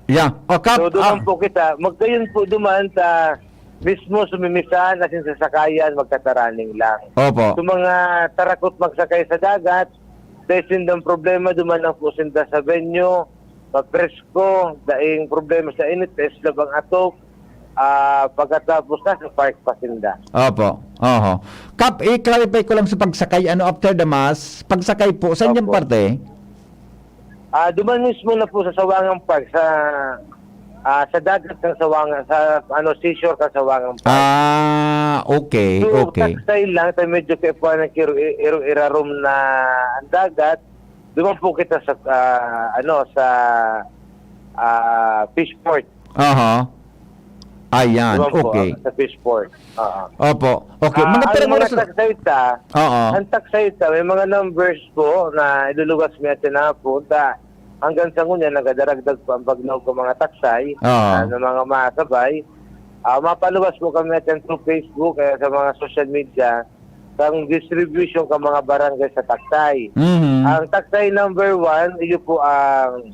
Yeah. O, Kap, So, duman ah. po kita. Magkayon po duman ta mismo sumimisahan asin sasakayan, magkataraning lang. Opo. So, mga tarakot magsakay sa dagat, dahil sindang problema, duman lang po sinda sa venue, mapresko, daing problema sa init, eslab ang atop, ah, pagkatapos na sa park pa sinda. Opo. Oho. Kap, i-clarify ko lang sa pagsakay, ano, after the mass, pagsakay po, saan yung Opo. parte? Ah, duman mismo na po sa Sawangan Park, sa, ah, sa dagat ng Sawangan, sa, ano, seashore ng Sawangan Park. Ah, okay, So, okay. taksay lang, tayo medyo kaya po nagkiro-, iro-, irarom na ang dagat. Duman po kita sa, ah, ano, sa, ah, Fishport. Aha. Ayan, Duman po, okay. ah, sa Fishport. Oo. Opo. Okay, Ah, mga ang pirang mga oras taksay ta, Oo. ang taksay ta, may mga numbers po na iluluwas mi atin na po. Ta, hanggang sa ngunyan, nagadaragdag pa ang paglaog ng mga taksay, Oo. ah, ng mga masabay. Ah, mapaluwas po kami atin through Facebook, kaya sa mga social media, ang distribution ka mga barangay sa taksay. Mhm. Ang taksay number one, iyo po ang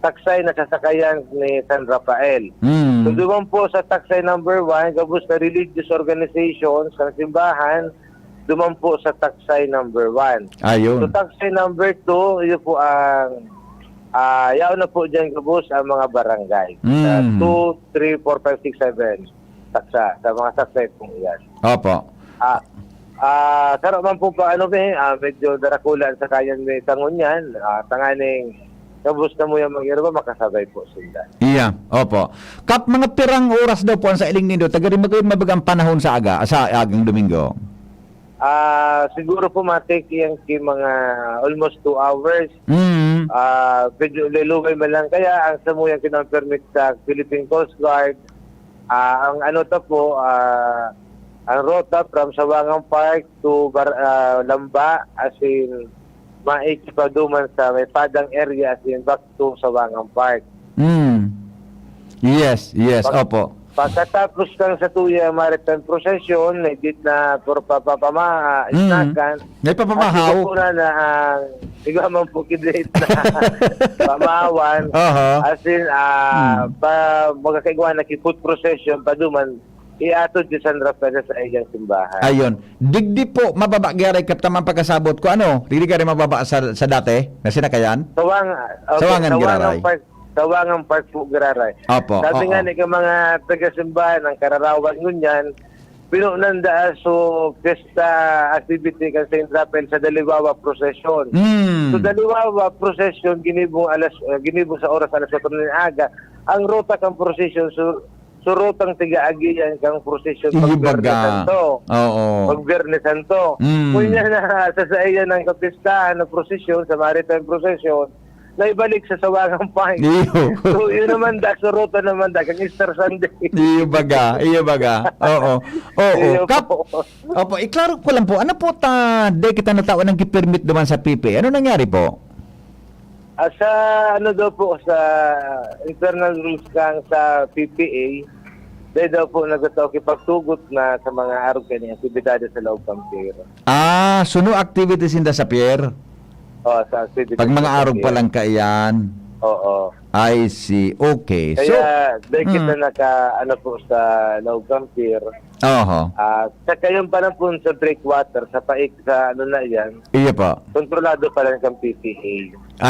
taksay na sasakayan ni San Rafael. Mm. So, duman po sa taksay number one, gabos na religious organizations, kan simbahan, duman po sa taksay number one. Ayun. So, taksay number two, iyo po ang, ah, yaon na po dyan gabos ang mga barangay. Sa Mm. two, three, four, five, six, seven. Taksa, sa mga taksay pong iyan. Opo. Ah, ah, saro man po pa, ano, eh, ah, medyo darakula ang sakayan may tangon yan. Ah, tanganing gabos na mo yung mag-irba, makasabay po sila. Iya, opo. Kap, mga pirang oras daw po ang sa iling nindo? Taga rin magayod mabagang panahon sa aga, sa agang Domingo? Ah, siguro po, matik yan ki mga almost two hours. Mm. Ah, medyo lelubay man lang. Kaya ang samuyang kinonfirmit sa Philippine Coast Guard, ah, ang ano ta po, ah, ang rota from Sawangan Park to Bar-, ah, Lamba, as in, maikipaduman sa may padang area, as in, back to Sawangan Park. Mm. Yes, yes, Pag-, opo. pagkatapos ng sa tuya maritime procession, may dit na por papapamaha, Mm. isnakan, May papamahaw. At siguro na, na, ah, siguro man po kidate na pamahawan. Aha. As in, ah, Mm. pa, magkakaigwa na ki foot procession, paduman, iatod si San Rafael sa iyang simbahan. Ayun. Digdi po, mababa, giyaray, kap, tamang pagkasabot ko, ano? Digdi giyaray mababa sa, sa dati, na sinakayan? Sawang-, okay, Sawangan, Sawangan giraray. Park, Sawangan Park po, giraray. Opo, Sabi oo. nga ni ka mga taga-simbahan, ang kararawan ngunyan, pinunan daa so fiesta activity kan Saint Rafael sa Daliwawa Procession. Mm. So, Daliwawa Procession, ginibong alas, eh, ginibong sa oras alas kwatro nin aga. Ang ruta kan procession, so, Surutang tiga-agihan kang prosesyon Iyo pag Biyernes baga. Santo. Oo. Pag Biyernes Santo. Mm. Kunya na, sa saiya ng kapistahan na prosesyon, sa maritime procession, na ibalik sa Sawangan Pines. Iyo. So, yun naman da, surutan naman da, kang Easter Sunday. Iyo baga, iyo baga. Oo. Oo. Iyo Kap-, po. Opo, iklaro ko lang po, ano po ta, di kita natawan ng permit duman sa P P A? Ano nangyari po? Ah, sa ano daw po, sa internal rules kang sa P P A, dahil daw po nagtatao kipagtugot na sa mga arog kaning aktibidades sa laog kan pier. Ah, so no activities in the sa pier? Oh, sa activities Pag mga sa arog pa pier. Lang kaiyan? Oo. I see. Okay. So, Kaya, dahil kita mm. naka, ano po, sa laog kan pier, Oho. Ah, sa kayong panahon sa breakwater, sa paik, sa ano na yan, Iyo po. kontrolado pa lang kang P P A.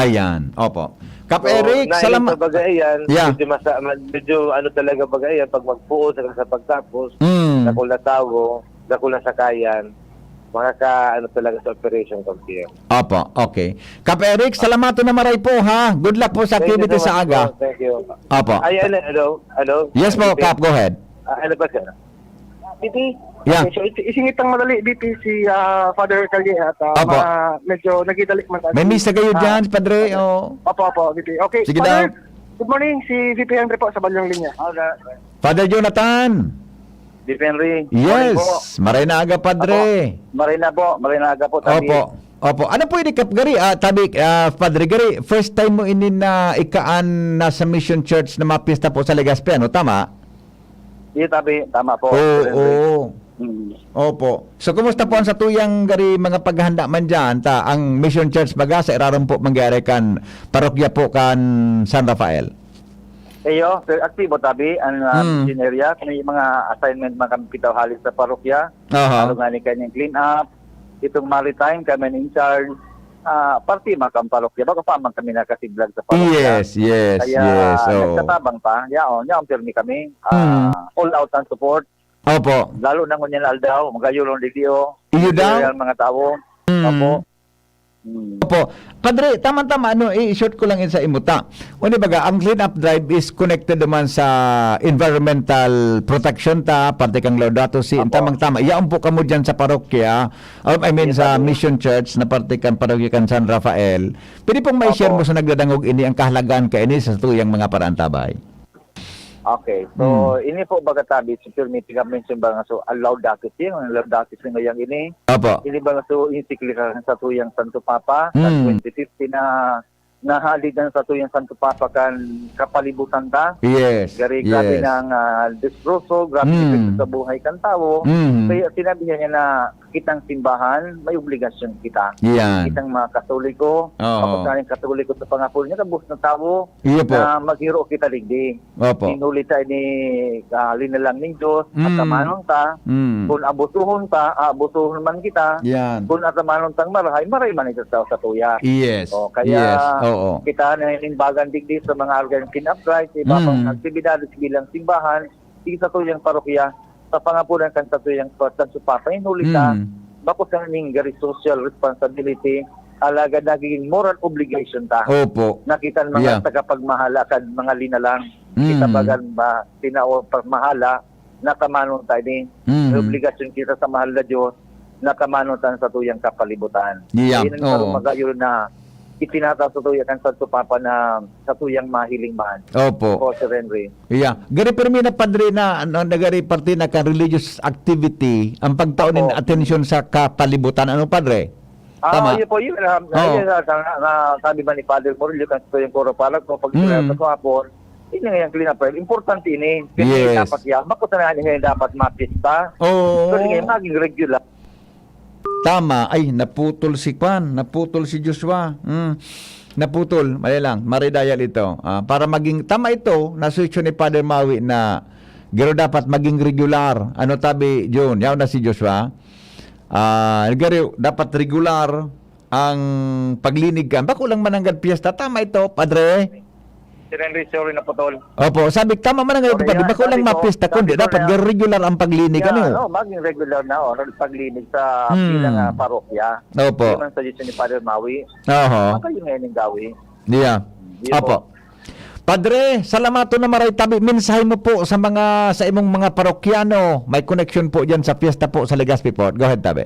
Ayan, opo. Kap So, Eric, nailing salamat. sa bagay yan, Yeah. medyo masa-, ma-, medyo ano talaga bagay yan, pag magpuo, saka sa pagtapos, Mm. dakul na tawo, dakul na sakayan. makaka, ano talaga sa operation, Kap Pierre. Opo, okay. Kap Eric, salamaton na maray po, ha. Good luck po sa Thank you activity so sa much aga. po. Thank you. Opo. Ay, ano, hello? Hello? Yes po, P P. Kap, go ahead. Ah, ano ba, sir? P P? Yeah. Okay, so, isi- isingit ang madali, D P, si ah, Father Calle at ah, Opo. ma- medyo nagidalik man tayo. May misa kayo Ah, dyan, Padre? O... Opo, opo, D P. Okay, Sige Father, daw. Good morning, si V P Henry po sa Balyong Linya. Father Jonathan. Deep Henry. Morning po. Yes. Maray na aga, Padre. Maray na po. Maray na aga po, tabi. Opo. Opo. Ano po ini, Kap, gari? Ah, tabi, ah, Padre, gari, first time mo ini na ikaan na sa Mission Church na mga piyesta po sa Legazpi, ano? Tama? Iyo, tabi. Tama po. Oo. Deep Henry. Oo. Mm. Opo. So, kumusta po ang satuyang gari mga paghahanda man dyan? Ta, ang Mission Church baga sa irarom po mangyari kan parokya po kan San Rafael. Iyo, pero aktibo tabi ang uh, Mm. mission area. Kung may mga assignment man kami pitaw hali sa parokya, Aha. lalo nga ni kanyang clean up, itong maritime, kami in charge, ah, parte man kang parokya. Baka pa man kami nakasiglag sa parokya. Yes, yes, Kaya yes. Oo. nagtatabang pa. Yaon, yaon pirmi kami. Ah, Mm. All out ang support. Opo. Lalo na ngunyan aldaw, magayulong digdi o. Iyo daw? Ang mga tao. Mm. Opo. Mm. Opo. Padre, tama-tama, ano, i-short ko lang sa imuta. Uni baga, ang clean-up drive is connected naman sa environmental protection ta, parte kang Laudato Si, Apo. tamang-tama. Yaon po kamo dyan sa parokya, um, I mean, Yes, sa Padre. Mission Church na parte kan parokya kan San Rafael. Pwede pong ma-share Apo. mo sa nagdadangog ini ang kahalagaan ka ini sa tuyang mga paraantabay? Okay. So, Hmm. ini po baga tabi, si Sir Mitty nga mention ba nga, so, ang Laudato Si, ang Laudato Si ngayang ini, Opo. ini ba nga, so, encyclical sa tuyang Santo Papa, sa Hmm. twenty fifty na nahalidan sa tuyang Santo Papa kan kapalibutan ta. Yes. Gari, grabe Yes. ng ah, disgroso, grabe Hmm. epekto sa buhay kan tawo. Hmm. Kaya sinabi niya na kitang simbahan, may obligasyon kita. Yan. Kitang mga Katoliko, Oo. kapag ka Katoliko sa pangapon niya, kabos na tawo, Iyo po. na maghiro kita digdi. Opo. Hinuli tayo ni ah, linalang ning Diyos, Mm. atamanon ta. Mm. Kung abusuhon ta, abusuhon man kita. Yan. Kung atamanon tang marahay, maray man ito sa, sa tuya. Yes. O, kaya Yes. Oo. kita na inimbagan digdi sa mga organ clean-up drive, sa iba pang Mm. aktibidades bilang simbahan, di sa tuyang parokya, sa pangapunan kan sa tuyang kan sa Papa, hinuli ta, Mm. bako sa ning gari social responsibility, alagad nagiging moral obligation ta. Opo. Nakita ng mga Yeah. tagapagmahala kan mga linalang. Mm. Kita bagan ba, tinao pagmahala, natamanon tayo ni. Mm. May obligasyon kita sa mahal na Diyos, natamanon tayo sa tuyang kapalibutan. Yeah. Ayun ang sarong Oo. magayon na itinataw sa tuyang kan Santo Papa na sa tuyang mahiling man. Opo. Po, Sir Henry. Yeah. Gari permi na, Padre, na ano, nagari parte na kan religious activity, ang pagtao nin Opo. atensyon sa kapalibutan. Ano, Padre? Ah, Tama. Yun po, yun. Na, Oo. yun, na, na, na, sabi man ni Father Murillo, kan sa tuyang Koro Palagpo, pag Mm. sa kahapon, yun nga yung clean up drive. Importante ini. Kasi Yes. dapat yan, makusa na nga dapat mapista. Oo. Kasi nga, maging regular. Tama. Ay, naputol si Kwan. Naputol si Joshua. Mm. Naputol. Mali lang. Maridayal ito. Ah, para maging, tama ito, na suggestion ni Father Mawi na garo dapat maging regular. Ano tabi, Jun? Yaw na si Joshua. Ah, garo, dapat regular ang paglinig kan. Bako lang mananggad piyesta. Tama ito, Padre. Sir Henry, sorry na putol. Opo, sabi, tama man ang ito, Okay, Padre. yan, Bako lang sabi ko, mapista, sabi kundi ko dapat na, garo regular ang paglinig, Yeah, ano? No, maging regular na, oh, paglinig sa Hmm. bilang ah, parokya. Opo. Yun ang suggestion ni Father Mawi. Oho. Ang kayo ngayon yung gawi. Yeah. Yun Opo. po. Padre, salamaton na maray tabi. Mensahe mo po sa mga, sa imong mga parokyano. May connection po diyan sa piyesta po sa Legazpi po. Go ahead, tabi.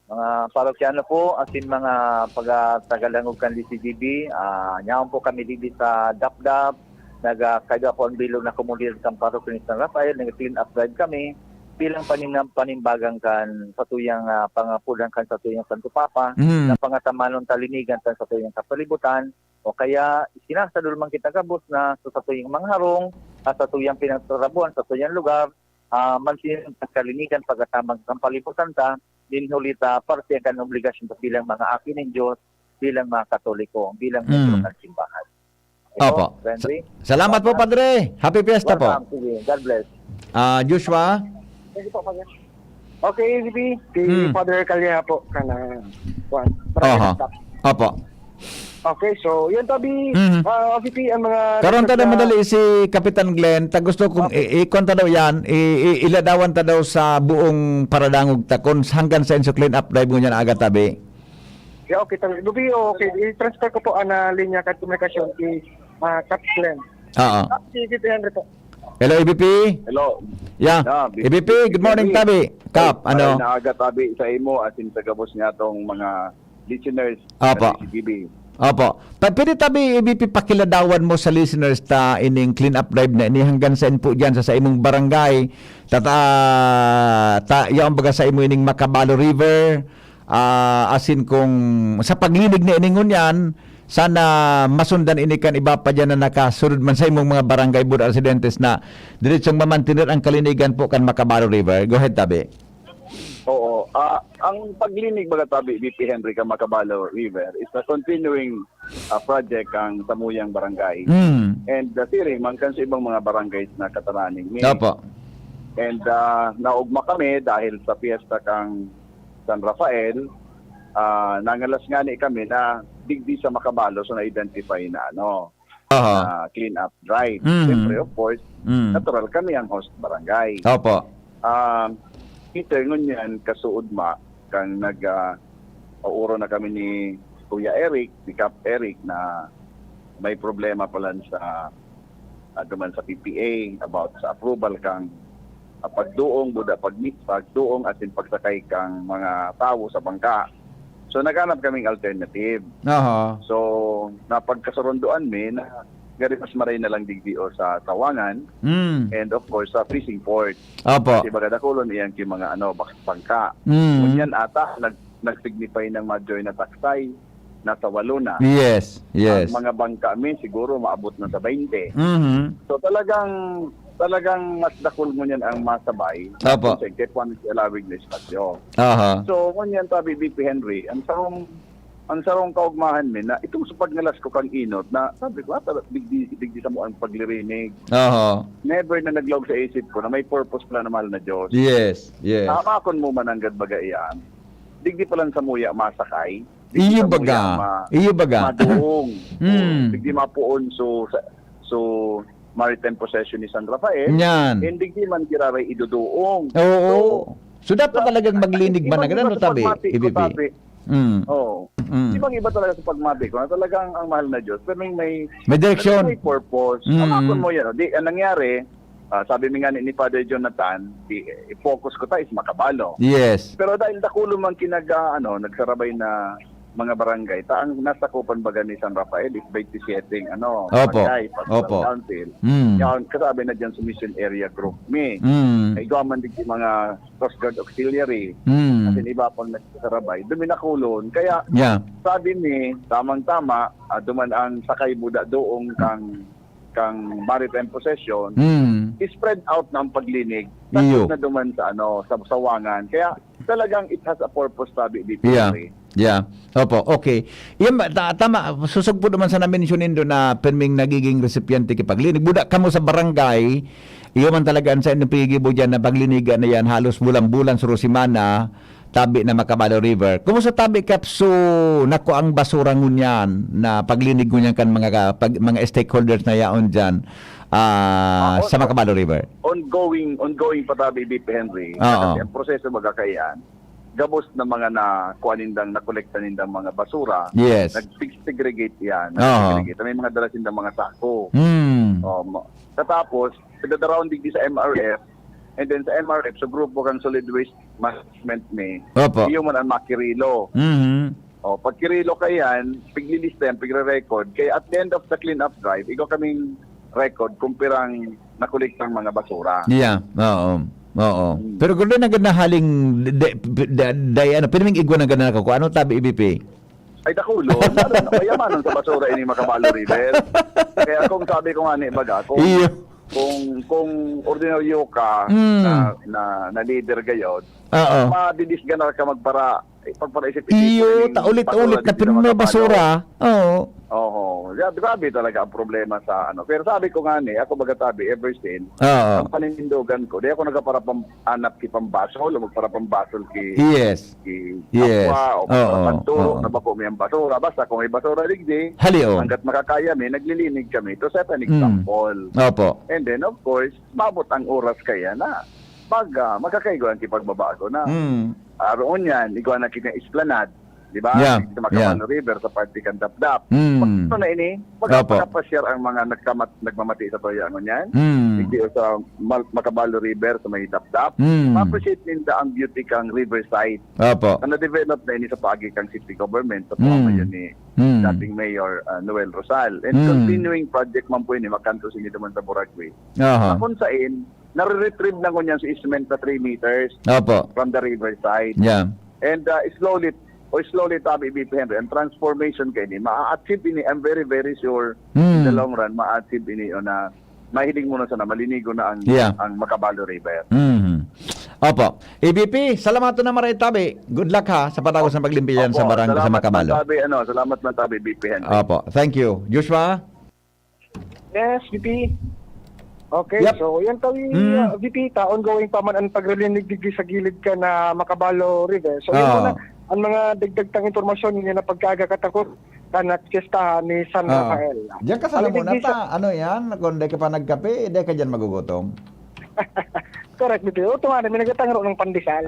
Mga parokyano po, asin mga pagtagalangog kan D C G B, ah, nyaon po kami digdi sa Dapdap, nagkaiba po ang bilog na komunidad sa Parokya ni San Rafael, nag-clean up drive kami bilang paninam-, panimbagan kan sa tuyang ah, pangapudan kan sa tuyang Santo Papa, Mm. na pangatamanon talinigan kan sa tuyang kapalibutan, o kaya sinasadol man kita gabos na sa, sa tuyang mga harong, at sa tuyang pinagtarabuhan, sa tuyang lugar, ah, mansin kalinigan pagkatamang kan palibutan ta, din huli ta parte kan obligasyon ta bilang mga aki nin Diyos, bilang mga Katoliko, bilang Mm. membro kan simbahan. Opo. Friendly? Sa-, salamat po, Padre. Happy Fiesta po. Welcome. Sige. God bless. Ah, Joshua? Thank you po, Father. Okay, A C B, si Hmm. Father Calleja po, kana, Juan. Oho. Opo. Okay, so, yan tabi, Mhm. ah, V P, ang mga Karon ta na research na madali si Kapitan Glenn, ta gusto kong Okay. i-, ikon ta daw yan, i-, i-, iladawan ta daw sa buong paradangog ta kun hanggang sa inyo clean up drive ngunyan aga tabi. Yeah, okay, tabi. Lubi, okay, i-transfer ko po ang, ah, linya at komunikasyon kay, ah, Kap Glenn. Oo. Ah, si V P Henry po. Hello, A B P. Hello. Yeah. Yeah, A B P, good morning, B P. Tabi. Kap, Ay, ano? Maray na aga, tabi, sa imo, asin sa gabos niya tong mga listeners Apa. na C C T V. Opo. Pa-, pwede tabi, A B P, pakiladawan mo sa listeners ta ining clean up drive na ini hanggang saan po dyan sa, sa imong barangay, tata-, ta-, yaon baga sa imo ining Macabalo River, ah, asin kung sa paglinig na ini ngunyan, sana masundan ini kan iba pa dyan na nakasunod man sa imong mga barangay board residentes na diretsong mamantener ang kalinigan po kan Macabalo River. Go ahead, tabi. Oo. Ah, ang paglinig, mga tabi, V P Henry, kan Macabalo River is a continuing, ah, project ang samuyang barangay. Mm. And, ah, siring man kan sa ibang mga barangays na kataraning mi. Opo. And, ah, naugma kami dahil sa piyesta kang San Rafael, ah, nangalas ngani kami na digdi sa Macabalo so na-identify na ano, Aha. na clean up drive. Mhm. Siyempre, of course, Mm. natural kami ang host barangay. Opo. Ah, Peter, ngunyan, kasuod ma, kang nag, ah, ooro na kami ni Kuya Eric, ni Kap Eric, na may problema pala sa, ah, duman sa P P A about sa approval kang, ah, pagduong, buda pagmi-, pagduong, asin pagsakay kang mga tawo sa bangka. So, naghanap kaming alternative. Aha. So, napagkasurunduan mi na gari mas maray na lang digdi o sa Tawangan, Mm. and of course, sa fishing port. Opo. Kasi baga dakulon iyan ki mga, ano, bak-, bangka. Mm. Ngunyan ata, nag-, nag-signify ng major na taksay, nasa walo na. Yes, yes. Ang mga bangka mi, siguro maabot na sa baynte. Mhm. So, talagang, talagang mas dakul ngunyan ang masabay. Opo. Kasi kaya po ang nag-alawig na espasyo. Aha. So, ngunyan, tabi, V P Henry, ang sarong, ang sarong kaugmahan mi na itong sa pagngalas ko kang inot na sabi ko, "Ah, tara, digdi, digdi sa mo ang paglirinig." Aha. Never na naglaog sa isip ko na may purpose pala na mahal na Diyos. Yes, yes. Hamakon mo man ang gadbaga iyan. Digdi pa lang sa muya masakay. Digdi Iyo sa muya baga. ma-, Iyo baga. maduong. Mm. O, digdi mapuon so, sa, so, maritime possession ni San Rafael. Yan. And digdi man giraray iduduong. Oo. So, So, dapat sa-, talagang maglinig man ibang ang iba ano, sa tabi, pagmati ko, A B P. tabi. Mm. Oo. Mm. Ibang iba talaga sa pagmati ko na talagang ang mahal na Diyos, pero may, may, May direksyon. may purpose. Mm. Ang ako mo yan, oh. Di, ang nangyari, ah, sabi mi nga ni, ni Father Jonathan, di, i-focus ko tayo is Macabalo. Yes. Pero dahil dakulo man kinag-, ah, ano, nagsarabay na mga barangay, ta ang nasakupan baga ni San Rafael is twenty-seven, ano, Opo. barangay, pastoral Opo. council. Mm. Yan, kasabi na dyan sa mission area group mi. Mm. Ay, gawa man din yung mga Coast Guard Auxiliary. Mm. Kasi iba pang nagsasarabay. Duminakulon. Kaya, Yeah. sabi ni, tamang-tama, ah, duman ang sakay buda doong kang, kang maritime possession, Mm. spread out na ang paglinig. Iyo. Tapos na duman sa, ano, sa Sawangan. Kaya, talagang it has a purpose, sabi ni Yeah. Henry. Yeah. Opo, okay. Yan ba, ta-, tama, susog po naman sa na-mention nindo na perming nagiging resipiente ki paglinig. Buda kamo sa barangay, iyo man talaga ang sa inyong pigibo dyan na paglinigan na yan, halos bulan-bulan, suro semana, tabi na Macabalo River. Kumusta tabi, Kap, so, naku, ang basura ngunyan, na paglinig ngunyan kan mga ka-, pag, mga stakeholders na yaon dyan, ah, Ah, sa on-, Macabalo River? ongoing, ongoing pa tabi, V P Henry. Oo. Kasi ang proseso, baga kaiyan, gabos na mga na, kuha nindang, nakolekta nindang mga basura, Yes. nag-segregate yan, Oo. nag-segregate. May mga dala sindang mga sako. Hmm. Oh, ma-, katapos, pinadaraon digdi sa M R F, and then sa M R F, sa grupo kang solid waste management ni, Opo. iyo man ang makirilo. Mhm. Oh, pag kirilo ka yan, piglilista yan, pigre-record. Kaya at the end of the clean-up drive, ikaw kaming record kung pirang nakolektang mga basura. Yeah, oo. Oo. Hmm. Pero gulo na gud na haling de-, de-, de-, de-, ano, pirming igwa na gud na ako. Kung ano tabi, A B P? Ay, dakulo. Lalo na, mayamanon sa basura ini Macabalo River. Kaya kung sabi ko nga ni, baga, kung, Iyo. kung, kung ordinaryo ka Mm. na, na, na leader gayod, Oo. madidisganar ka magpara-, eh, pagparaisip-isip Iyo, mo ning ta ulit-ulit basura na dito sa pinmay Macabalo. basura. Oo. Oho. Gra-, grabe talaga ang problema sa ano. Pero sabi ko nga ni, ako baga sabi, ever since, Oo. ang paninindogan ko, di ako nagpaparapanap ki pambasol o magparapambasol ki, Yes. ki Yes. kapwa o Oo, magparapanturo oo. na bako may basura. Basta kung may basura digdi, Hali, oh. hanggat makakaya mi, naglilinig kami. To set an Mm. example. Opo. And then, of course, maabot ang oras kaya na mag, ah, magkakaigo ang kipagbabago na. Mm. Aroon yan, igwa na kita esplanade, di ba? Yeah, Sa Macabalo River, sa parte kan Dapdap. Mm. Pag ito na ini, mag- Opo. magpapasyar ang mga nagkamat, nagmamati sa Toya Angon yan. Mm. Hindi sa Mal- Macabalo River, sa may Dapdap. Mm. Ma-appreciate ninda ang beauty kang Riverside. Opo. Na na-develop na ini sa paagi kang city government, sa Mm. pamamayo ni Mm. dating Mayor ah, Noel Rosal. And Mm. continuing project man po ini, makanto sa inyo naman sa Boracay. Aha. Na kung saan, nare-retrieve na ngunyan si cement na three meters Opo. from the riverside. Yeah. And uh, slowly, o slowly tabi, B P Henry, ang transformation kaini, ma-achieve ini, I'm very, very sure, in the Mm. long run, ma-achieve ini o na mahiling mo na sana, malinigo na ang, Yeah. ang Macabalo River. Mm. Opo. A B P, salamat na maray tabi. Good luck ha sa patagos ng paglimpya dyan sa Opo, barangay sa salamat Macabalo. man tabi, ano, salamat man tabi, B P Henry. Opo. Thank you. Joshua? Yes, V P. Okay, Yep. so yan tawi, Mm. uh, V P, ta ongoing pa man ang paglilinig digdi sa gilid kan Macabalo River. So, Oo. yan muna ang mga dagdag tang impormasyon ngayon na pagkaaga katakot kan piyestahan ni San Oo. Rafael. Diyan ka sa Ang Lamuna digdi sa- ta. Ano yan? Kung di ka pa nagkape, di ka dyan magugutom. Correct, V P. O, tunga na, may nagatangro ng pandesal.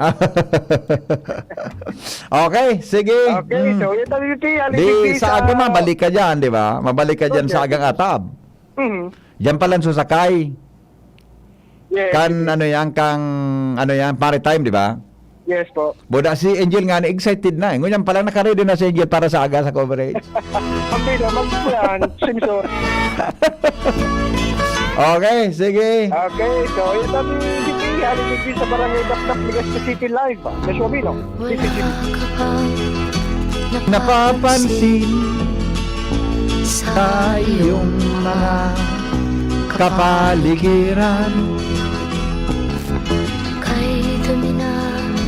Okay, sige. Okay, Mm. so yan tawi, V P. Ang Di, digdi sa aga mabalik ka dyan, di ba? Mabalik ka dyan Okay. sa agang atab. Mhm. Diyan pa lang susakay. Yes, Kan V P. ano yan, kang ano yan, maritime, di ba? Yes po. Boda si Angel nga, excited na. Eh. Ngunyan pa lang naka-ready na si Angel para sa aga sa coverage. Ang pila, magpuyan, Simpson. Okay, sige. Okay, so yan tawi, V P. Ang digdi sa Barangay Dapdap, Legazpi City Live. Joshua Mino, V P G. Napapansin sa iyong mga kapaligiran. Kay dumi na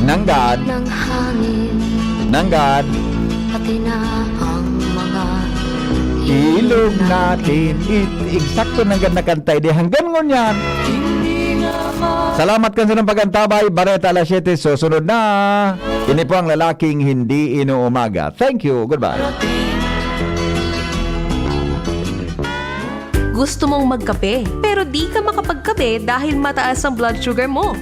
Nanggad, ng hangin, nanggad, pati na ang mga ilog natin. It, eksakto nanggad na kanta, di hanggang ngunyan. hindi na ma- Salamat kan sa pag-antabay. Bareta alas siyete, susunod na. Ini po ang lalaking hindi inuumaga. Thank you. Goodbye. Gusto mong magkape, pero di ka makapagkape dahil mataas ang blood sugar mo.